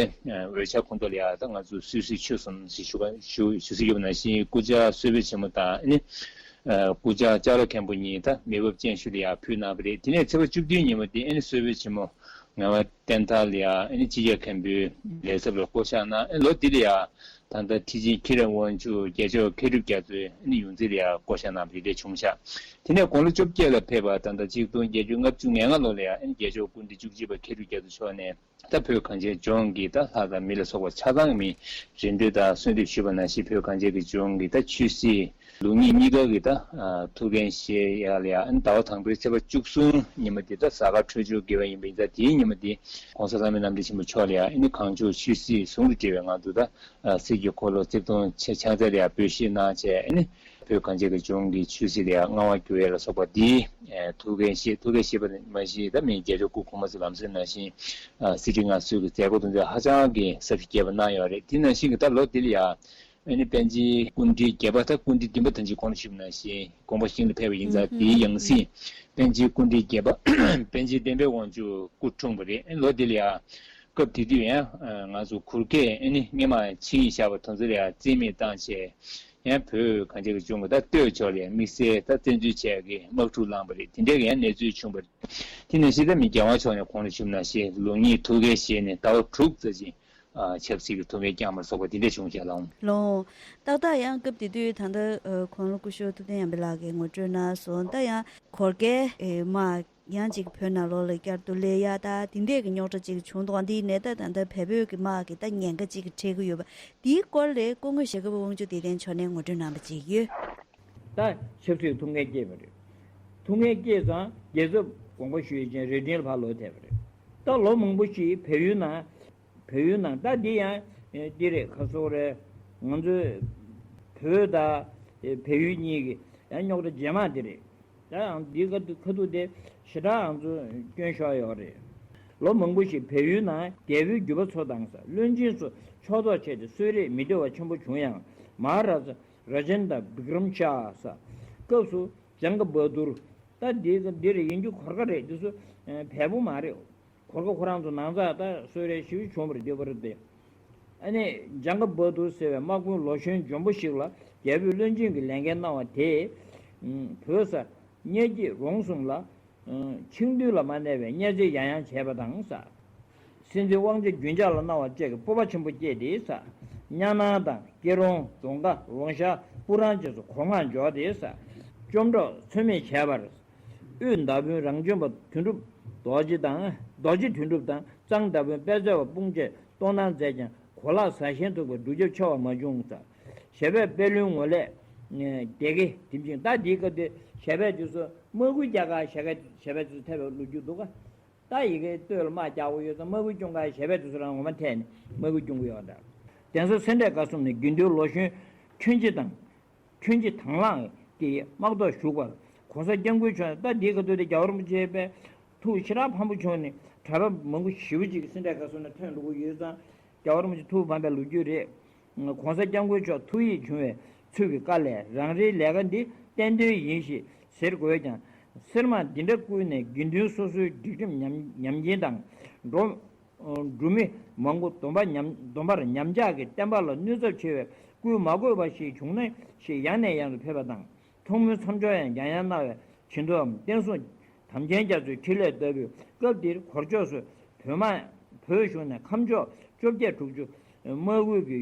འོས་ཆ་ཁོངས་གཏོགས་ལ་ཡ་ད་ང་ཚོ་སུད་སི་ཆོས་གསུམ་ཞེས་ཞུ་བ་ཞུ་ཞུ་སྲོལ་ཡོད་པ་ནང་བཞིན་སྐུ་བཅར་གསོལ་དཔོན་ཆེན་མོ་དང་ཨ་ནི་སྐུ་བཅར་ལྕགས་ལོ་མཁན་པོ་གཉིས་ད་མི་བབ་ཅན་ཞུ་ལ་ཡ་ཕུལ་གནང་བ་རེད། དེ་ནས་ཚེས་པ་བཅུ་བདུན་ཉིན་མོ་དེ་ཨ་ནི་གསོལ་དཔོན་ཆེན་མོ་ངག་དབང་བསྟན་དར་ལ་ཡ་ཨ་ནི་སྤྱི་ཁྱབ་མཁན་པོའི་ལས་ཚབ་ལ་བསྐོ་བཞག་གནང་། ཨ་ནི་ལོ་འདི་ལ་ཡ་ད་ལྟ་ཁྲི་ཆེན་མཁྱེན་རབ་དབང་ཕྱུག་རྒྱལ་མཆོག་མཁས་གྲུབ་རྒྱ་མཚོའི་ཨ་ནི་ཡོངས་འཛིན་ལ་ཡ་བསྐོ་བཞག་གནང་བ་དེ་འདྲ་བྱུང་ཤག་དེ་ནས་དགུང་ལོ་བཅོ་བརྒྱད་ལ་ཕེབས་པ་ད་ལྟ་ཆིག་སྟོང་བརྒྱད་བརྒྱ་ལྔ་བཅུ་ང་ལྔ་ལོ་ལ་ཡ་ཨ་ནི་རྒྱལ་མཆོག་སྐུ་ཕྲེང་བཅུ་གཅིག་པ་མཁས་གྲུབ་རྒྱ་མཚོ་མཆོག་ནས། ད་བོད་གངས་ཅན་ལྗོངས་ཀྱི་ད་ལྷ་དང་མི་ལ་སོགས་པ་ཆ་ཚང་གི་མི་རེ་འདུན་དང་གསོལ་འདེབས་ཞུས་པ་ནང་བཞིན་བོད་གངས་ཅན་གྱི་ལྗོངས་ཀྱི་ད་ཆོས་སྲིད་ ལུགས་གཉིས་གཉིས་ཀ་གི་ད་ཨ་ཐུགས་འགན་བཞེས་ཡ་ལ་ཡ། ཨ་ནི་ཟླ་བ་དང་པོའི་ཚེས་པ་བཅུ་གསུམ་ཉི་མ་དེ་ད་གཟའ་སྐར་འཕྲོད་སྦྱོར་དགེ་བ་ཡིན་པ་ཡིན་ཙང་། དེའི་ཉི་མ་དེ་༸གོང་ས་ལྷ་མོའི་རྣམ་འདྲེན་ཆེན་པོ་མཆོག་ལ་ཡ་ཨ་ནི་གངས་ལྗོངས་ཆོས་སྲིད་ཟུང་དུ་འབྲེལ་བའི་ངང་དུ་ད་ཨ་གསེར་གྱི་འཁོར་ལོ་རྩིབས་སྟོང་ཕྱག་འཚལ་ལ་ཡ་འབུལ་བཞེས་གནང་བྱས། ཨ་ནི་བོད་གངས་ཅན་གྱི་ལྗོངས་ཀྱི་ཆོས་སྲིད་ལ་ཡ་མངའ་དབང་བསྒྱུར་ཡ་ལ་སོགས་པ་འདི་ཨ་ཐུགས་འགན་བཞེས། ཐུགས་འགན་བཞེས་པ་མ་གཞི་ད་མི་རྒྱལ་མཆོག་སྐུ་གོང་མ་ཚོ་ལམ་སེང་ནང་བཞིན་ཨ་གསེར་ཁྲི་མངའ་གསོལ་གྱི་མཛད་སྒོ་དེ་ཚོ་ཧ་ཅང་གི་ཟབ་ཞིང་རྒྱས་པ་གནང་ཡོད་རེད། དེ་ནང་བཞིན་གྱི་ད་ལོ་འདི་ལ་ཡ་ཨ་ནི་པཎ་ཆེན་སྐུ་ཕྲེང་བརྒྱད་པ་ད་སྐུ་ཕྲེང་བདུན་པ་དང་གཅིག་གོང་ལ་ཞུས་པ་ནང་བཞིན་དགོངས་པ་ཤིང་ལ་ཕེབས་པ་ཡིན་ཙང་། དེའི་ཡང་སྲིད་པཎ་ཆེན་སྐུ་ཕྲེང་བརྒྱད་པ་པཎ་ཆེན་བསྟན་པའི་དབང་ཕྱུག་སྐུ་འཁྲུངས་པ་རེད། ཨ་ནི་ལོ་འདི་ལ་ཡ་སྐབས་དེ་དུས་ཡང་ང་ཚོ་གུར་དཀར་ཨ་ནི་སྔོན་མ་ཆིངས་ཡིག་བཞག་པ་དེ་ཚོ་ལ་ཡ་རྩིས་མེད་བཏང་བྱས། ཡང་བོད་གངས་ཅན་གྱི་ལྗོངས་ཀྱི་ད་སྟོད་ཕྱོགས་ལ་ཡ་དམིགས་བསལ་ད་བཙན་འཛུལ་བྱས་ཀྱི་དམག་འཁྲུག་བསླངས་པ་རེད། དེ་འདྲའི་གི་ཡང་གནས་ཚུལ་བྱུང་བ་རེད། དེ་ནང་བཞིན་ད་མི་རྒྱལ་དབང་མཆོག་ནས་གོང་ལ་ཞུས་པ་ནང་བཞིན་ལུགས་གཉིས་ཐུགས་འགན་བཞེས་ནས་ཟླ་བ་དྲུག་ཙམ་ཅིག་ཨ་ཆབ་སྲིད་ཀྱི་ཐུགས་འགན་བསྐྱངས་པ་ལ་སོགས་པ་དེ་འདྲ་བྱུང་བཞག་ལགས། ལགས། ཏག་ཏག་ཡང་སྐབས་དེ་དུས་ད་ལྟ་ཨ་དགུང་ལོ་སྐུ་ཞབས་ཐུབ་བསྟན་ཡར་འཕེལ་ལགས་ཀྱིས་ངོ་སྤྲོད་གནང་སོང་། ད་ཡང་གུར་དཀར་ཨེ་དམག་ཡང་ཅིག་བོད་ནང་ལོགས་ལ་བསྐྱར་དུ་སླེབས་ཡ་ད་དེ་འདྲས་ཀྱི་རྙོག་དྲ་ཅིག་བྱུང་འདུག། འདིའི་ནས་ད་ད་ལྟ་བལ་བོད་ཀྱི་དམག་གི་ད་ཉེན་ཁ་ཅིག་འཕྲད་ཀྱི་ཡོད་པ་དེའི་སྐོར་ལ་སྐུ་ངོ་ཞྭ་སྒབ་དབང་ཕྱུག་བདེ་ལྡན་མཆོག་ནས་ངོ་སྤྲོད་གནང་བ་ཅིག་ཡོད། ད་ཆབ་སྲིད་ཐུགས་འགན་བསྐྱེད་པ་རེད། ཐུགས་འགན་བསྐྱེད་ཙང་རྒྱལ་ཚབ་དགོངས་པ་ཞུ་ཡས་ཅན་རྭ་སྒྲེང་ལ་ཕར་ལོག་ཐེབས་པ་རེད། ད་ལོ་མང་པོ་ཞིག་བལ་ཡུལ་ནང་བལ་ཡུལ་ནང་ད་འདི་ཡང་འདི་རེད། ཁ་སོག་རེད། ང་ཚོའི་བོད་དང་བལ་ཡུལ་གཉིས་ཀྱི་ཡང་རྙོག་དྲ་རྗེས་མ་འདི་རེད། ད་ཡང་འདི་ཁ་ཐུག་ཁ་ཐུག་དེ་ཞེ་དྲག་ང་ཚོ་སྐྱོན་ཤོར་ཡོད་རེད། ལོ་མང་པོ་ཞིག་བལ་ཡུལ་ནང་རྒྱལ་པོའི་རྒྱུད་པ་ཚོ་དང་ས་བློན་ཆེན་ཚོ་ཕྱོགས་གཏོགས་བྱས་ཏེ་གསོལ་རས་མི་བདེ་བ་ཆེན་པོ་བྱུང་ཡང་། མ་ཧཱ་རཱ་ཛ་རཱ་ཇེན་དྲ་བི་ཀྲམ་ཤཱ་ས་སྐབས་སུ་ཇང་ག་བྷ་དུར། ད་འདི་འདི་རེད། ཡིན་རྒྱུ་གུར་དཀར་རེད། འདི་ཚོ་བལ་པོ་མ་རེད། གུར་དཀར་ཁོ་རང་ཚོ་ནང་ཚགས་ད་གསོལ་རས་ཞེ་པོ་བྱུང་བ་རེད། འདི་བར་དེ་ཨ་ནི་ཇང་ག་བྷ་དུར་ཟེར་བའི་དམག་དཔོན་ལོ་གཞོན་འཇོན་པོ་ཞིག་ལ་རྒྱལ་པོས་བློན་ཆེན་གྱི་ལས་འགན་གནང་བ་དེས་བོད་ས་གཉལ་སྐྱེས་རོང་གསུམ་ལ་ཆིངས་འདུལ་ལ་མ་གནས་པའི་བརྙས་བཅོས་ཡང་ཡང་བྱས་པ་དང་ས། སྲིད་འཛིན་དབང་ཆེན་རྒྱུན་འཇགས་ལ་གནང་བ་བཅས་ཀྱི་སྤོབས་པ་ཆེན་པོ་སྐྱེས་ཏེ་ས། གཉའ་ནང་དང་སྐྱིད་རོང་རྫོང་དཀར་ཝང་ཤ་སྤུ་རང་བཅས་སུ་གོ་མངགས་འབྱོར་ཏེ་ས། བཅོམ་འཕྲོག་ཚོད་མེད་བྱས་པར། དབུས་མདའ་དཔོན་རང་བྱོན་པ་དོན་གྲུབ་རྡོ་རྗེ་དང་རྡོ་རྗེ་དོན་གྲུབ་དང་གཙང་མདའ་དཔོན་དཔལ་རྩེ་བ་སྤུངས་བཅས་གཏོང་སྣང་མཛད་ཀྱང་གོ་ལག་ཟ་ཞན་ཐུག་པའི་སྒྲུབ་རྒྱབ་ཆེ་བ་མ་བྱུང་ས། ཞབས་པད་པད་ལུང་ངོས་ལས་སྡེ་དགེ་དེ་བཞིན་ད་འདིའི་སྐབས་དེ་ཞབས་པད་དེ་ཚོ་དམག་ཁུལ་རྒྱག་ག་ཞབས་པད་ཞབས་པད་དེ་ཚོ་ཐེབས་པའི་ལོ་རྒྱུས་འདུག་ག། ད་ཡི་གེ་སྟོད་ལ་དམག་རྒྱག་དགོས་ཡོད་ཙང་དམག་ཁུལ་སྐྱོང་ག་ཞབས་པད་དེ་ཚོ་རང་ངོ་མ་འཐད་ནས་དམག་ཁུལ་སྐྱོང་གི་ཡོད་འདྲ། གདན་ས་སེ་འབྲས་དགའ་གསུམ་ནས་དགེ་འདུན་ལོ་གཞོན་ཁྱོན་ཆེ་དང་། ཁྱོན་ཆེ་དྭང་བླངས་ཀྱིས་དམག་ཐོག་ཞུགས་པར་༸གོང་ས་༸སྐྱབས་མགོན་མཆོག་ནས་ད་འདིའི་སྐབས་དུས་དེ་རྒྱལ་བ་རིན་པོ་ཆེ་པས་ཐུགས་ཞེ་དྲག་ཕམ་པོ་བྱུང་ནས་གྲྭ་པ་མང་པོ་ཞེ་པོ་ཅིག་སེ་འབྲས་དགའ་གསུམ་ནས་ཐོན་འགྲོ་གི་ཡོད་ཙང་རྒྱལ་བ་རིན་པོ་ཆེ་ཐུགས་ཕམ་པའི་ལོ་རྒྱུས་རེད། ༸གོང་ས་༸སྐྱབས་མགོན་མཆོག་ཐུགས་ཡིད་བྱུང་བའི་ཚུལ་གྱིས་བཀའ་ལས་རང་རེའི་ལས་ཀ་འདི་གཏན་དོན་ཡིན་ཞེས་ཟེར་དགོས་ཀྱང་། སེར་དམར་འདི་འདྲ་བསྐུལ་ནས་དགེ་འདུན་སོ་སོའི་སྒྲིག་ཁྲིམས་ཉམས་ཉམས་ཀྱིན་དང་། འགྲོ་འགྲོ་མི་མང་པོ་སྡོམ་པ་ཉམས་སྡོམ་པར་ཉམས་ཆག་གི་བསྟན་པ་ལ་གནོད་ཚབས་ཆེ་བའི་བསྐུལ་མ་དགོས་པ་ཞིག་བྱུང་ན་ཞེས་ཡང་ནས་ཡང་དུ་ཕེབས་པ་དང་། ཐུགས་སྨོན་མཚམས་སྦྱོར་ཡང་ཡང་ཡང་གནང་བས་བྱིན་མཐུའམ་བསྟན་སྲུང་དམ་ཅན་རྒྱ་མཚོའི་ཕྲིན་ལས་ལྟ་བུའི་སྐབས་འདིར་གོར་ཕྱོགས་སུ་བོད་དམག་བོད་གཞུང་ནས་ཁམས་ཕྱོགས་བཅོ་བརྒྱད་དྲུག་ཅུ་དམག་དབུས་ཀྱི་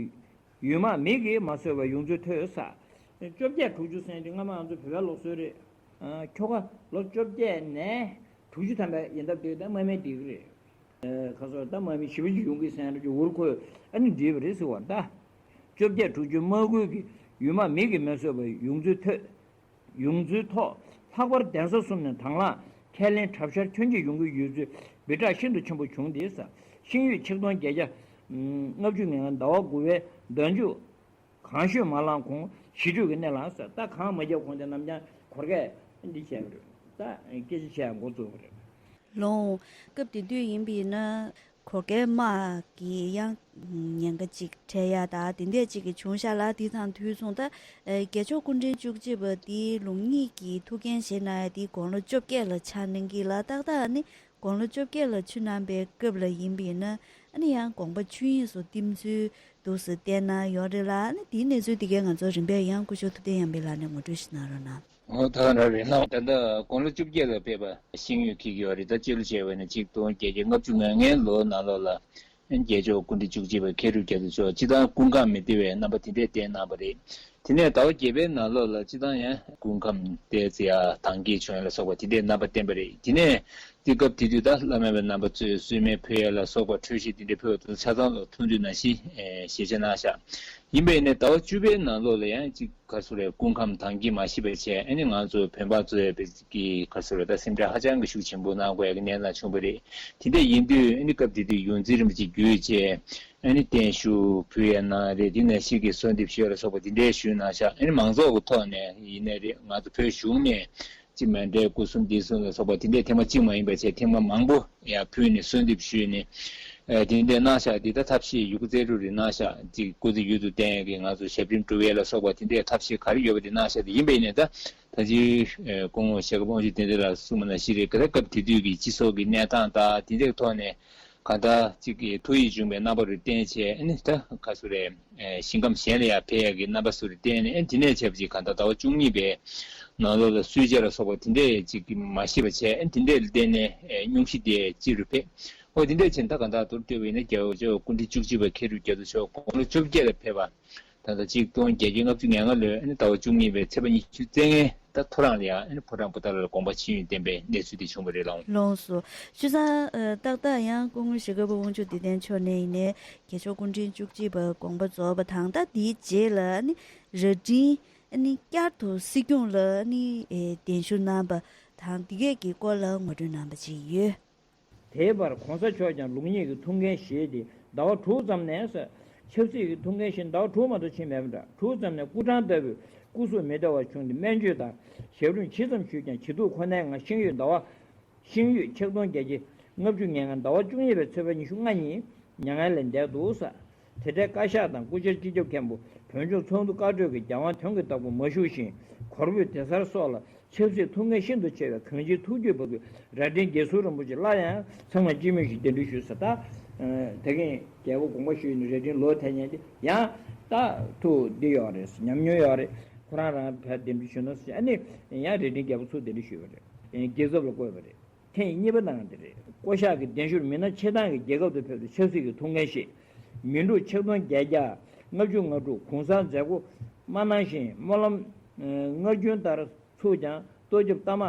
ཡུལ་དམག་མི་གིས་མ་བཟོད་པར་ཡོངས་འཛུལ་ཐོས་ས། བཅོ་བརྒྱད་དྲུག་ཅུ་ཟེར་དེ་སྔ་མ་ང་ཚོ་བོད་པའི་ལུགས་སྲོལ་རེད། ཁྱོ་ག་ལོ་བཅོ་བརྒྱད་ནས་དྲུག་ཅུ་ཐམ་པའི་ཡིན་སྟབས་དེ་ད་དམག་མི་འདི་གི་རེད། ཁ་སོ་ད་དམག་མི་ཞེ་པོ་ཅིག་ཡོང་གི་ཟེར་ཡང་འགྲོ་གི་འུར་ཁོས་ཨ་ནི་འདྲིས་པ་རེད་ཟེར་བ་ད། བཅོ་བརྒྱད་དྲུག་ཅུ་དམག་དབུས་ཀྱི་ཡུལ་དམག་མི་གིས་མ་བཟོད་པར་ཡོངས་འཛུལ་ཐོས། ཡོངས་འཛུལ་ཐོག་ལྷག་པར་གདན་ས་གསུམ་ནས་དང་བླངས་ཁས་ལེན་གྲབས་ཤར་ཁྱོན་ཆེ་ཡོང་གི་ཡོད་ཚུལ་འབོད་སྒྲ་ཤིན་ཏུ་ཆེན་པོ་བྱུང་སྟེ་ས། ཤིང་ཡོས་ཆིག་སྟོང་བརྒྱད་བརྒྱ་ལྔ་བཅུ་ང་ལྔ་ཟླ་བ་དགུ་པའི་ཟླ་མཇུག་གང་ཤོས་མ་ལངས་གོང་ཞི་ཁྲོའི་གནས་ལ་ས། ད་གང་མ་བརྒྱབ་གོང་དེ་ནམ་ཡང་གོར་ཁས་འདི་བྱས་པ་རེད། ད་སྐད་ཆ་བཤད་ཡ་འགོ་བཙུགས་པ་རེད། ལོང་། སྐབས་དེ་དུས་ཡིན་པས་ན་གོར་ཁའི་དམག་གིས་ཡང་ཉེན་ཁ་ཅིག་འཕྲད་ཡ་ད་དེ་འདྲས་ཅིག་གི་བྱུང་ཤག་ལ། དེ་དང་དུས་མཚུངས་ད་རྒྱལ་མཆོག་སྐུ་ཕྲེང་བཅུ་གཅིག་པ་དེའི་ལུགས་གཉིས་ཀྱི་ཐུགས་འགན་བཞེས་གནང་ཡ་དེ་དགུང་ལོ་བཅོ་བརྒྱད་ལ་ཆགས་གནང་གི་ལ། ཏག་ཏག་ཨ་ནི་དགུང་ལོ་བཅོ་བརྒྱད་ལ་ཆུད་གནང་པའི་སྐབས་ལ་ཡིན་པས་ན་ཨ་ནི་ཡང་དགོངས་པ་ཆོས་དབྱིངས་སུ་བསྟིམ་ཚུལ་འདུག་སེ་བསྟན་གནང་ཡོད་རེད་ལ། ཨ་ནི་དེའི་གནས་ཚུལ་དེ་གས་ང་ཚོ་རིམ་པས་ཡང་སྐུ་ཞབས་ཐུབ་བསྟན་ཡར་འཕེལ་ལགས་ནས་ངོ་སྤྲོད་ཞིག་གནང་རོགས་གནང་། འོ་ད་ག་འདྲ་རེད་ན། ད་ལྟ་དགུང་ལོ་བཅོ་བརྒྱད་ལ་ཕེབས་པ་ཤིང་ཡོས་འཁྱེར་གྱི་ཡོད་རེད། ད་སྤྱི་ལོ་བྱས་པ་ན་ཆིག་སྟོང་བརྒྱད་བརྒྱ་ལྔ་བཅུ་ང་ལྔའི་ལོ་ནང་ལོགས་ལ་རྒྱལ་མཆོག་སྐུ་ཕྲེང་བཅུ་གཅིག་པ་མཁས་གྲུབ་རྒྱ་མཚོ་མཆོག་སྤྱིར་བཏང་སྐུ་ཁམས་མི་བདེ་བའི་རྣམ་པ་དེ་འདྲས་བསྟན་གནང་བ་རེད། དེ་ནས་ཟླ་བ་བརྒྱད་པའི་ནང་ལོགས་ལ་སྤྱིར་བཏང་ཡང་སྐུ་ཁམས་ཏོག་ཙམ་ཡང་དྭངས་སྐྱེད་བྱུང་ཡ་ལ་སོགས་པ་དེ་འདྲས་རྣམ་པ་བསྟན་པ་རེད། དེ་ནས་ སྐབས་དེ་དུས་ད་བླ་མེད་པའི་རྣམ་པ་ཚོས་གསོལ་སྨན་ཕུལ་ཡས་ལ་སོགས་པ་འཕྲོད་བཞེས་དེ་འདྲ་ཕུལ་བ་དང་ཆ་ཚང་ལ་ཐུགས་འདུན་ནང་བཞིན་ཞལ་བཞེས་གནང་ཤག་ཡིན་པས་ནས་ཟླ་བ་བཅུ་པའི་ནང་ལོགས་ལ་ཡང་ཅིག་ག་སུ་རེད། སྐུ་ཁམས་དྭངས་སྐྱིད་མ་ཤི་བ་བྱས། ཨ་ནི་ང་ཚོ་བོད་འབངས་ཚོའི་བེ་ཀྱི་ག་སུ་རེད། ད་སེམས་ཁྲལ་ཧ་ཅང་གི་ཤུགས་ཆེན་པོ་གནང་དགོས་ཡ་གི་གནས་སྟངས་བྱུང་བ་རེད། དེ་འདྲ་ཡིན་དུས་ཨ་ནི་སྐབས་དེ་དུས་ཡོངས་འཛིན་རིན་པོ་ཆེ་བརྒྱུད་བྱས། ཨ་ནི་བརྟན་བཞུགས་ཕུལ་ཡ་གནང་རེད། དེ་ནས་ཤི་གི་གསོལ་འདེབས་ཞུ་ཡ་ལ་སོགས་པ་དེ་འདྲའི་ཞུས་གནང་ཤག་ཨ་ནི་མང་ཚོགས་ཀྱི་ཐོག་ནས་ཡིན་ནའི་རེད། ང་ཚོ་བོད་གཞུང་ནས་ཅིག་མཎྜལ་སྐུ་གསུམ་བདེ་གསུམ་ལ་སོགས་པ་དེ་འདྲའི་ཐེངས་མ་གཅིག་མ་ཡིན་པ་བྱས་ཐེངས་མ་མང་པོ་ཡང་ཕུལ་ནས་གསོལ་འདེབས་ཞུས་ནས། ཨ་དེ་འདྲའི་གནང་ཤག་དེ་ད་ཐབས་ཤེས་ཡོད་རྒུ་རྩལ་སྤྲུགས་རེ་གནང་ཤག་ཅིག་སྐུ་ཚེ་ཡུན་དུ་བརྟན་ཡ་གི་ང་ཚོ་ཞབས་རིམ་སྒྲུབ་ཡས་ལ་སོགས་པ་དེ་འདྲའི་ཐབས་ཤེས་ག་རེ་ཡོད་པ་དེ་གནང་ཤག་དེ་ཡིན་པས་ནས་ད་ད་ཅི་སྐུ་ངོ་ཞྭ་སྒབ་དབང་ཕྱུག་དེ་འདྲ་ལ་གསུངས་པ་ནང་བཞིན་རེད། ག་ད་སྐབས་དེ་དུས་ཀྱི་སྤྱི་ཚོགས་ཀྱི་གནས་སྟངས་དང་དེ་འདྲའི་ཐོག་ནས། གང་ལྟར་གཅིག་གིས་ཐུགས་ཡིད་གཅུགས་པའི་རྣམ་པ་རུ་བརྟེན་བྱས། ཨ་ནི་ད་ག་སུ་རེད། ཨེ་ཞིང་ཁམས་གཞན་ལ་ཡང་ཕེབས་ཡག་གི་རྣམ་པ་སུ་རུ་བརྟེན་ནས། ཨ་ནི་དེ་ནས་བྱས་པ་ཅིག་གང་ལྟར་ཟླ་བ་བཅུ་གཉིས་པའི་ནང་ལོགས་ལ་གསོལ་ཇ་ལ་སོགས་པ་དེ་འདྲས་ཅིག་མ་ཤི་བ་བྱས། ཨ་ནི་དེ་འདྲས་ལ་བརྟེན་ནས་ཨེ་སྙུང་གཞི་དེ་སྤྱི་རུ་ཕེབས། ཨོ་དེ་འདྲས་བྱས་ད་གང་ལྟར་མདོར་བསྡུས་པ་ཡིན་ན་རྒྱལ་བ་ཇོ་བོ་སྐུ་ཕྲེང་བཅུ་གཅིག་པ་མཁས་གྲུབ་རྒྱ་མཚོ་མཆོག་དགུང་ལོ་བཅོ་བརྒྱད་ལ་ཕེབས་པ། ད་ལྟ་གཅིག་སྟོང་བརྒྱད་བརྒྱ་ལྔ་བཅུ་ང་ལྔ་ལོའི་ཨ་ནི་ཟླ་བ་བཅུ་གཉིས་པའི་ཚེས་པ་ཉི་ཤུ་རྩ་ལྔའི་ད་ཐོ་རངས་ལ་ཡང་ཨ་ནི་ཕོ་བྲང་པོ་ཏཱ་ལ་ལ་དགོངས་པ་ཆེན་ཡོན་བསྟན་པའི་གནས་ཚུལ་དེ་བྱུང་བ་རེད་ལགས། ལགས་སོ། བྱས་ཙང་ཨ་ཏག་ཏག་ཡང་སྐུ་ངོ་ཞྭ་སྒབ་དབང་ཕྱུག་བདེ་ལྡན་མཆོག་ནས་ཡིན་ནའི་རྒྱལ་མཆོག་སྐུ་ཕྲེང་བཅུ་གཅིག་པ་དགོངས་པ་རྫོགས་པ་དང་། ད་དེའི་རྗེས་ལ་ཨ་ནི་རྭ་སྒྲེང་ཨ་ནི་བསྐྱར་དུ་སྲིད་སྐྱོང་ལ་ཨ་ནི་ཨེ་གདན་ཞུ་གནང་པ་དང་། འདི་གས་ཀྱི་སྐོར་ལ་ངོ་སྤྲོད་གནང་པ་ཅིག་ཡོད། དེའི་བར་གོང་ས་མཆོག་ཀྱང་ལུགས་གཉིས་ཀྱི་ཐུགས་འགན་བཞེས་ཏེ་ཟླ་བ་དྲུག་ཙམ་ནས། ཆབ་སྲིད་ཀྱི་ཐུགས་འགན་བཞེས་ཟླ་བ་དྲུག་མ་གཏོགས་ཕྱིན་མེད་པ་འདྲ། དྲུག་ཙམ་ནས་སྐུ་ཕྲེང་ལྟ་བུའི་སྐུ་གཟུགས་མི་བདེ་བ་བྱུང་སྟེ་སྨན་བཅོས་དང་ཞབས་རིམ་ཇི་ཙམ་ཞུས་ཀྱང་ཇེ་སྡུག་ཁོ་ནའི་ངང་ཤིང་ཡོས་ཟླ་བ། ཤིང་ཡོས་ཆིག་སྟོང་བརྒྱད་བརྒྱ་ལྔ་བཅུ་ང་ལྔ་ཟླ་བ་བཅུ་གཉིས་པའི་ཚེས་པ་ཉི་ཤུ་ལྔ་ཉིན་མྱ་ངན་ལས་འདས་འདུག་ཟེར། དེ་འཕྲལ་བཀའ་ཤག་དང་སྐུ་བཅར་སྤྱི་ཁྱབ་མཁན་པོ་བོད་ལྗོངས་ཚོགས་འདུ་བཀའ་གྲོས་ཀྱི་རྒྱལ་དབང་དོན་གྱི་བདག་པོ་མ་བཞུགས་ཤིང་། གོར་བུའི་གེ་སར་སོགས་ལ་ཆབ་སྲིད་ཐུགས་འགན་ཤིན་ཏུ་ཆེ་བའི་གང་ཅིའི་ཐུགས་རྒྱུད་བབས་པའི་རྭ་སྒྲེང་རྒྱལ་ཚུལ་རིན་པོ་ཆེ་སླར་ཡང་ཚང་མ་སྤྱི་མོས་ཤིག་གདན་འདྲེན་ཞུས་ཟེར། ད་དེ་གིན་རྒྱལ་པོ་དགོངས་པ་ཞུས་ནས་རྭ་སྒྲེང་ལོག་ཐེབས་མཁན་དེ་ཡང་ད་ཐུགས་འདི་ཡོད་རེད། ཉམས་མྱོང་ཡོད་རེད། ཁོ་རང་རང་ཕར་གདན་འདྲེན་ཞུས་ན་ཟེར། ཨ་ནི་ཡང་རྭ་སྒྲེང་རྒྱལ་པོ་ཚུར་གདན་འདྲེན་ཞུས་པ་རེད། རྒྱལ་ཚབ་ལ་བསྐོས་པ་རེད། ཐེངས་གཉིས་པ་གནང་དེ་རེད། བསྐོ་གཞག་གི་གདན་ཞུར་མི་སྣ་ཆེ་ཐང་གི་རྒྱལ་ཁབ་ཏུ་ཕེབས་ཏེ་ཆབ་སྲིད་ཀྱི་ཐུགས་འགན་བཞེས། མི་འཁྲུགས་ཆིག་སྟོང་བརྒྱད་བརྒྱ་ལྔ་བཅུ་ང་དྲུག་གུང་སེང་མཛད་སྒོ་མ་གནང་ཞིང་། སྨོན་ལམ་སྔར་རྒྱུན་ལྟར་ཚུགས་ཀྱང་། གཏོར་རྒྱབ་རྟ་དམག་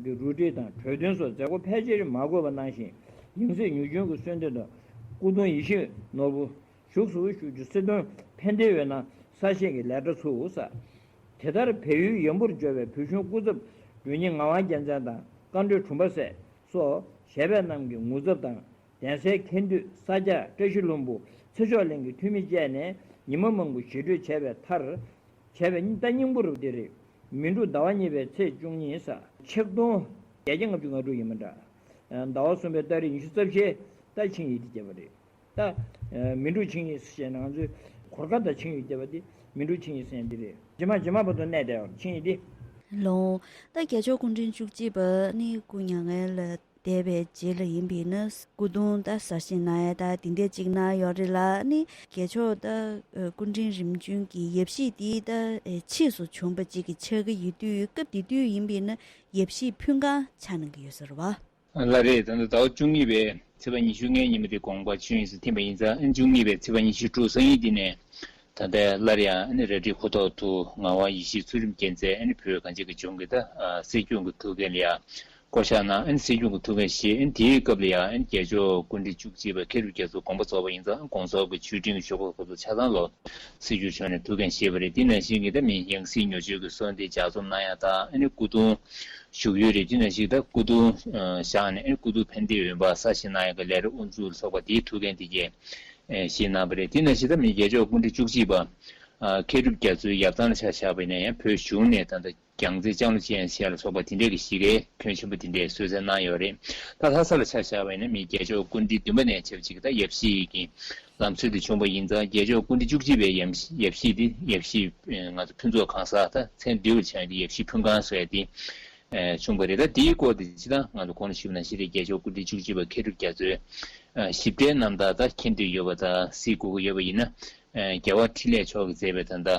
གི་རུ་སྒྲིག་དང་གྲོས་འདོན་སོགས་མཛད་སྒོ་ཕལ་ཆེར་མ་དགོས་པ་གནང་ཞིང་། ཡང་སྲིད་མྱུར་འབྱོན་གྱི་གསོལ་འདེབས་དང་སྐུ་གདུང་ཡིད་བཞིན་ནོར་བུ་བཞུགས་སུ་བཞུགས་རྒྱུ། སྲིད་དོན་ཕན་བདེའི་འོད་སྣང་གསལ་བཞད་ཀྱི་ལས་གྲྭ་ཚུགས། དེ་ལྟར་བལ་ཡུལ་ཡོན་པོར་འབྱོར་བའི་བོད་གཞུང་སྐུ་ཚབ་མགྲོན་གཉེར་ངག་དབང་རྒྱལ་མཚན་དང་བཀའ་འགྲོའི་དྲུང་པ་སྲས་སོགས་ཞབས་པད་རྣམས་ཀྱི་ངོ་ཚབ་དང་། གདན་སའི་ཁ་འདུས་ས་སྐྱ་བཀྲ་ཤིས་ལྷུན་པོ་ཚེ་མཆོག་གླིང་གི་འཐུས་མི་བཅས་ནས་ཉི་མ་མང་པོ་ཞི་གྲོས་བྱས་པའི་མཐར། བྱས་པའི་ཟླ་སྙིང་པོ་རུ་དེ་རེད། མི་འཁྲུགས་ཟླ་བ་གཉིས་པའི་ཚེས་བཅུ་གཉིས་གཟའ་ཆིག་སྟོང་བརྒྱད་བརྒྱ་ལྔ་བཅུ་ང་དྲུག་ཡིན་པ་འདྲ། ཟླ་བ་གསུམ་པའི་ཏ་རིག་ཉི་ཤུ་རྩ་བཞིའི་ཟླ་ཆིངས་ཡིག་དེ་བརྒྱབ་པ་རེད། ད་མི་འཁྲུགས་ཆིངས་ཡིག་ཟེར་ནས་ང་ཚོའི་གོར་ཁ་ད་ཆིངས་ཡིག་བརྒྱབ་པ་དེ་མི་འཁྲུགས་ཆིངས་ཡིག་ཟེར་ཡ་འདི་རེད། རྗེས་མ་རྗེས་མ་བར་དུ་གནས་བསྡད་ཡོད་ཆིངས་ཡིག་འདི། ལོང་། ད་རྒྱལ་མཆོག་སྐུ་ཕྲེང་བཅུ་གཅིག་པ་ནི་སྐུ་མྱ་ངན་ལ་འདས་པའི་རྗེས་ལ་ཡིན་པས་ན། སྐུ་གདུང་ད་གསར་བཞེངས་གནང་ཡ་ད་དེ་འདྲས་ཅིག་གནང་ཡོད་རེད་ལ། ནི་རྒྱལ་མཆོག་ད་སྐུ་ཕྲེང་རིམ་བྱོན་གྱི་ཡབ་གཞིས་དེ་ད་ཕྱིས་སུ་བྱུང་པ་ཅིག་གི་ཆགས་ཀྱི་ཡོད་དུས། སྐབས་དེ་དུས་ཡིན་པས་ན་ཡབ་གཞིས་ཕུན་ཁང་ཆགས་གནང་གི་ཡོད་ས་རེད་བ། ལགས་རེད། ད་ལྟ་ཟླ་བ་བཅུ་གཉིས་པའི་ཚེས་པ་ཉི་ཤུ་ལྔའི་ཉིན་མོ་དེ་དགོངས་པ་ཆོས་དབྱིངས་སུ་ཐིམ་པ་ཡིན་ཙང་། ཨ་ནི་བཅུ་གཉིས་པའི་ཚེས་པ་ཉི་ཤུ་དྲུག་སང་ཉིན་དེ་ནས་ད་ལྟའི་སླར་ཡང་ཨ་ནི་རྭ་སྒྲེང་ཁོ་ཐོག་ཏུ་ངག་དབང་ཡེ་ཤེས་ཚུལ་ཁྲིམས་རྒྱལ་མཚན་ཨ་ནི་བོད་གངས་ཅན་གྱི་ལྗོངས་ཀྱི་ད་སྲིད་སྐྱོང་གི་ཐུགས་འགན་ལ་ཡང་བསྐོ་གཞག་གནང་། ཨ་ནི་སྲིད་སྐྱོང་གི་ཐུགས་འགན་བཞེས། ཨ་ནི་དེའི་སྐབས་ལ་ཡང་ཨ་ནི་རྒྱལ་མཆོག་སྐུ་ཕྲེང་བཅུ་གཅིག་པ་མཁས་གྲུབ་རྒྱ་མཚོ་དགོངས་པ་རྫོགས་པ་ཡིན་ཙང་། དགོངས་རྫོགས་ཀྱི་མཆོད་སྤྲིན་གྱི་ཞོགས་པ་ཁོ་ཚོ་ཆ་ཚང་ལོ། སྲིད་སྐྱོང་མཆོག་ནས་ཐུགས་འགན་བཞེས་པ་རེད། དེ་ནང་བཞིན་གྱི་ད་མི་ཡང་སྲིད་མྱུར་མཆོད་ཀྱི་གསོལ་འདེབས་ལྗགས་རྩོམ་གནང་ཡ་དང་། ཨ་ནི་སྐུ་གདུང་བཞུགས་ཡུལ་རེད། དེ་ནང་བཞིན་ད་སྐུ་གདུང་བཞེངས་ནས་ཨ་ནི་སྐུ་གདུང་ཕན་བདེའི་འོད་འབར་གསར་བཞེངས་གནང་ཡ་གི་ལས་རིམ་དབུ་འཛུགས་ལ་སོགས་པ་དེའི་ཐུགས་འགན་དེ་གས་བཞེས་གནང་བ་རེད། དེ་ནང་བཞིན་ད་མི་རྒྱལ་མཆོག་སྐུ་ཕྲེང་བཅུ་གཅིག་པ་མཁས་གྲུབ་རྒྱ་མཚོའི་ཡབ་ཐང་ལ་ཆ་བཞག་པ་ཡིན་ན་ཡང་། བོད་གཞུང་ནས་ད་ལྟ་རྒྱལ་རྩེ་ལྕང་ལོ་ཅན་ཞེས་ལ་སོགས་པ་དེ་འདྲས་ཀྱི་གཞིས་ཀའི་ཁྱོན་ཆེན་པོ་དེ་འདྲས་གསོལ་སྩལ་གནང་ཡོད་རེད། ད་ལྷ་ས་ལ་ཆ་བཞག་པ་ཡིན་ན་མི་རྒྱལ་མཆོག་སྐུ་ཕྲེང་བདུན་པ་ནས་ཆབས་ཅིག་ད་ཡབ་གཞིས་ཀྱི་ལམ་སྲོལ་དེ་བྱུང་བ་ཡིན་ཙང་། རྒྱལ་མཆོག་སྐུ་ཕྲེང་བཅུ་གཅིག་པའི་ཡབ་ཡབ་གཞིས་དེ་ཡབ་གཞིས་ང་ཚོ་ཕུན་ཚོགས་གང་ཟག་ད་མཚན་བསྡུས་པ་བྱས་ཏེ་ཡབ་གཞིས་ཕུན་ཁང་ཟེར་ཡ་དེ་བྱུང་བ་རེད། ད་དེའི་སྐོར་དེ་སྤྱིར་བཏང་ང་ཚོ་གོང་ལ་ཞུས་པ་ནང་བཞིན་རེད། རྒྱལ་མཆོག་སྐུ་ཕྲེང་བཅུ་གཅིག་པ་མཁས་གྲུབ་རྒྱ་མཚོའི་ཞིབ་ཕྲའི་རྣམ་ཐར་ད་མཁྱེན་འདོད་ཡོད་པ་དང་གཟིགས་དགོས་ཀྱི་ཡོད་པ་ཡིན་ན། རྒྱལ་བ་འཕྲིན་ལས་མཆོག་གིས་མཛད་པའི་ད་ལྟ་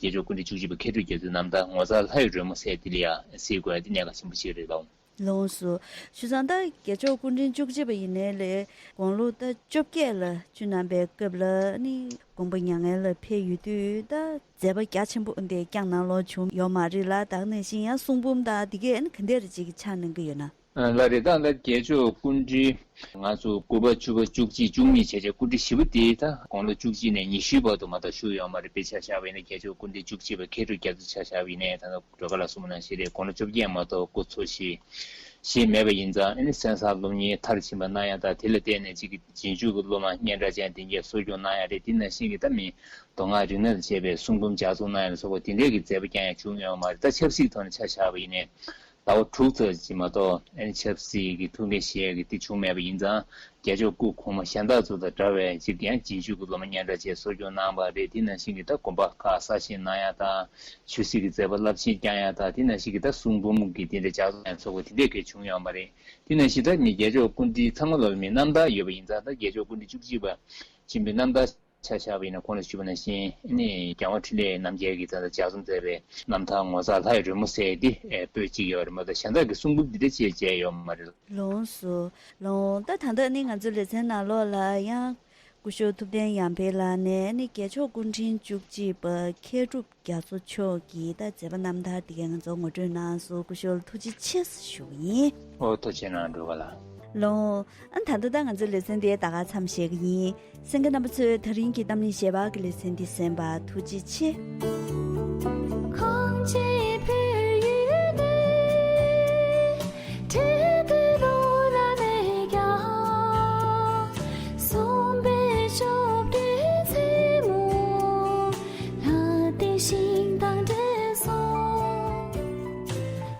རྒྱལ་མཆོག་སྐུ་ཕྲེང་བཅུ་གཅིག་པ་མཁས་གྲུབ་རྒྱ་མཚོའི་རྣམ་ཐར་ངོ་མཚར་ལྷ་ཡི་རོལ་མོ་ཟེར་དེ་ལ་ཡང་གཟིགས་དགོས་ཡ་དེ་གནད་འགག་ཆེན་པོ་ཞིག་རེད་ལགས། ལགས་སོ། བྱས་ཙང་ད་རྒྱལ་མཆོག་སྐུ་ཕྲེང་བཅུ་གཅིག་པ་ཡིན་ནའི་ལས་དགུང་ལོ་ད་བཅོ་བརྒྱད་ལ་བཅུ་གནང་པའི་སྐབས་ལ་ནི་དགོངས་པ་མྱ་ངན་ལ་ཕེབས་ཡོད་དུས། ད་མཛད་པ་རྒྱ་ཆེན་པོ་འདི་བསྐྱངས་གནང་ལོང་བྱུང་ཡོད་མ་རེད་ལ། ད་ག་ནང་བཞིན་ཡང་གསུང་འབུམ་དང་དེ་གས་ནི་ག་འདྲས་ཅིག་ཆགས་གནང་གི་ཡོད་ན། ལགས་རེད། ད་ལྟ་རྒྱལ་མཆོག་སྐུ་ཕྲེང་ང་ཚོ་དགུ་པ་བཅུ་པ་བཅུ་གཅིག་བཅུ་གཉིས་བྱས་བྱས་སྐུ་ཕྲེང་བཞི་པ་དེ་ད་དགུང་ལོ་བཅུ་གཅིག་ནས་ཉི་ཤུའི་བར་དུ་མ་གཏོགས་བཞུགས་ཡོད་མ་རེད། དཔེ་ཆ་བཞག་པ་ཡིན་ན་རྒྱལ་མཆོག་སྐུ་ཕྲེང་བཅུ་གཅིག་པ་མཁས་གྲུབ་རྒྱ་མཚོ་ཆ་བཞག་པ་ཡིན་ནའི་ད་ལྟ་སྒྲོལ་དཀར་ལགས་གསུངས་པ་ནང་བཞིན་རེད། དགུང་ལོ་བཅོ་བརྒྱད་མ་གཏོགས་སྐུ་འཚོ་ཞིག་ཞིག་མེད་པ་ཡིན་ཙང་། ཨ་ནི་གསན་བསམ་སློབ་གཉེར་མཐར་ཕྱིན་པ་གནང་ཡ་དང་། དེ་ལ་བརྟེན་ནས་གཅིག་གི་རྗེས་འཇུག་གི་སློབ་མ་སྙན་གྲགས་ཅན་དེ་འདྲས་གསོ་སྐྱོང་གནང་ཡ་རེད། དེ་ནང་བཞིན་གྱི་ད་མི་མདོ་སྔགས་རིག་གནས་དང་བཅས་པའི་གསུང་འབུམ་ལྗགས་རྩོམ་གནང་ཡ་ལ་སོགས་པ་དེ་འདྲས་ཀྱི་མཛད་པ་ཀྱང་ཡང་བྱུང་ཡོད་མ་རེད། ད་ཆབ་སྲིད་ཐོག་ནས་ཆ་བཞག་པ་ཡིན་ནའི་ཟླ་བ་དྲུག་ཙམ་ཅིག་མ་གཏོགས་ཨ་ནི་ཆབ་སྲིད་ཀྱི་ཐུགས་འགན་བཞེས་ཡ་གི་དེ་བྱུང་མེད་པ་ཡིན་ཙང་། རྒྱལ་མཆོག་སྐུ་གོང་མ་གཞན་དག་ཚོ་དང་འདྲ་བའི་གཅིག་ཀྱང་རྗེས་འཇུག་གི་སློབ་མ་སྙན་གྲགས་ཅན་གསོ་སྐྱོང་གནང་བ་རེད། དེ་ནང་བཞིན་གྱི་ད་དགོན་པ་ཁག་གསར་བཞེངས་གནང་ཡ་དང་། ཆོས་སྲིད་ཀྱི་མཛད་པ་རླབས་ཆེན་བསྐྱངས་ཡ་དང་། དེ་ནང་བཞིན་གྱི་ད་གསུང་འབུམ་གྱི་དེ་འདྲ་ལྗགས་རྩོམ་ཡ་སོགས་པ་དེ་འདྲས་གས་བྱུང་ཡོད་མ་རེད། དེ་ནང་བཞིན་ད་མི་རྒྱལ་མཆོག་སྐུ་ཕྲེང་ཚང་མ་ལ་མི་རྣམ་ཐར་ཡོད་པ་ཡིན་ཙང་། ད་རྒྱལ་མཆོག་སྐུ་ཕྲེང་བཅུ་གཅིག་པ་ཆེན་པོའི་རྣམ་ཐར་ཆ་བཞག་པ་ཡིན་ན་གོང་ལ་ཞུས་པ་ནང་བཞིན་ཨ་ནི་རྒྱལ་དབང་འཕྲིན་ལས་རྣམ་རྒྱལ་གྱིས་ད་ལྟ་ལྗགས་རྩོམ་མཛད་པའི་རྣམ་ཐར་ངོ་མཚར་ལྷ་ཡི་རོལ་མོ་ཟེར་ཡ་དེ་ཨེ་པོད་གཅིག་ཡོད་རེད་མ་གཏོགས་གཞན་དག་གི་གསུང་འབུམ་འདི་འདྲ་ཅིག་མཇལ་ཡོད་མ་རེད། ལགས་སོ། ལགས། ད་ད་ལྟ་ནི་ང་ཚོའི་ལེ་ཚན་ནང་ལོགས་ལ་ཡང་སྐུ་ཞབས་ཐུབ་བསྟན་ཡར་འཕེལ་ལགས་ནས་ནི་རྒྱལ་མཆོག་སྐུ་ཕྲེང་བཅུ་གཅིག་པ་མཁས་གྲུབ་རྒྱ་མཚོ་མཆོག་གི་ད་མཛད་པ་རྣམ་ཐར་དེ་གའི་ང་ཚོ་ངོ་སྤྲོད་གནང་སོང་། སྐུ་ཞབས་ལ་ཐུགས་རྗེ་ཆེ་ཞུ་གི་ཡིན། ཨོ་ཐུགས་རྗེ་གནང་། འགྲོ་ག་ལ། ལགས། ཨ་ད་ལྟ་ད་ང་ཚོའི་ལེ་ཚན་དེ་ད་ག་མཚམས་བཞག་གི་ཡིན། གསན་མཁན་རྣམ་པ་ཚོས་ད་རིང་གི་གཏམ་གླེང་ཞལ་པར་གྱི་ལེ་ཚན་འདི་གསན་པར་ཐུགས་རྗེ་ཆེ། གངས་ཅན་བོད་ཡུལ་ནས་འཕྲིན་དེ་ལོ་ལ་མེད་ཀྱང་། གསུངས་པའི་ཞབས་ཀྱི་མཚན་མོ། ལྷ་དེ་ཤིང་དང་འདྲེས་སོང་།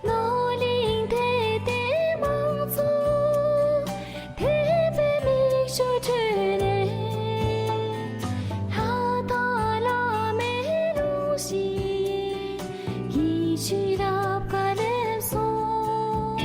ནོར་གླིང་དད་ལྡན་མང་ཚོགས་དད་པའི་མིག་ཆུ་ཁྲོད་ནས། ལྷ་དང་བླ་མའི་ལུང་བཞིན་ཡིད་ཆེས་རབ་དཀར་སླེབས་སོང་།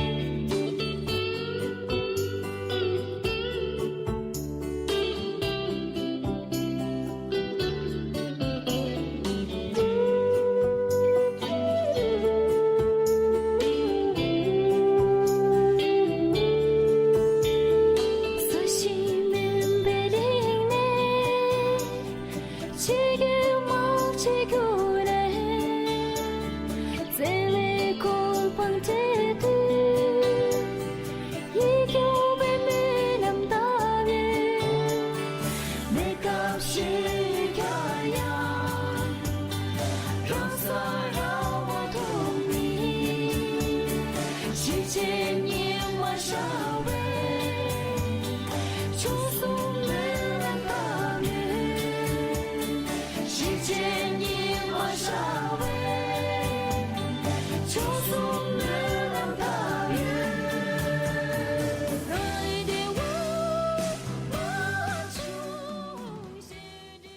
ཡིད་སྐྱོ་བའི་རྨི་ལམ་ལྟ་བུའི་གནས་སྐབས་ཤིག་ཀྱང་ཡང་རང་སར་ར་བ་ཐོག་ནས། གཞིས་བྱེས་གཉིས་མ་ཤར་བའི་ཆུ་གསུམ་རྨི་ལམ་ལྟ་བུའི། གཞིས་བྱེས་གཉིས་མ་ཤར་བའི་ཆུ་གསུམ་